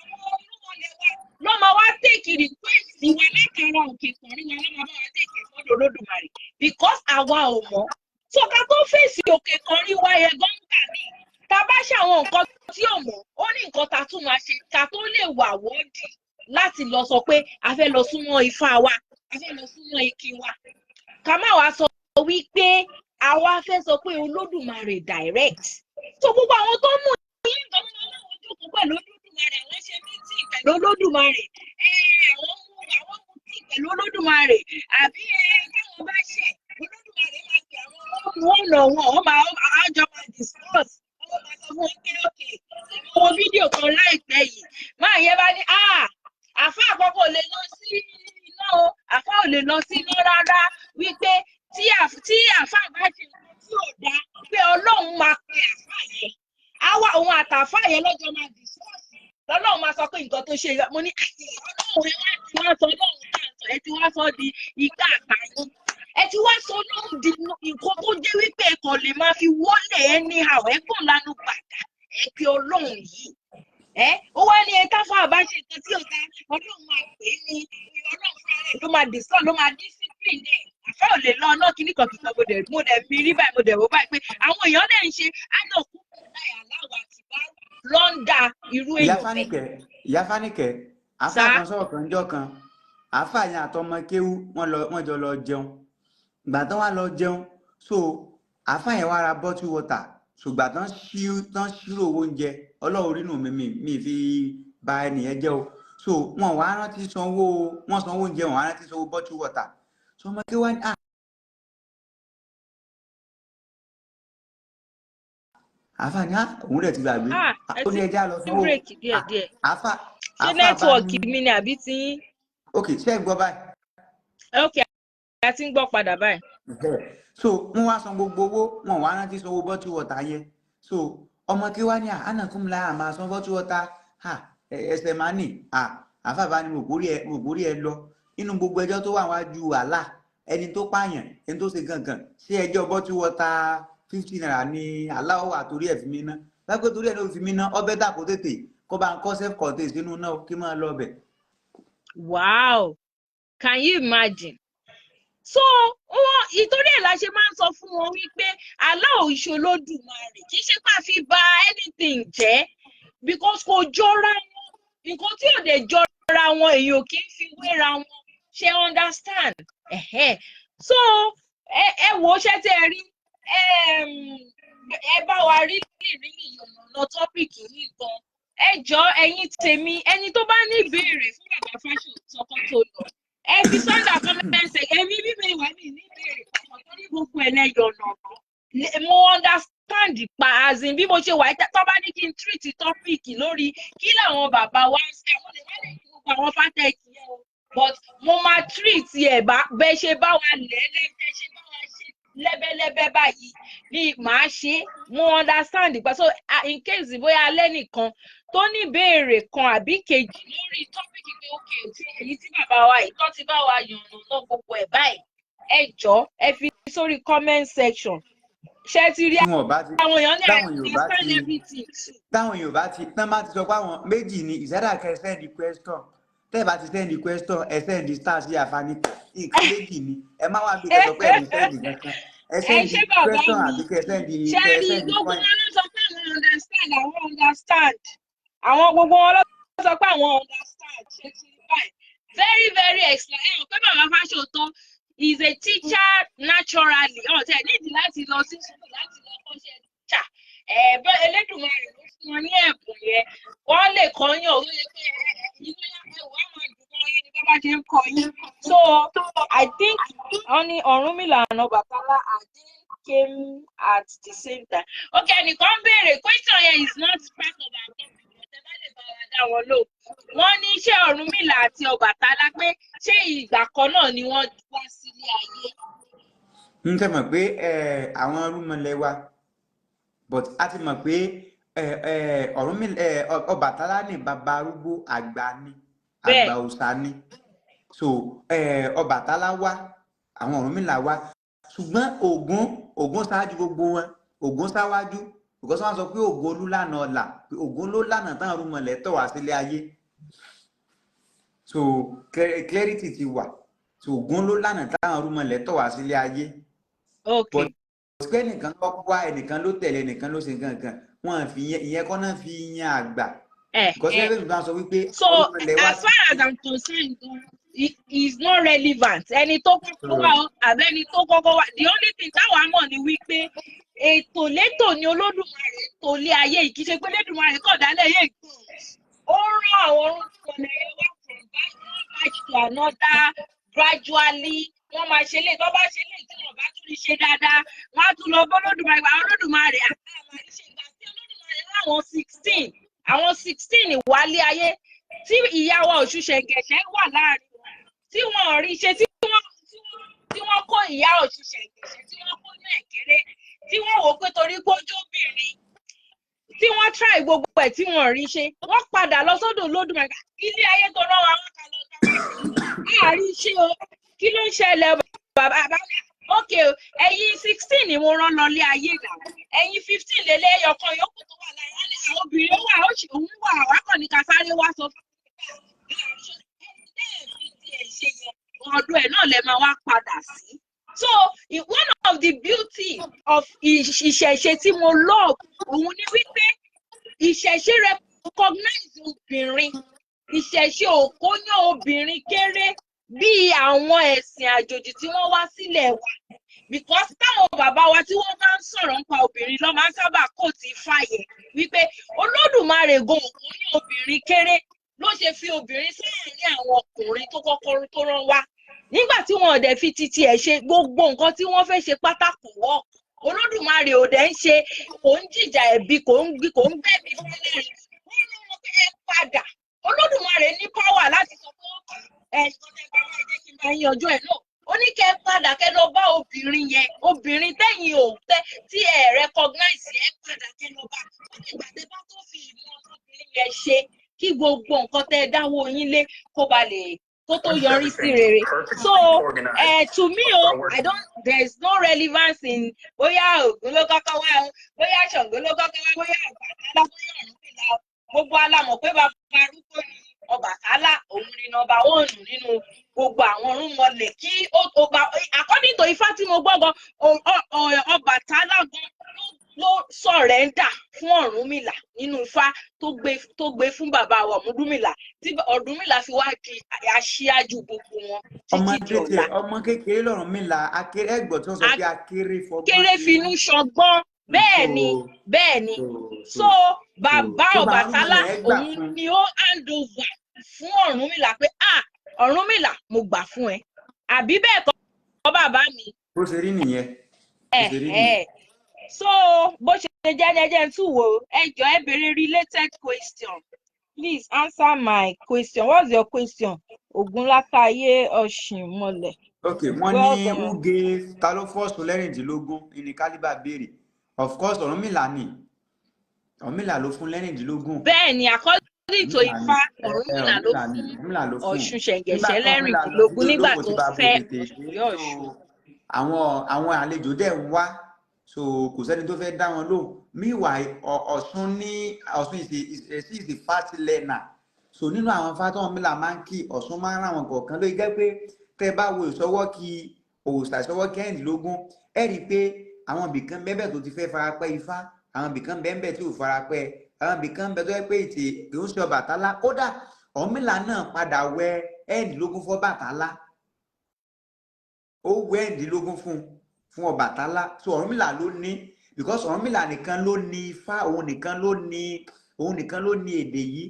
àwọn irúnmọlẹ̀ wa ló máa wá take request wa látara òkè ìpọ̀nrín wa, ló máa bá wa take ẹ̀ sọ́dọ̀ Olódùmarè, because àwa ò mọ̀. So ká tó fèsì òkè ìpọ̀nrín wa yẹn gan gbà mí, tá a bá ṣe àwọn nǹkan tí ò mọ̀, ó ní nǹkan tá a tún máa ṣe ká tó lè wà wọ́ọ̀dì láti lọ sọ pé a fẹ́ lọ súnmọ́ Ifá wa, a fẹ́ lọ súnmọ́ Ike wa. Ká má wàá sọ wípé àwa fẹ́ sọ pé Olódùmarè direct. So gbogbo àwọn tó mú yín tó ń lọ láwọn jókòó pẹ̀lú Olódùmarè, àwọn ṣe meeting pẹ̀lú Olódùmarè, àwọn mú tíì pẹ̀lú Olódùmarè, àbí táwọn bá ṣẹ̀, Olódùmarè máa pè àwọn one on one, wọ́n máa àjọ máa discuss, wọ́n máa sọ fún wọn pé okay. Mo wo fídíò kan láìpẹ́ yìí, máa yẹn bá ní, "Ah, àfa àkọ́kọ́ ò lè lọ sí iná o, àfa ò lè lọ sí iná rárá," wípé tí àfa bá ṣe nǹkan tí ò dáa, pé Ọlọ́run máa pe àfa yẹn, àwa òun àtàfà yẹn lọ́jọ́ máa discuss, lọ́lọ́run máa sọ pé nǹkan tó ṣe. Mo ní, Ọlọ́run, ẹ wá ti wá sọ Ọlọ́run tá à ń sọ, ẹ ti wá sọ di igbá àtàyè, ẹ ti wá sọ Ọlọ́run di nǹkan tó jẹ́ wípé ẹ kàn lè máa fi wọlé anyhow. Ẹ kàn lanu gbàgà, ẹ pe Ọlọ́run yìí, ẹ ó wá ní ẹ táfà bá ṣe nǹkan tí ò dáa, Ọlọ́run máa pè é ní Ọlọ́run fúnra rẹ̀ ló máa discuss, ló máa discipline ẹ̀, àfẹ́ ò lè lọ ọ̀nà kìíní kan kìkan. Mo dẹ̀ mi rí báyìí, mo dẹ̀ wò báyìí pé àwọn èèyàn dẹ̀ ń ṣe ánàkú láì aláwọ̀ àti bá lọ́ńdà irú Ìyá èèyàn bẹ́ẹ̀. Fáníkẹ́, Ìyá Fáníkẹ́, àáfà Sá. kan sọ̀rọ̀ kan jọ́ kan. Àáfà yẹn àtọmọ kéwú, wọ́n lọ, wọ́n jọ lọ jẹun. Ìgbà tán wá lọ jẹun, so àáfà yẹn wá ra bottle water. Ṣùgbọ́n tán ṣírò owó oúnjẹ, Ọlọ́run rínú mi, mi fi ba ẹnìyẹn jẹ́ o. So wọn wá rántí sanwó, wọn sanwó oúnjẹ, wọn wá rántí sanwó bottle water. So ọmọ kéwú wá ní, "Ah, àáfà ní, ah, òun rẹ̀ ti gbàgbé." Ah, ẹ Ó ní ti ẹjẹ́ á lọ ń sanwó. break díẹ̀ Ah, díẹ̀. Àáfà Ṣé àáfà bá network ní mi ni àbí tiyín? Ok, ṣé ẹ gbọ́ báyìí? Ok, a ti ń gbọ́ padà báyìí. Bẹ́ẹ̀. So wọ́n wá san gbogbo owó, wọn wá rántí sanwó bottle water yẹn. So ọmọ kí wá ní àánàkùnmílà àmà san bottle water ha, ẹsẹ̀ máa nì à. Àáfà bá ní mòkórí ẹ lọ nínú gbogbo ẹjọ́ tó wà wájú àlà, ẹni tó pààyàn, ẹni tó ṣe gangan, ṣé ẹjọ́ bottle water ₦50 ní aláwọ̀ wà torí ẹ̀ fi mí ná lápẹ́ torí ẹ̀ ló fi mí ná ọbẹ̀ dà, kó tètè kó bá ń kọ́ self contained sínú náà kí máa lọ bẹ̀. Wow, can you imagine? So wọn ìtorí ẹ̀ la ṣe máa ń sọ fún wọn wípé Allah ò ṣe Olódùmarè. Kì í ṣe pé a fi bà anything jẹ́, because kò jọra wọn. Nǹkan tí ò dẹ̀ jọra wọn, èèyàn ò kì í fi wéra wọn. Ṣe understand? Ẹ̀hẹ́. So ẹ wò ó, ṣẹ́ tẹ́ ẹ rí, ẹ bá wa rí really yànnàná topic yìí gan. Ẹ jọ, ẹ̀yin tèmi, ẹni tó bá ní ìbéèrè fún bàbá Fáṣọ̀tọ̀ kan tó lọ, ẹ fi sọ́ndà comment section. Èmi bíbẹ̀ ìwà mi ní ìbéèrè kankan torí gbogbo ẹ̀ lẹ yànnàná. Mo understand pa, as in bí mo ṣe wà, tó bá ní kí n treat topic lórí kí làwọn bàbá wa ń ṣe, àwọn lè má lè ní gbogbo àwọn fátẹ́ẹ̀kì yẹn o, but mo máa treat ẹ̀ bá bẹ́ẹ̀ ṣe bá wa lẹ́lẹ́bẹ́ ṣe bá wa ṣe lẹ́bẹ́lẹ́bẹ́ báyìí ni màá ṣe. Mo understand pa. So in case bóyá alẹ́ nìkan tó ní ìbéèrè kan àbí kejì lórí topic pé okay, tí èyí tí bàbá wa yìí tó ti bá wa yànnà náà gbogbo ẹ̀ báyìí, ẹ jọ̀ọ́, ẹ fi sórí comment section. Ṣé ti rí Tí wọn bá ti àwọn èèyàn ní I táwọn Yorùbá understand ti everything too. Táwọn Yorùbá ti tán bá ti sọ pé àwọn méjì ni ìṣẹ́dá kẹ́ send question. Tẹ́ ẹ bá ti send question, ẹ send star sí àfáàní. Nǹkan méjì ni. Ẹ má wá bí kẹ́ sọ pé ẹ ní send kankan. Ẹ Ẹ send ṣé bàbá question mi. àbí kẹ́ send Ṣé kẹ́ rí send gbogbo coin. wọn ló sọ pé àwọn understand, àwọn understand. Àwọn gbogbo wọn ló sọ pé àwọn understand. Ṣé ti rí báyìí? Very, very excellent. Ẹ hàn pé bàbá Fáṣọ̀tàn is a teacher naturally. Ọ̀ tẹ̀ nídìí láti lọ sí school láti lọ kọ́ṣẹ́ teacher. Ẹ̀ bẹ́ Elédùmarè ló fún wọn ní ẹ̀bùn yẹn. Wọ́n lè kọ́yàn ó yẹ pé inú yá ẹ̀wọ̀ á máa dùn mọ́ yín ní bá bá ṣe ń kọ́ yín. So I think wọ́n ní Ọ̀rúnmìlà and Ọbàtálá are they came at the same time. Okay, ẹnìkan béèrè question yẹn is not part of our topic, but ẹ bá lè bá wa dá wọn lóhùn. Wọ́n ní ṣé Ọ̀rúnmìlà àti Ọbàtálá pé ṣé ìgbà kan náà ni wọ́n wá sílé ayé? Ń tẹ́ mọ̀ pé àwọn irúnmọlẹ̀ wa, but a ti mọ̀ pé Ọ̀rúnmìlà, Ọbàtálá ní bàbá arúgbó àgbà ni, àgbà òòṣà ni. So Ọbàtálá wá, àwọn Ọ̀rúnmìlà wá, ṣùgbọ́n Ògún ṣáájú gbogbo wọn. Ògún ṣáwájú because wọ́n sọ pé Ògún olúlànà ọ̀la, pé Ògún ló lànà táwọn irúnmọlẹ̀ tọ̀ wá sílé ayé. So clarity ti wà. So Ògún ló lànà táwọn irúnmọlẹ̀ tọ̀ wá sílé ayé. But pé ẹnìkan ló wá, ẹnìkan ló tẹ̀lé, ẹnìkan ló ṣe nǹkan kan, wọn fi ìyẹn kọ́ náà fi yan àgbà because ẹgbẹ́ mi bá sọ wípé So irúnmọlẹ̀ wá. as far as I'm concerned gan, it is not relevant. Ẹni tó kọ́kọ́ wá o, àbí ẹni tó kọ́kọ́ wá. The only thing táwa mọ̀ ni wípé ètò létò ni Olódùmarè tó lé ayé yìí. Kì í ṣe pé Olódùmarè kàn dálẹ̀ yé gbọ̀n. Ó rán àwọn orúnmọlẹ̀ yẹn wá from one batch to another gradually. Wọ́n máa ṣe lè tó bá ṣe lè tí wọ́n bá tún rí ṣe dáadáa, wọ́n á tún lọ bọ́ Olódùmarè. Àwọn Olódùmarè àti àwọn àríṣe ìgbà tí Olódùmarè rán àwọn 16 wálé ayé, tí ìyá wa Ọ̀ṣun-Ṣẹ̀ǹgẹ̀ṣẹ̀ wà láàrin wọn, tí wọn ò rí ṣe, tí wọ́n kó ìyá Ọ̀ṣun-Ṣẹ̀ǹgẹ̀ṣẹ̀, tí wọ́n kó ní ẹ̀kẹ́rẹ́, tí wọ́n wò ó pé torí pé ó jóbìnrin, tí wọ́n try gbogbo ẹ̀ tí wọ́n rí ṣe, wọ́n padà lọ sọ́dọ̀ Olódùmarè. Ilé ayé tó rán wa, wọ́n ká lọ àárí ṣe o, kí ló ń ṣẹlẹ̀? Bàbá bàbá, ok o, ẹ̀yin 16 ni mo rán lọ lé ayé náà, ẹ̀yin 15 lélẹ̀, ẹyọkan yòókù tó wà lára wọn ni àwọn obìnrin ó wà, ó sì òun wà wá kàn ní ká sáré wá sọ fún ọdún ẹ̀ náà lẹ máa wá padà sí. So one of the beauty of ìṣẹ̀ṣe tí mo love òun ni wípé ìṣẹ̀ṣe recognize obìnrin. Ìṣẹ̀ṣe ò kóyán obìnrin kéré bíi àwọn ẹ̀sìn àjòjì tí wọ́n wá sílẹ̀ wa, because táwọn bàbá wa tí wọ́n bá ń sọ̀rọ̀ nípa obìnrin lọ́ máa ń sábà kò tí ì fàyè wípé Olódùmarè gan ò kóyán obìnrin kéré ló ṣe fi obìnrin sáàárín àwọn ọkùnrin tó kọ́kọ́ tó rán wá. Nígbà tí wọn ò dẹ̀ fi titi ẹ̀ ṣe gbogbo nǹkan tí wọ́n fẹ́ ṣe pátá, kò wọ́. Olódùmarè ò dẹ̀ ń ṣe, kò ń jìjà ẹ̀bi, kò ń gbẹ̀bí fẹ́lẹ́. Wọ́n rán wọn pé ẹ padà. Olódùmarè ní power láti sọ pé ẹ nǹkan tẹ́ bá wá, ẹ jẹ́ kí n bá yín yanjú ẹ̀ náà. Ó ní kẹ́ ẹ padà, kẹ́ lọ bá obìnrin yẹn, obìnrin tẹ́yìn ò tẹ́ tí ẹ recognize, ẹ padà kẹ́ lọ bá. Ó ní ìgbà tẹ́ bá tó fi ìmọ̀ ọmọbìnrin yẹn ṣe kí gbogbo nǹkan tẹ́ dáwọ́ yín lé kó ba lè kó tó yọrí sí rere. So to me o, I don't, there is no relevance in bóyá Ògún ló kọ́kọ́ wá o, bóyá Ṣàngó ló kọ́kọ́ wá, bóyá Ọbàtálá, bóyá Ọ̀rúnmìlà o. Gbogbo alámọ̀ pé bàbá arúgbó ni Ọbàtálá, òun ni number one nínú gbogbo àwọn ọ̀rúnmọlẹ̀ kí ó ọba. According to Ifá tí mo gbọ́ gan, Ọbàtálá gan ló surrender fún Ọ̀rúnmìlà nínú Ifá tó gbé fún bàbá wa Ọ̀rúnmìlà, tí Ọ̀rúnmìlà fi wá di aṣíájú gbogbo wọn ọmọ títí di kékeré ọ̀la. Ọmọ kékeré lọ̀rúnmìlà, akéré ẹgbọ́n tí wọ́n sọ pé akéré fọgbọ́n Kéré finú ṣọgbọ́n, bẹ́ẹ̀ ni. So Bẹ́ẹ̀ ni. So So bàbá tó bá Ọbàtálá Ọ̀rúnmìlà ẹ gbà òun fún ni ó hand over fún Ọ̀rúnmìlà pé, ah, Ọ̀rúnmìlà, mo gbà fún ẹ, àbí bẹ́ẹ̀ kọ́, bàbá mi? Bó ṣe rí nìyẹn, bó ṣe rí nìyẹn. Ẹ so bó ṣe jẹ́ jẹ́jẹ́ ń tù wò. Ẹ jọ̀ọ́, ẹ béèrè related question. Please answer my question. What's your question? Ògúnlákàyé Ọ̀ṣìnmọlẹ̀. Ok, wọ́n Well ní done. Who gave, ta ló fọ́ọ̀sù lẹ́rìndínlógún ní kálíbà béèrè. Of course, Ọ̀rúnmìlà ni. Ọ̀rúnmìlà ló fún lẹ́rìndínlógún. Bẹ́ẹ̀ ni, according to Ọ̀rúnmìlà ni. Ifá, Ẹ Ọ̀rúnmìlà ló Ọ̀rúnmìlà ni. fún Ọ̀rúnmìlà ló fún Ọ̀ṣun nígbà Ṣẹ̀ǹgẹ̀ṣẹ̀ tó Ọ̀rúnmìlà lọ lẹ́rìndínlógún sílé nígbà olóko tó tí bàbá fẹ́ òtètè Ọ̀ṣun dé. ìyá So Ọ̀ṣun. àwọn àlejò dẹ̀ ń wá, so kò sẹ́ni tó fẹ́ dá wọn lóhùn. Meanwhile, Ọ̀ṣun ní Ọ̀ṣun is a fast learner. So nínú àwọn ifá tí Ọ̀rúnmìlà máa ń kí, Ọ̀ṣun máa ń ràn wọn kọ̀ọ̀kan ló jẹ́ pé tẹ́ bá wo ìṣọwọ́ kí òòṣà, ìṣọwọ́ kẹ́rìndínlógún. Ẹ rí i pé àwọn ibìkan bẹ́ẹ̀ tó ti fẹ́ farapẹ́ Ifá, àwọn ibìkan bẹ́ẹ̀ tí ò farapẹ́, àwọn ibìkan bẹ́ẹ̀ tó yẹ pé ètè kì í ṣe Ọbàtálá. Kódà Ọ̀rúnmìlà náà padà wẹ 26 fún Ọbàtálá, ó wẹ 26 fún Ọbàtálá. So Ọ̀rúnmìlà ló ní, because Ọ̀rúnmìlà nìkan ló ní Ifá, òun nìkan ló ní èdè yìí.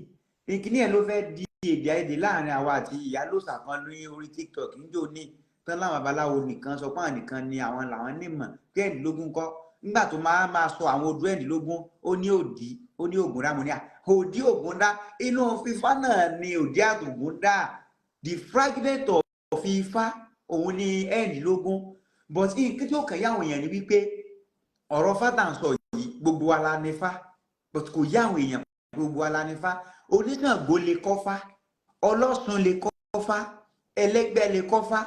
Ìkíní ẹ̀ ló fẹ́ di èdè àìyedè láàrin àwa àti ìyálòsà kan ní orí TikTok níjó ní tán láwọn babaláwo nìkan sọ pé àwọn nìkan ni àwọn làwọn nímọ̀ pé 26 kọ́. Nígbà tó máa sọ àwọn odò 26, ó ní òdì, ó ní Ògúndá. Mo ní à òdì Ògúndá inú Ifá náà ni òdì àtògúndá. The fragment of Ifá òun ni 26. But nǹkan tí ó kàn yá àwọn èèyàn ni wípé ọ̀rọ̀ fátà ń sọ yìí, gbogbo wa la nífá, but kò yá àwọn èèyàn. Gbogbo wa la nífá. Oníṣàngó lè kọ́fá, Ọlọ́ṣun lè kọ́fá, ẹlẹ́gbẹ́ lè kọ́fá,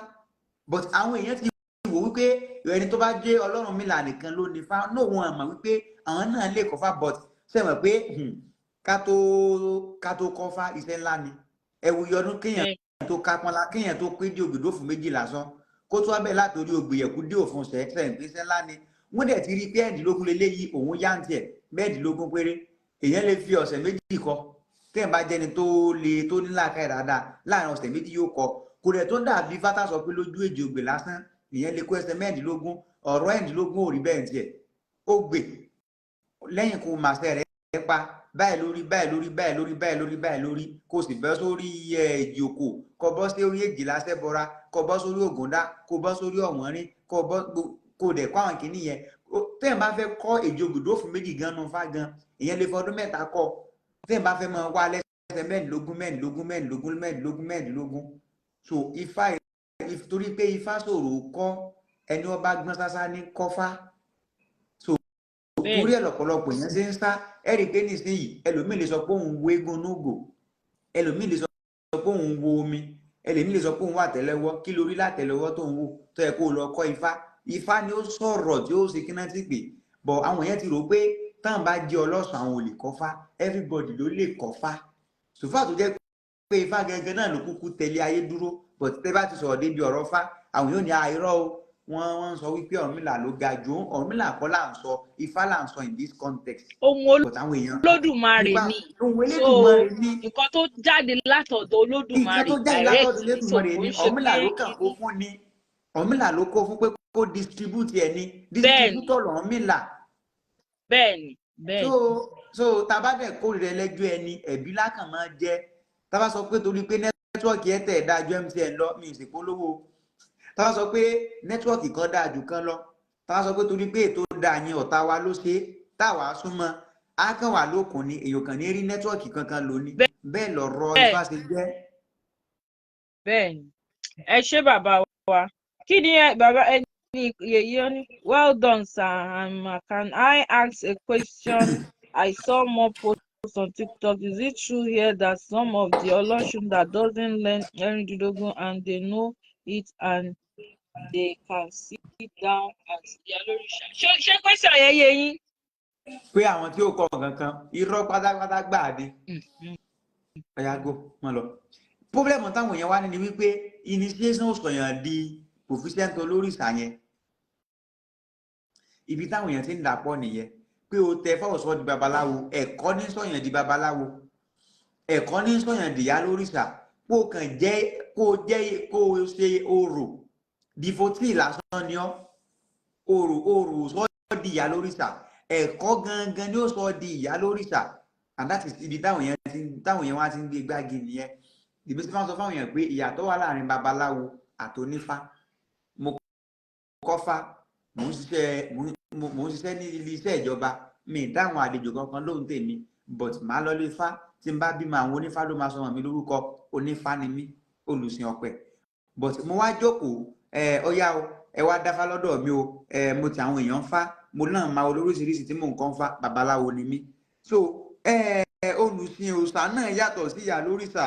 but àwọn èèyàn ti wò wípé ẹni tó bá jẹ́ Ọlọ́runmìlà nìkan ló nífá náà. Wọn mọ̀ wípé àwọn náà lè kọ́fá, but ṣe mọ̀ pé ká tó kọ́fá, iṣẹ́ ńlá ni. Ẹ̀wù yọdún kéèyàn tó kápọ́nlá, kéèyàn tó pé dé ògbèdó fún méjì lásán, kó tó wá bẹ́ẹ̀ látòrí ògbìyẹ̀kú dé òfun sẹ́ ń pín iṣẹ́ ńlá ni. Wọ́n dẹ̀ ti rí pé 26 leléyìí òun yá ń tiẹ̀. 26 péré, èèyàn lè fi ọ̀sẹ̀ 2 kọ. Téèyàn bá jẹ́ni tó le, tó ní làákàyè dáadáa, láàrin ọ̀sẹ̀ 2 yóò kọ. Kò dẹ̀ tó dàbí fátá sọ pé lójú èjì ògbè lásán ìyẹn lè kó ẹsẹ̀ 26. Ọ̀rọ̀ 26 ò rí bẹ́ẹ̀ tiẹ̀. Ó gbè lẹ́yìn kó màṣẹ rẹ̀ pa báyìí lórí báyìí lórí báyìí lórí báyìí lórí báyìí lórí, kó sì bẹ́ sórí èjì òkò, kó bọ́ sí orí èjìlá sẹ́bọra, kó bọ́ sórí Ògúndá, kó bọ́ sórí Ọ̀wọ́nrín, kó bọ́ kó dẹ̀ kó àwọn kìíní yẹn. Téèyàn bá fẹ́ kọ́ èjì ògùdó fún méjì gan nu fá gan, ìyẹn lè fọdún 3 kọ́. Téèyàn bá fẹ́ máa wá lẹ́sẹ̀ 26, 26, 26, 26, 26. So Ifá, torí pé Ifá ṣòro kọ́, ẹni ọba gbọ́n sásá ní kọ́fá. So torí ẹ̀ lọ́pọ̀lọpọ̀ èèyàn ṣe ń sá. Ẹ rí i pé nísìnyìí, ẹlòmíì lè sọ pé òun wo eégún núgò, ẹlòmíì lè sọ pé òun wo omi, ẹlòmíì lè sọ pé òun wà tẹ́lẹ̀wọ́. Kí lórí látẹ́lẹwọ́ tó ń wò tó yẹ kó lọ kọ́ Ifá? Ifá ni ó sọ̀rọ̀ tí ó ṣe kí náà ti pè bọ̀. Àwọn èèyàn ti rò pé táwọn bá jẹ́ ọlọ́sàn, àwọn ò lè kọ́fá. Everybody ló lè kọ́fá sùfà, tó jẹ́ pé Ifá gẹ́gẹ́ náà ló kúkú tẹ̀lé ayé dúró. But tẹ́ bá ti sọ̀rọ̀ débi ọ̀rọ̀ fá, àwọn yóò ní àìrọ́ o, wọ́n ń sọ wípé Ọ̀rúnmìlà ló ga jù. Ọ̀rúnmìlà kọ́ là ń sọ, Ifá là ń sọ in this context. Ohun But àwọn èèyàn Olódùmarè ni. Ohun So Elédùmarè ni. Nǹkan tó jáde látọ̀dọ̀ Nǹkan Olódùmarè tó jáde látọ̀dọ̀ direct ni, so Elédùmarè kò ni. ń ṣe Ọ̀rúnmìlà pé ló kàn kó fún ni. Ọ̀rúnmìlà ló kó fún pé kó distribute ẹ̀ ni. Bẹ́ẹ̀ni. Distributor lọ̀rúnmìlà. bẹ́ẹ̀ni bẹ́ẹ̀ni So tá a bá dẹ̀ kórìíra ẹlẹ́jọ́ ẹni, ẹ̀bí lákàn máa jẹ́. Tá a bá sọ pé torí pé network Airtel dáa ju MTN lọ, mi ì sì polówó. Tá a bá sọ pé network kan dáa ju kan lọ, tá a bá sọ pé torí pé ètò dáa yẹn ọ̀tá wa ló ṣe é, táwa súnmọ́ á kàn wá lókun ni, èèyàn kàn ní rí network kankan lò ní. Bẹ́ẹ̀ lọ̀rọ̀ Ifá ṣe jẹ́. Bẹ́ẹ̀ni, ẹ ṣé, bàbá wa. Kí ni ẹ bàbá ẹ ní yèyí ó ní? Well done, sir. Can I ask a question? I saw more posts on TikTok. Is it true here that some of the Ọlọ́ṣun that doesn't learn Ẹ̀rìndínlógún and they know it and they can sit down as Ìyálórìṣà? Ṣé question yẹn yé yín? Pé àwọn tí ó kọ kankan, irọ́ pátápátá gbà ni. Ọ̀yá go mọ́ lọ. Problem táwọn èèyàn wá ní ni wípé initiation ò sọ̀yàn di proficient olórìṣà yẹn. Ibi táwọn èèyàn ti ń dàpọ̀ nìyẹn, pé o tẹ fọwọ́ sọ di babaláwo. Ẹ̀kọ́ ní sọ̀yàn di babaláwo, ẹ̀kọ́ ní sọ̀yàn dìyà lórìṣà. Kó kàn jẹ́ kó jẹ́ kó o ṣe orò, devotee lásán ni ọ́. Orò sọ di ìyá lórìṣà, ẹ̀kọ́ gangan ni ó sọ di ìyá lórìṣà. And that is ibi táwọn èèyàn wá ti ń gbé gbági nìyẹn. Ìbí tí wọ́n sọ fáwọn èèyàn pé ìyàtọ̀ wà láàrin babaláwo àtonífá. Mo kọ́fá, mò ń ṣiṣẹ́ ní ilé iṣẹ́ ìjọba, mi ì dáhùn àlejò kankan lóhùn tèmi, but màá lọ lé fá. Tí n bá bímọ, àwọn onífá ló máa sọmọ mi lórúkọ. Onífá ni mí, olùsìn ọ̀pẹ. But mo wá jókòó, ẹ ọyá o, ẹ wá dáfá lọ́dọ̀ mi o. Ẹ mo ti àwọn èèyàn ń fá, mo náà máa olóríṣiríṣi tí mò ń kọ́ ń fá. Babaláwo ni mí. So ẹ olùsìn òòṣà náà yàtọ̀ sí ìyá lórìṣà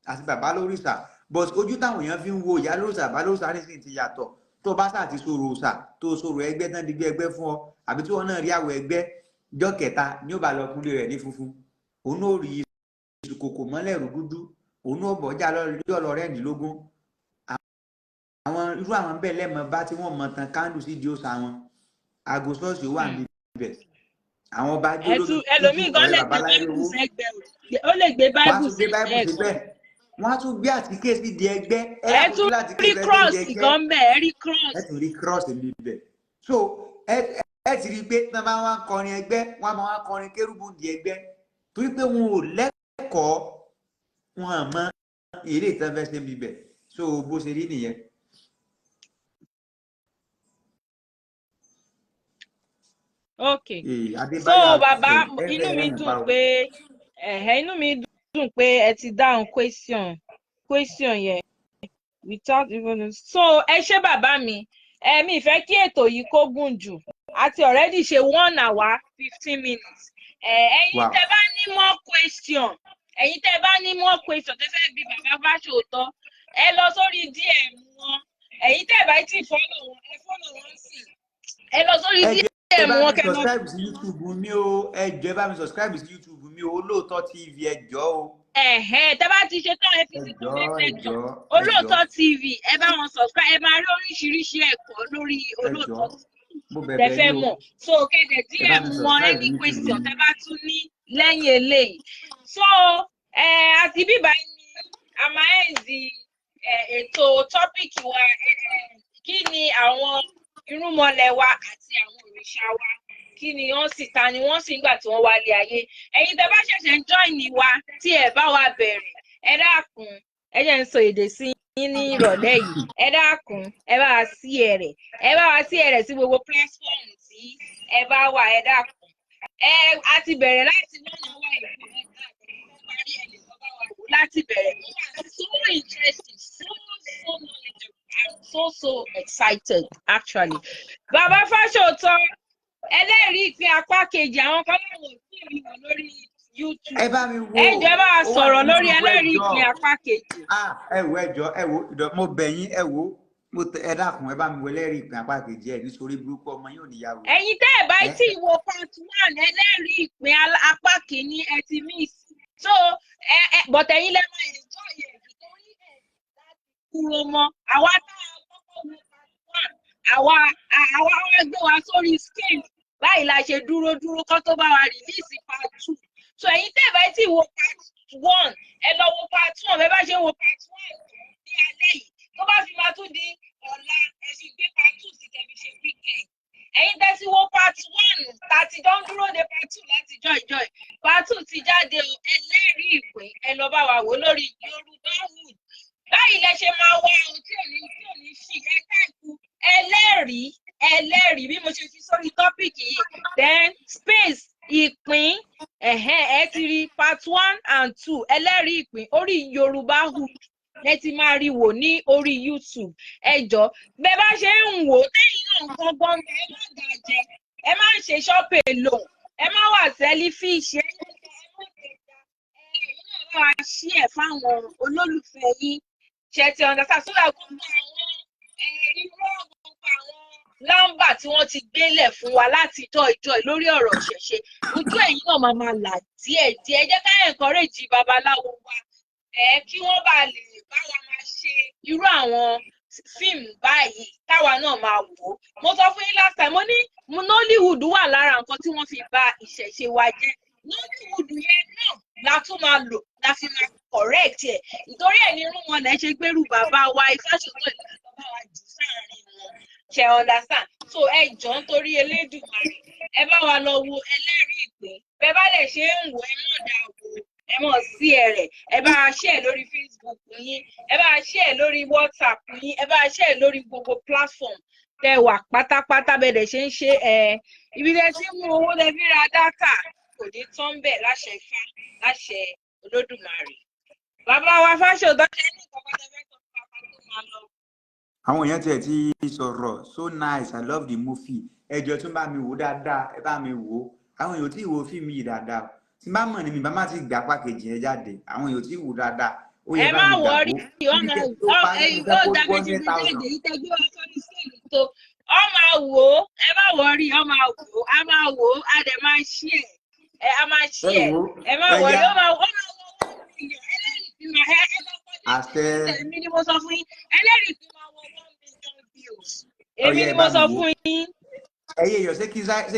àti bàbá lórìṣà, but ojú táwọn èèyàn fi ń wo ìyá lórìṣà, bàbá lórìṣà nísìnyí ti yàtọ̀. Tó bá sáà ti sọ̀rọ̀ òòṣà, tó sọ̀rọ̀ ẹgbẹ́ tán, digbẹ́ ẹgbẹ́ fún ọ, àbí tí wọn náà rí àwọ̀ ẹgbẹ́ jọ́ kẹta ní ó bá lọ kúnlé rẹ̀ ní funfun, òun náà rí ìkòkò mọ́lẹ̀ rúgúdú, òun náà bọ̀já lọ́ọ́ rẹ́ẹ̀dínlógún. Àwọn irú àwọn bẹ́ẹ̀ lẹ́mọ̀ bá tí wọ́n mọ̀ tán candle sí di òòṣà wọn, aago ṣọ́ọ̀ṣì wà níbẹ̀, àwọn ọba Ẹ jólómi tún ẹlòmíì gan ọ̀rẹ́ lè gbé babaláyé báìbù owó sẹ́gbẹ̀ẹ́ ó lè gbé wọ́n á báìbù tún gbé sẹ́gbẹ̀ẹ́ báìbù gan. síbẹ̀, wọ́n á tún gbé àtíkè sí di ẹgbẹ́ ẹ Ẹ láti tún tún láti rí ké fẹ́ sí di cross ẹgbẹ́ gan bẹ́ẹ̀, ẹ rí cross. Ẹ tún rí cross níbẹ̀. So ẹ ti rí i pé tí wọ́n bá wá ń kọrin ẹgbẹ́, wọ́n á máa wá kọrin kérúbù di ẹgbẹ́, torí pé wọn ò lẹ́kọ̀ọ́, wọn à mọ eré ìtàn fẹ́ ṣe níbẹ̀. So bó ṣe rí nìyẹn. Ok. Ee, So Adébáyọ̀ bàbá, Akínsẹ̀ ẹ inú fẹ́ mi rẹ́rìn dùn pa o. pé ẹ̀hẹ́, inú mi dùn pé ẹ ti dáhùn question yẹn without even. So ẹ ṣé bàbá mi, ẹ̀mí ìfẹ́ kí ètò yìí kó gùn jù, a ti already ṣe 1 hour 15 minutes. Ẹ̀yin tẹ́ bá ní more question, ẹ̀yin tẹ́ bá ní more question tẹ́ fẹ́ bi bàbá Fáṣòótọ́, ẹ lọ sórí DM wọn. Ẹ̀yin tẹ́ bá ti follow wọn, ẹ follow wọn sí, ẹ lọ sórí Ẹ jọ̀ọ́, ẹ DM bá wọn mi kẹ́ lọ. subscribe sí YouTube mi o. Ẹ jọ̀ọ́, ẹ bá mi subscribe sí YouTube mi o, Olóòótọ́ TV, ẹ jọ̀ọ́ o. Ẹ̀hẹ́n, tẹ́ bá ti ṣe tán, ẹ fi Ẹ sí jọ̀ọ́, comment ẹ section. jọ̀ọ́, ẹ Olóòótọ́ jọ̀ọ́. TV, ẹ bá wọn subscribe, ẹ máa rí oríṣiríṣi ẹ̀kọ́ lórí Ẹ Olóòótọ́ jọ̀ọ́, TV mo tẹ́ bẹ̀bẹ̀ fẹ́ yín o. mọ̀. So kẹ́dẹ̀ Ẹ bá DM mi wọn subscribe any sí YouTube question mi. tẹ́ bá tún ní lẹ́yìn eléyìí. So àti bíbá yìí ni a máa end ètò topic wa, kí ni àwọn irúnmọlẹ̀ wa àti àwọn òrìṣà wa, kí ni wọ́n sì, ta ni wọ́n sì ń gbà tí wọ́n wálé ayé. Ẹ̀yin tẹ́ bá ṣẹ̀ṣẹ̀ ń join wa, tí ẹ bá wa bẹ̀rẹ̀, ẹ dákun, ẹ jẹ́ ń sọ èdè sí yín ní ìrọ̀lẹ́ yìí. Ẹ dákun, ẹ bá wa sí ẹ̀rẹ̀, ẹ bá wa sí ẹ̀rẹ̀ sí gbogbo platform tí ẹ bá wà. Ẹ dákun, ẹ a ti bẹ̀rẹ̀ láti 1 hour ago, ẹ parí, ẹ lè lọ bá wa wò láti bẹ̀rẹ̀. Ó wà so interesting, so so knowledgeable. I'm so so excited actually. Bàbá Fáṣòótọ́, ẹlẹ́rìí ìpín apá kejì, àwọn kan láwọn ò tí ì rí wọn lórí YouTube. Ẹ bá mi wò. Ẹ jọ̀ọ́, ẹ bá wa Ó wà sọ̀rọ̀ ní lórí YouTube, ẹ ẹlẹ́rìí jọ̀ọ́. ìpín apá kejì. Ah, ẹ wò, ẹ jọ̀ọ́, ẹ wò, mo bẹ̀ yín, ẹ wò, mo tẹ ẹ dákun, ẹ bá mi wo ẹlẹ́rìí ìpín apá kejì. Ẹ nítorí burúkú ọmọ yóò níyàwó. Ẹ̀yin tẹ́ ẹ̀ bá Ẹ tí wo part one ẹlẹ́rìí ìpín apá kìíní, ẹ ti miss. So ẹ but ẹ̀yin lẹ máa enjoy ẹ̀ jù, torí ẹ̀ láti kúrò mọ́ àwa tá a kọ́kọ́ wo part one, àwa wá gbé wa sórí scale báyìí la ṣe dúró dúró kó tó bá wa release part two. So ẹ̀yin tẹ́ ẹ̀ bá tí wo part one, ẹ lọ wo part one. Bẹ́ẹ̀ bá ṣe wo part one tán ní alẹ́ yìí, tó bá fi máa tún di ọ̀la, ẹ fi gbé part two sí kẹ́ fi ṣe weekend. Ẹ̀yin tẹ́ sí wo part one, tá ti jọ ń dúró de part two láti joy joy, part two ti jáde o. Ẹlẹ́rìí ìpín, ẹ lọ bá wa wò lórí Yorùbá Hood. Báyìí lẹ ṣe máa wá ohun tí ò ní ṣì. Ẹ type ẹlẹ́rìí bí mo ṣe fi sórí topic yìí, then space ìpín, ẹ̀hẹ́n, ẹ ti rí part one and two. Ẹlẹ́rìí ìpín, orí Yorùbá Hood lẹ ti máa rí wò ní orí YouTube. Ẹ jọ, bẹ́ẹ̀ bá ṣe ń wò ó, tẹ́yìn náà ń kọ́gbọ́n, ẹ má dàjẹ́, ẹ má ṣe shop alone, ẹ má wà selfish, ẹ má jẹjà, ẹ̀yin náà bá wa share fáwọn olólùfẹ́ yín. Ṣe ti understand? So that gbogbo àwọn irọ́, gbogbo àwọn lámbà tí wọ́n ti gbélẹ̀ fún wa láti jọ ìjọ lórí ọ̀rọ̀ ìṣẹ̀ṣe, ojú ẹ̀yin náà máa máa là díẹ̀ díẹ̀. Ẹ jẹ́ ká encourage babaláwo wa, ẹ kí wọ́n bá lè bá wa máa ṣe irú àwọn fíìmù báyìí táwa náà máa wò ó. Mo sọ fún yín last time, mo ní Nollywood wà lára nǹkan tí wọ́n fi bà ìṣẹ̀ṣe wa jẹ́. Nollywood yẹn náà la tún máa lò, la fi máa correct ẹ̀. Ìtorí ẹ̀ ní irú wọn lẹ́ ṣe gbérù bàbá wa Ifáṣòótọ́ ìlú bàbá wa jù sáàrin wọn. Ṣe understand? So ẹ jọ̀ọ́, nítorí Elédùmarè, ẹ bá wa lọ wo ẹlẹ́rìí ìpín. Bẹ́ẹ̀ bá lè ṣe ń wò, ẹ mọ̀ dá wò, ẹ mọ̀ sí ẹ rẹ̀, ẹ bá a share lórí Facebook yín, ẹ bá a share lórí WhatsApp yín, ẹ bá a share lórí gbogbo platform tẹ wà pátápátá. Bẹ́ẹ̀ dẹ̀ ṣe ń ṣe ẹ, ibi tẹ ti ń mú owó tẹ fi ra data kò ní tán bẹ́ẹ̀, láṣẹ Ifá, láṣẹ Olódùmarè. Bàbá wa Fáṣòótọ́, ṣe ní nǹkan kan tẹ fẹ́ sọ fún bàbá tó máa lọ? Àwọn èèyàn tiẹ̀ ti sọ̀rọ̀, "So nice, I love the movie." Ẹ jọ̀ọ́, tún bá mi wò dáadáa, ẹ bá mi wò ó. Àwọn èèyàn tí ì wo fíìmù yìí dáadáa, tí bá mọ̀ ní mi bá má ti gbà apá kejì yẹn jáde. Àwọn èèyàn tí ì wò dáadáa, ó yẹ Ẹ bá má mi gbà worry. kó Ọmọ tó parí, mo fẹ́ ó kó dàbí one ti hundred gbé thousand. jáde yìí tẹ gbé wá sórí scale tó ọ máa wò ó. Ẹ má worry, ọ máa wò ó, a máa wò ó, a dẹ̀ máa ṣí ẹ, ẹ a máa ṣí Ẹ ẹ. wò ó. Ẹ má Ẹ worry. yá. Ó máa wọ 1 million. Ẹlẹ́rìí fi máa ẹ lọ kọjá. Àṣẹ. Èmi ni mo sọ fún yín, ẹlẹ́rìí fi máa wọ 1 Èmi Ọ̀yá, ni ẹ mo bá sọ mi wò. fún yín. Ẹ̀yin èèyàn, ṣé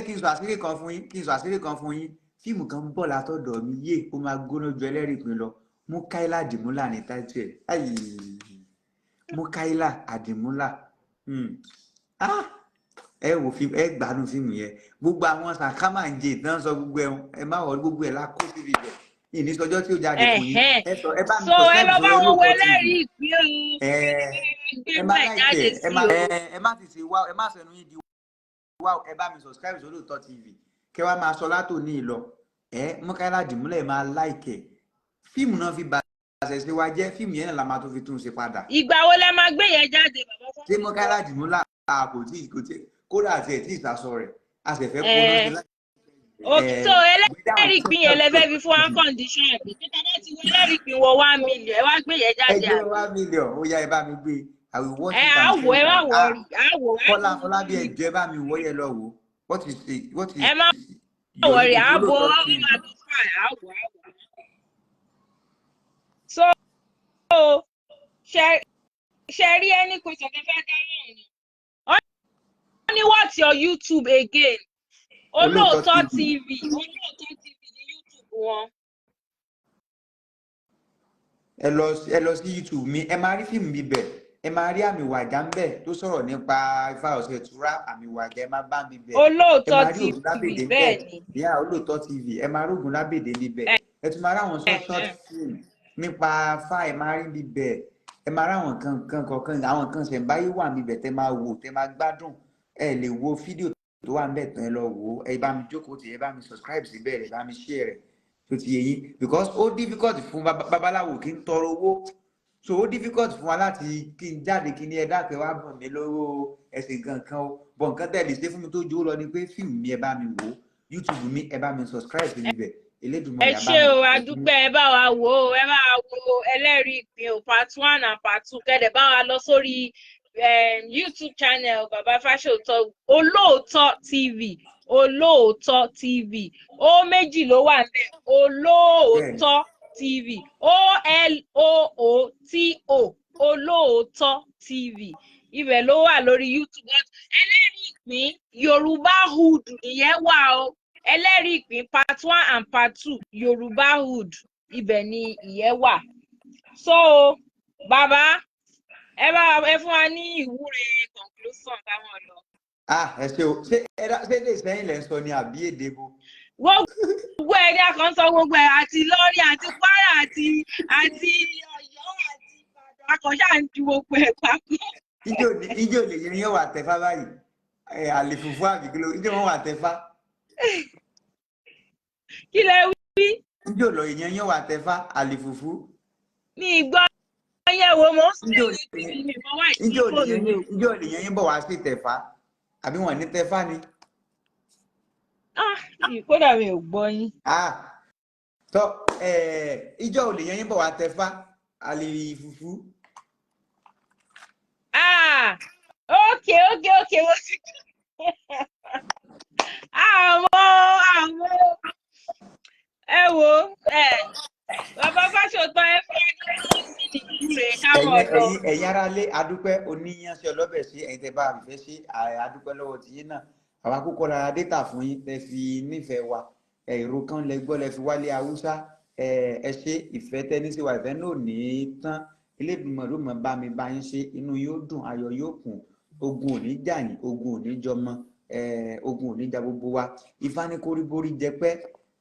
kí n sọ àṣírí kan fún yín? Kí n sọ àṣírí kan fún yín. Fíìmù kan ń bọ̀ látọ̀dọ̀ mi yé, ó máa gbóná ju ẹlẹ́rìí pin lọ. Mukaila Àdìmúlà ní title ẹ̀. Ayi, Mukaila Àdìmúlà. Ah, ẹ wò fíìmù, ẹ gbádùn fíìmù yẹn. Gbogbo àwọn sàkámàǹjẹ tán sọ gbogbo ẹ, ẹ má wọ gbogbo ẹ lákó síbi ibẹ̀. Ìní sọjọ́ tí ó jáde fún yín. Ẹ̀hẹ́n. Ẹ sọ, ẹ bá mi So ẹ subscribe lọ bá sórí wọn wo Olóòótọ́ TV. ẹlẹ́rìí ìpín o. Ẹ Gbé ẹ má ẹ̀ like jáde ẹ ẹ sí má o. ẹ má ti ṣe wá, ẹ má sẹnu yín di wá, ẹ bá mi subscribe sórí Olóòótọ́ TV, kẹ wá máa sọ látòní lọ. Ẹ Mukaila Àdìmúlà, ẹ máa like ẹ. Fíìmù náà fi bà àṣẹ sí wa jẹ́, fíìmù yẹn náà la máa tún fi tún ṣe padà. Ìgbà wo lẹ máa gbé yẹn jáde, bàbá? Ṣé Mukaila Àdìmúlà, a kò tí kódà àti ẹ̀ tí ìsàsọ rẹ̀, a sì fẹ́ kó náà sí láì. Ok, so ẹlẹ́rìí ìpín yẹn lẹ fẹ́ fi fún one condition, àbí pé tá a bá ti wọ ẹlẹ́rìí ìpín wọ 1 million, ẹ wá gbé yẹn Ẹ jáde, jẹ́ àbí? 1 million, ó yá, ẹ bá mi gbé. I will watch Ẹ it á and wò, ẹ má ah worry, á wò, á Kọ́lá wò. Afọlábí, ẹ jọ̀ọ́, ẹ bá mi wọ́ yẹ lọ wò. What is it? What is Ẹ má your worry, á bò Olóòótọ́ ó TV? máa lọ fà, á wò, á wò. So ṣe rí any question tẹ fẹ́ dá lóhùn ni? Wọ́n ní, "What's your YouTube again?" Olóòótọ́ Olóòótọ́ TV. TV. Olóòótọ́ TV ní YouTube wọn. Ẹ lọ sí YouTube mi, ẹ máa rí fíìmù mi bẹ̀, ẹ máa rí àmì wàjà ń bẹ̀ tó sọ̀rọ̀ nípa Ifá ọ̀sẹ̀ ìtura, àmì wàjà, ẹ máa bá mi bẹ̀. Ẹ Olóòótọ́ máa rí TV. Ògùn Lábèdè ń bẹ̀. Bẹ́ẹ̀ ni. Ìyá Olóòótọ́ TV, ẹ máa rí Ògùn Lábèdè níbẹ̀. Ẹ tún máa rí àwọn short short film nípa Ifá, ẹ máa rí níbẹ̀. Ẹ máa rí àwọn nǹkan nǹkan kọ̀ọ̀kan, àwọn nǹkan ṣẹ̀ǹbáyé wà níbẹ̀ tẹ́ máa wò, tẹ́ máa gbádùn. Ẹ lè wo fídíò tó wà níbẹ̀ tán, ẹ lọ wò ó. Ẹ bá mi jókòó tì, ẹ bá mi subscribe síbẹ̀, ẹ bá mi share rẹ̀ tó ti yé yín, because ó difficult fún babaláwo kí n tọrọ owó, so ó difficult fún wa láti kí n jáde kí ní ẹ dákẹ́ wá bọ̀ mí lówó ẹ̀sìn kankan o. Bọ̀ nǹkan tẹ́ lè ṣe fún mi tó jó lọ ni pé fíìmù mi, ẹ bá mi wò ó, YouTube mi, ẹ bá mi subscribe sí níbẹ̀. Elédùmarè Ẹ á bá ṣé mi o. pẹ̀lú. Adúpẹ́. Ẹ bá wa wò ó, ẹ bá wa wo ẹlẹ́rìí ìpín o, part one and part two. Kẹ́dẹ̀ bá wa lọ sórí YouTube channel Bàbá Fáṣòótọ́, Olóòótọ́ TV. Olóòótọ́ TV, ó méjì ló wà níbẹ̀. Olóòótọ́ TV, O L O O T O, Olóòótọ́ TV, ibẹ̀ ló wà lórí YouTube. But ẹlẹ́rìí ìpín Yorùbá Hood nìyẹn wà o. Ẹlẹ́rìí ìpín part one and part two, Yorùbá Hood, ibẹ̀ ni ìyẹn wà. So bàbá, ẹ bá ẹ fún wa ní ìwúre conclusion táwọn lọ. Ah, ẹ ṣe o. Ṣé ṣé èdè Ìsẹ́yìn lẹ́ ń sọ ni àbí èdè bo? Gbogbo ẹ̀ ní àkànṣọ, gbogbo ẹ̀, àti Ìlọrin àti Kwara àti Ọ̀yọ́ àti Ìbàdàn, akọ̀ṣà ń ju gbogbo ẹ̀ papọ̀. Ijó lè yẹn yóò wà tẹfá báyìí, ẹ àlè fùfú àbí kí ló ijó wọn wà tẹfá? Kí lẹ wí? Ijó lọ yẹn yóò wà tẹfá àlè fùfú. Mi gbọ́ yẹn wo, mo ń Ijó sìn ní mi mọ́ wáyé ijó lè fóònù yẹn mi o. Ijó lè yẹn bọ̀ wá sí tẹfá, àbí wọn ní tẹfá ni? Ah, kódà mi ò gbọ́ yín. Ah, tọ ẹ, ijó lè yẹn bọ̀ wá tẹfá àlè fùfú. Ah, okay, mo ti àwọn ẹ wo ẹ, bàbá Fáṣọtọ, ẹ fún wa ní ìwúre káwọn ẹ̀yin lọ. Ẹ̀yin aráalé, adúpẹ́. Oníyanṣẹ́ ọlọ́bẹ̀ sí ẹ̀yin tẹ́ bá fìfẹ́ sí, adúpẹ́ lọ́wọ́ tiyín náà. Àwa kúkọ́ lára data fún yín tẹ́ fi nífẹ̀ẹ́ wa. Èrò kan lẹ gbọ́ lẹ fi wálé Haúsá. Ẹ ṣe ìfẹ́ tẹ́ ní sí wa, ìfẹ́ náà ò ní tán. Elédùmarè ló mọ̀ bá mi bá yín ṣe, inú yóò dùn, ayọ̀ yóò kún, ogun ò ní jà yín, ogun ò ní jọmọ, ogun ò ní jà gbogbo wa. Ifá ní kóríborí jẹpẹ́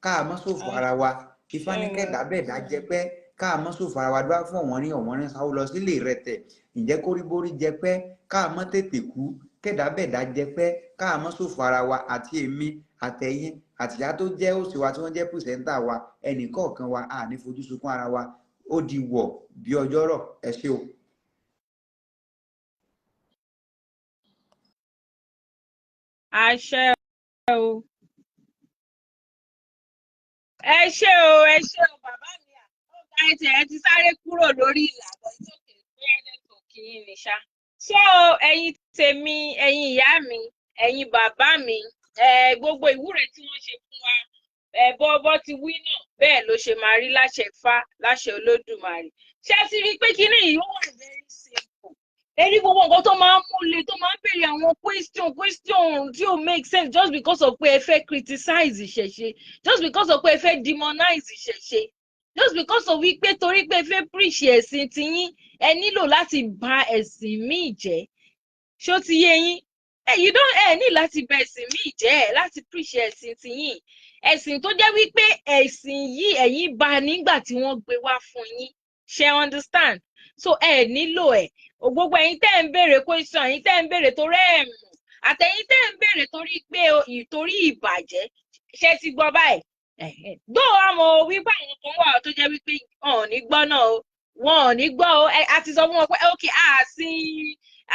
káà mọ́ ṣòfò ara wa. Ifá ní kẹ́dà bẹ́ẹ̀ dá jẹpẹ́ káà mọ́ ṣòfò ara wa. Dúrà fún ọ̀wọ́n ní ọ̀wọ́n ní sáwó lọ sílé rẹ̀tẹ̀. Ǹjẹ́ kóríborí jẹpẹ́ káà mọ́ tètè kú, kẹ́dà bẹ́ẹ̀ dá jẹpẹ́ káà mọ́ ṣòfò ara wa. Àti èmi àtẹ̀yìn àtìyá tó jẹ́ òsì wa tí wọ́n jẹ́ presenter wa, ẹnì kọ̀ọ̀kan wa, à ní fojú sunkún ara wa. Ó di wọ̀ bí ọjọ́ rọ̀. Ẹ ṣé o. Àṣẹ o. Ẹ ṣé o, ẹ ṣé o, bàbá mi. Ó ga, ẹ ti sáré kúrò lórí ìlà bọ̀ ìtòkè bóyá network yín ni ṣá. So ẹ̀yin tèmi, ẹ̀yin ìyá mi, ẹ̀yin bàbá mi, gbogbo ìwúre tí wọ́n ṣe fún wa, bọ́bọ́ ti wí náà, bẹ́ẹ̀ ló ṣe máa rí láṣẹ Ifá, láṣẹ Olódùmarè. Ṣé ẹ ti rí i pé kinní yìí ó wà very simple? Ẹ rí gbogbo nǹkan tó máa ń múle, tó máa ń béèrè àwọn question tí ò make sense, just because of pé ẹ fẹ́ criticize ìṣẹ̀ṣe, just because of pé ẹ fẹ́ demonize ìṣẹ̀ṣe, just because of wípé torí pé ẹ fẹ́ preach ẹ̀sìn tiyín, ẹ nílò láti bà ẹ̀sìn míì jẹ́. Ṣó ti yé yín? Ẹ you don't, ẹ ní láti bà ẹ̀sìn míì jẹ́ láti preach ẹ̀sìn tiyín, ẹ̀sìn tó jẹ́ wípé ẹ̀sìn yìí, ẹ̀yin bá nígbà tí wọ́n gbé wá fún yín. Ṣe understand? So ẹ nílò ẹ̀. Gbogbo ẹ̀yin tẹ́ ń béèrè question, ẹ̀yin tẹ́ ń béèrè torí ẹ̀ mọ̀, àtẹ̀yin tẹ́ ń béèrè torí pé ìtorí ìbàjẹ́, ṣe ti gbọ́ báyìí? Dó àmọ́ wípé àwọn kan wà tó jẹ́ wípé wọn ò ní gbọ́ náà o, wọn ò ní gbọ́ o. A ti sọ fún wọn pé ok,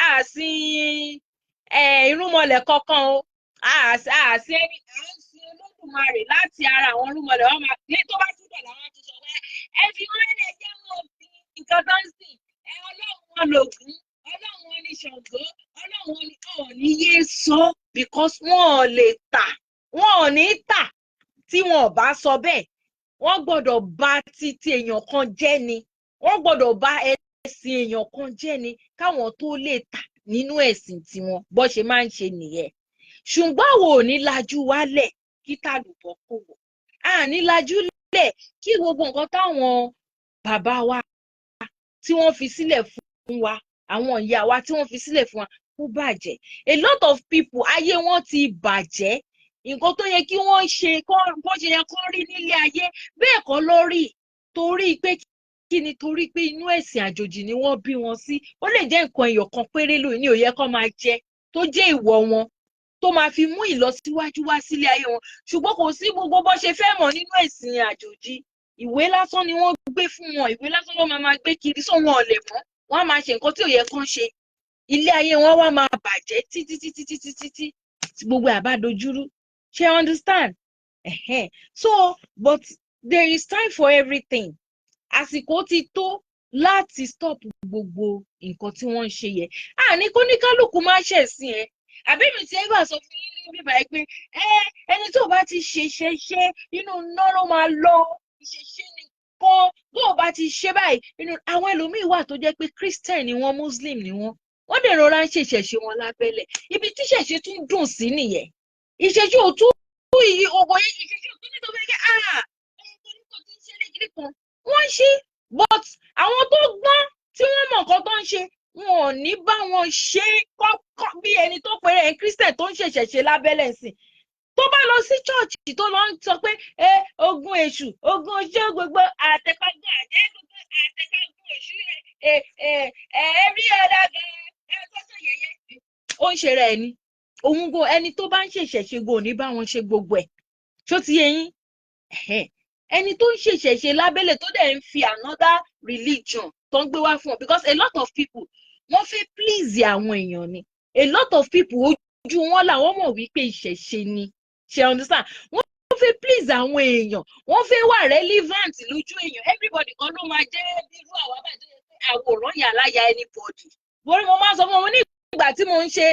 àsìn irúnmọlẹ̀ kankan o, àsìn ẹni, à ń sin Olódùmarè láti ara àwọn irúnmọlẹ̀. Wọn máa ní tó bá túbọ̀ làwọn ti sọ wẹ́, ẹ fi wọn lè jẹ́ wọn fi nǹkan tó ń sìn ẹ. Ọlọ́run wọn lògún, Ọlọ́run wọn ní Ṣàngó, Ọlọ́run wọn ní ọ̀ ní yé sọ, because wọn ò lè tà, wọn ò ní tà tí wọn ò bá sọ bẹ́ẹ̀. Wọ́n gbọ́dọ̀ bà títí èèyàn kan jẹ́ ni, wọ́n gbọ́dọ̀ bà ẹ̀sìn èèyàn kan jẹ́ ni káwọn tó lè tà nínú ẹ̀sìn tiwọn. Bó ṣe máa ń ṣe nìyẹn. Ṣùgbọ́n àwọn ò ní lajú wálẹ̀ kí tàlùbọ̀ kò wọ̀, a ní lajú lẹ̀ kí gbogbo nǹkan táwọn bàbá wa tí wọ́n fi sílẹ̀ fún wa, àwọn ìyá wa tí wọ́n fi sílẹ̀ fún wa, kó bàjẹ́. A lot of people, ayé wọn ti bàjẹ́. Nǹkan tó yẹ kí wọ́n ṣe, bó ṣe yẹ kó rí nílé ayé, bẹ́ẹ̀ kọ́ ló rí. Torí pé kí ni? Torí pé inú ẹ̀sìn àjòjì ni wọ́n bí wọn sí. Ó lè jẹ́ nǹkan ẹyọ kan péré lóyún ní ò yẹ kó máa jẹ, tó jẹ́ ìwọ̀ wọn, tó máa fi mú ìlọsíwájú wá sílé ayé wọn, ṣùgbọ́n kò sí gbogbo bó ṣe fẹ́ mọ̀ nínú ẹ̀sìn àjòjì. Ìwé lásán ni wọ́n gbé fún wọn, ìwé lásán ló máa máa gbé kiri, sọ wọn ò lè mọ̀. Wọ́n á máa ṣe nǹkan tí ò yẹ kán ṣe, ilé ayé wọn wá máa bàjẹ́ títí títí títí títí tí gbogbo àbá dojúrú. Ṣe understand? Ẹ̀hẹ́n. So, but there is time for everything. Àsìkò ti tó láti stop gbogbo nǹkan tí wọ́n ń ṣe yẹn. Àní kóníkálùkù má ṣẹ̀sìn ẹ̀. Àbí mi ti ẹ bá sọ fún yín ní bíbá yìí pé ẹ ẹni tó bá ti ṣe ṣe inú iná ló máa lọ, ìṣẹ̀ṣe nìkan, bó o bá ti ṣe báyìí inú. Àwọn ẹlòmíín wà tó jẹ́ pé Christian ni wọ́n, Muslim ni wọ́n, wọ́n dẹ̀ rọra ń ṣe ìṣẹ̀ṣe wọn lábẹ́lẹ̀. Ibi tí ìṣẹ̀ṣe tún dùn sí nìyẹn. Ìṣẹ̀ṣe ò tún ìyí ògò, ìṣẹ̀ṣe ò tún nítorí pé ah, ẹni tó ti ń ṣe lékiri kan wọ́n ń ṣe, but àwọn tó gbọ́n tí wọ́n mọ̀ nǹkan tó ń ṣe, wọn ò ní bá wọn ṣe kọ́kọ́. Bí ẹni tó pèrè ẹ̀ Christian tó ń ṣẹ̀ṣẹ̀ ṣe lábẹ́lẹ̀ ńsìn, tó bá lọ sí church, tó lọ ń sọ pé ẹ ogun èṣù, ogun oṣù, gbogbo àtẹ̀kágún àjẹ́, gbogbo àtẹ̀kágún èṣù, ẹ ẹ ẹ every other guy ẹ tó sọ yẹyẹ, ó ń ṣe rẹ̀ ni. Òun go, ẹni tó bá ń ṣẹ̀ṣẹ̀ ṣe go ò ní bá wọn ṣe gbogbo ẹ̀. Ṣó ti yé yín? Ẹni tó ń ṣẹ̀ṣẹ̀ ṣe lábẹ́lẹ̀, tó dẹ̀ ń fi another religion tó ń gbé wá fún ọ, because a lot of people, wọ́n fẹ́ please àwọn èèyàn ni. A lot of people, ojú wọn làwọn mọ̀ wípé ìṣẹ̀ṣe ni. Ṣe understand? Wọ́n fẹ́ please àwọn èèyàn, wọ́n fẹ́ wà relevant lójú èèyàn. Everybody kan ló máa jẹ́ bírú àwa báyìí tó yẹ pé àwòrán yàrá ya anybody. Borí mo máa ń sọ fún wọn ní ìgbà tí mo ń ṣe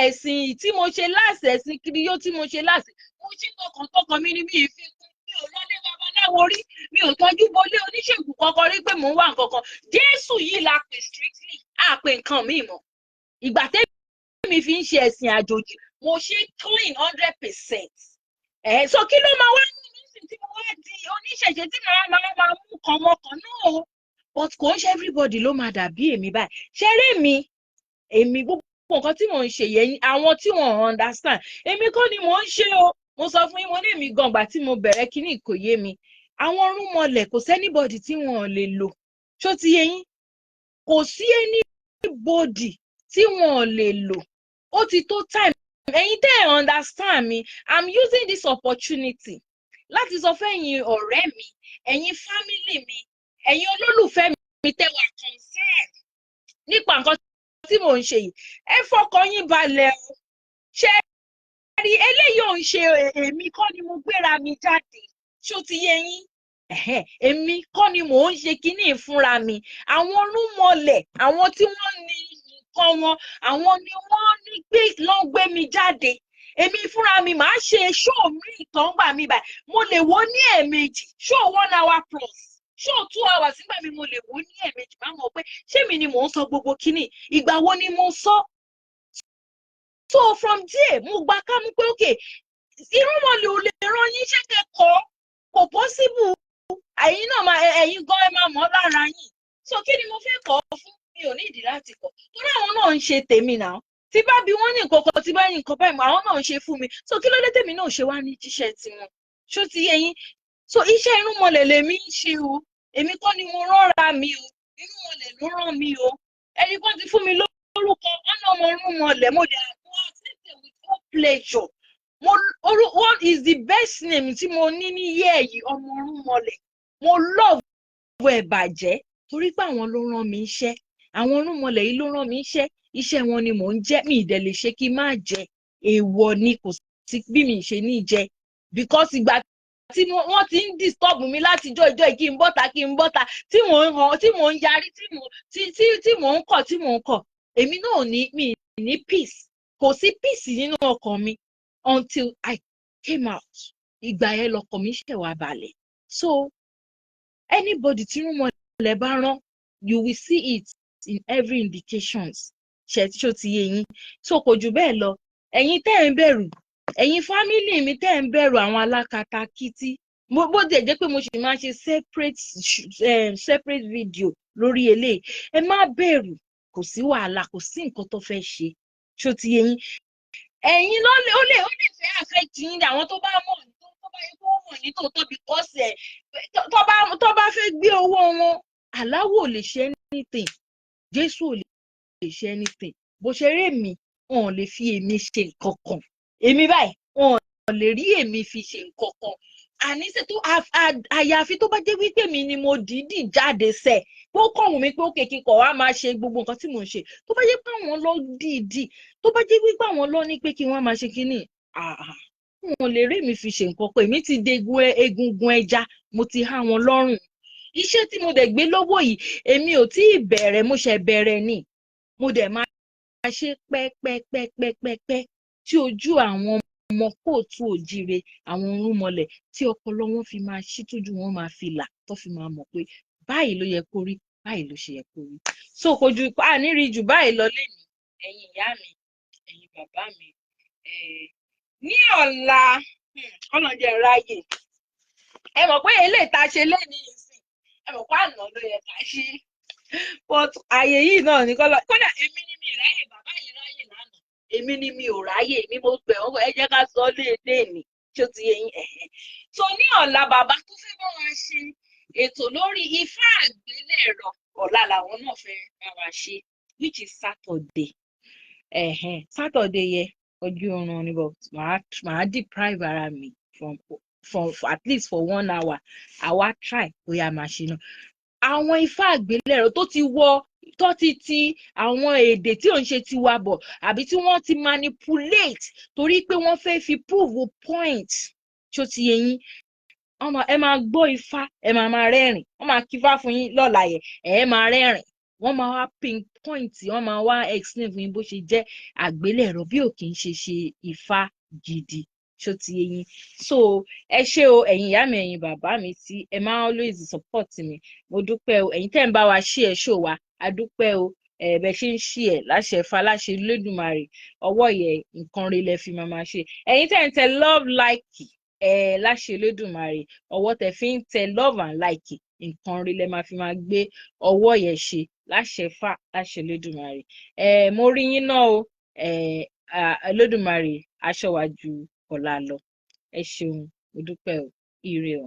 ẹ̀sìn tí mo ṣe láàsì, ẹ̀sìn kiriyó tí mo ṣe láàsì, mo ṣe tọkàntọkàn mi ni. Mi ì fi kún, mi ò lọlé babaláwo rí, mi ò tọ́jú bolé oníṣègùn kankan rí pé mò ń wá nǹkan kan. Jésù yìí la pè strictly, á pè nǹkan míì mọ́. Ìgbà tẹ́mi fi ń ṣe ẹ̀sìn àjòjì, mo ṣe clean 100%. Ẹ̀ so kí ló máa wá mú mi sí tí mo wá di oníṣẹ̀ṣe tí màá máa mú kan mọ́kàn náà? But kò ń ṣe everybody ló máa dàbí èmi báyìí. Ṣeré mi, èmi, gbogbo nǹkan tí mò ń ṣe yẹn, àwọn tí wọ́n understand, èmi kọ́ ni mò ń ṣe o. Mo sọ fún yín, mo ní èmi gan, gbà tí mo bẹ̀rẹ̀ kíní kò yé mi. Àwọn rúmọlẹ̀, kò sí anybody tí wọ́n lè lò. Ṣó ti yé yín? Kò sí anybody tí wọ́n lè lò. Ó ti tó time. Ẹ̀yin tẹ́ ẹ̀ understand mi, I'm using this opportunity láti sọ fẹ́yin ọ̀rẹ́ mi, ẹ̀yin family mi, ẹ̀yin olólùfẹ́ mi tẹ́ wà concerned nípa nǹkan tí mò ń ṣe yìí, ẹ fọkàn yín balẹ̀ o. Ṣe rí, eléyìí ò ń ṣe èmi kọ́ ni mo gbéra mi jáde. Ṣó ti yé yín? Èmi kọ́ ni mò ń ṣe kinní fúnra mi. Àwọn rúmọlẹ̀, àwọn tí wọ́n ní nǹkan wọn, àwọn ni wọ́n ní gbé lọ́n gbé mi jáde. Èmi fúnra mi, màá ṣe show mi ìtàn gbà mí báyìí, mo lè wo ní ẹ̀ẹ̀mejì, show 1 hour plus. Show 2 hours nígbà mi, mo lè wò ní ẹ̀ẹ̀mejì, máa mọ̀ pé ṣé mi ni mò ń sọ gbogbo kíní, ìgbà wo ni mo sọ. So from there, mo gba kámú pé okay, irúnmọlẹ̀ ò lè rán yín iṣẹ́ kẹ́kọ̀ọ́, kò possible. Ẹ̀yin náà máa, ẹ̀yin gan, ẹ máa mọ̀ lára yín. So kí ni mo fẹ́ kọ́ fún? Mi ò ní ìdí láti kọ́, torí àwọn náà ń ṣe tèmi náà. Tí bá bí wọ́n ní nǹkan kan, tí bá ní nǹkan báyìí, àwọn náà ń ṣe fún mi. So kí ló dé tèmi náà ṣe wá ní jíṣẹ́ tiwọn? Ṣó ti yé yín? So iṣẹ́ irúnmọlẹ̀ lèmi ń ṣe o. Èmi kọ́ ni mo ránra mi o, irúnmọlẹ̀ ló rán mi o. Ẹni kan ti fún mi lórúkọ ọ̀nà ọmọ irúnmọlẹ̀, mo dẹ̀ mo accept it with all pleasure. Mo oru what is the best name tí mo ní ní yẹ́ yìí? Ọmọ irúnmọlẹ̀. Mo love ẹ̀ bàjẹ́, torí pé àwọn ló rán mi iṣẹ́. Àwọn irúnmọlẹ̀ yìí ló rán mi iṣẹ́. Iṣẹ́ wọn ni mò ń jẹ́. Mi ì dẹ̀ lè ṣe kí n má jẹ. Èèwọ̀ ni, kò sí bí mi ṣe ní jẹ, because ìgbà tí wọ́n ti ń disturb mi láti ìjọ ìjọ kí n bọ́ta, kí n bọ́ta, tí mò ń hàn, tí mò ń yarí, tí mò tí tí tí mò ń kọ̀, tí mò ń kọ̀, èmi náà ní mi ní peace. Kò sí peace nínú ọkàn mi until I came out. Ìgbà yẹn lọkàn mi ṣẹ̀ wá balẹ̀. So anybody tí irúnmọlẹ̀ bá rán, you will see it in every indications. Ṣe ṣó ti yé yín? So kò jù bẹ́ẹ̀ lọ. Ẹ̀yin tẹ́ ẹ̀ ń bẹ̀rù, ẹ̀yin family mi tẹ́ ẹ̀ ń bẹ̀rù àwọn alákatakítí, bó tiẹ̀ jẹ́ pé mo sì máa ṣe separate video lórí eléyìí, ẹ má bẹ̀rù. Kò sí wàhálà, kò sí nǹkan tó fẹ́ ṣe. Ṣó ti yé yín? Ẹ̀yin ló lè ó lè fẹ́ affect yín ní àwọn tó bá mọ̀, tó bá yẹ kó mọ̀ ní tòótọ́, because ẹ̀ tó bá fẹ́ gbé owó wọn, aláwọ̀ ò lè ṣe anything, Jésù ò lè ṣe anything. Bó ṣe rí èmi, wọn ò lè fi èmi ṣe nǹkan kan. Èmi báyìí, wọn ò lè rí èmi fi ṣe nǹkan kan. Àníṣe tó àyàfi tó bá jẹ́ wípé mi ni mo dìídì jáde sẹ̀, pé ó kàn wù mí pé ó kéèké kọ̀ wá máa ṣe gbogbo nǹkan tí mò ń ṣe. Tó bá jẹ́ pé àwọn lọ dìídì, tó bá jẹ́ wípé àwọn lọ ní pé kí wọ́n máa ṣe kínní, wọn lè rí mi fi ṣe nǹkan kan. Èmi ti degun egungun ẹja, mo ti há wọn lọ́rùn. Iṣẹ́ tí mo dẹ̀ gbé lọ́wọ́ yìí, èmi ò tí ì bẹ̀rẹ̀, mo ṣẹ̀ bẹ̀rẹ̀ ni. Mo dẹ̀ máa ṣe pẹ́pẹ́pẹ́pẹ́pẹ́ tí ojú àwọn ọmọ kóòtù òjíire, àwọn irúnmọlẹ̀, tí ọpọlọ wọn fi máa ṣí, tójú wọn máa fi là, tó fi máa mọ̀ pé báyìí ló yẹ kó rí, báyìí ló ṣe yẹ kó rí. So kò ju àní rí jù báyìí lọ lénìí. Ẹ̀yin ìyá mi, ẹ̀yin bàbá mi, ní ọ̀la, ọlọ́njẹ́ ráyè. Ẹ mọ̀ pé eléyìí tá a ṣe lénìí yìí sìn, ẹ mọ̀ pé àná ló yẹ ká ṣe, but àyè yìí náà ní kọ́lọ́. Kódà èmi ni mi ráyè, bàbá yìí ráyè lánàá, èmi ni mi ò ráyè. Èmi mo pè wọ́n, ẹ jẹ́ ká sọ léèdè ní. Tí ó ti yé yín? Ẹ̀hẹ́n. So ní ọ̀la, bàbá tó fẹ́ bá wa ṣe ètò lórí ifá àgbélẹ̀rọ, ọ̀la làwọn náà fẹ́ bá wa ṣe, which is Saturday. Ẹ̀hẹ́n, Saturday yẹ ojú oorun ni, but màá deprive ara mi from for at least for one hour. Àwa try bóyá máa ṣe náà àwọn ifá àgbélẹ̀rọ tó ti wọ, tó ti ti àwọn èdè tí ò ń ṣe tiwa bọ̀, àbí tí wọ́n ti manipulate torí pé wọ́n fẹ́ fi prove point. Ṣó ti yé yín? Ẹ máa gbọ́ ifá, ẹ máa máa rẹ́rìn. Wọ́n máa kífá fún yín lọ́la yẹn, ẹ máa rẹ́rìn. Wọ́n máa wá pinpoint, wọ́n máa wá explain fún yín bó ṣe jẹ́ àgbélẹ̀rọ, bí ò kì í ṣe ṣe ifá gidi. Ṣó ti yé yín? So ẹ ṣé o, ẹ̀yin ìyá mi, ẹ̀yin bàbá mi tí ẹ máa always support mi, mo dúpẹ́ o. Ẹ̀yin tẹ́ ń bá wa share show wa, a dúpẹ́ o. Ẹ bẹ ṣe ń share, láṣẹ Ifá, láṣẹ Olódùmarè, ọwọ́ yẹ nǹkan rí lẹ fi máa máa ṣe. Ẹ̀yin tẹ́ ń tẹ love, like, ẹ láṣẹ Olódùmarè, ọwọ́ tẹ́ fi ń tẹ love and like, nǹkan rí lẹ máa fi máa gbé ọwọ́ yẹn ṣe, láṣẹ Ifá, láṣẹ Olódùmarè. Ẹ mo rí yín náà o. Ẹ Olódùmarè aṣọ wa ju ọ̀la lọ. Ẹ ṣeun, mo dúpẹ́ o. Ire o.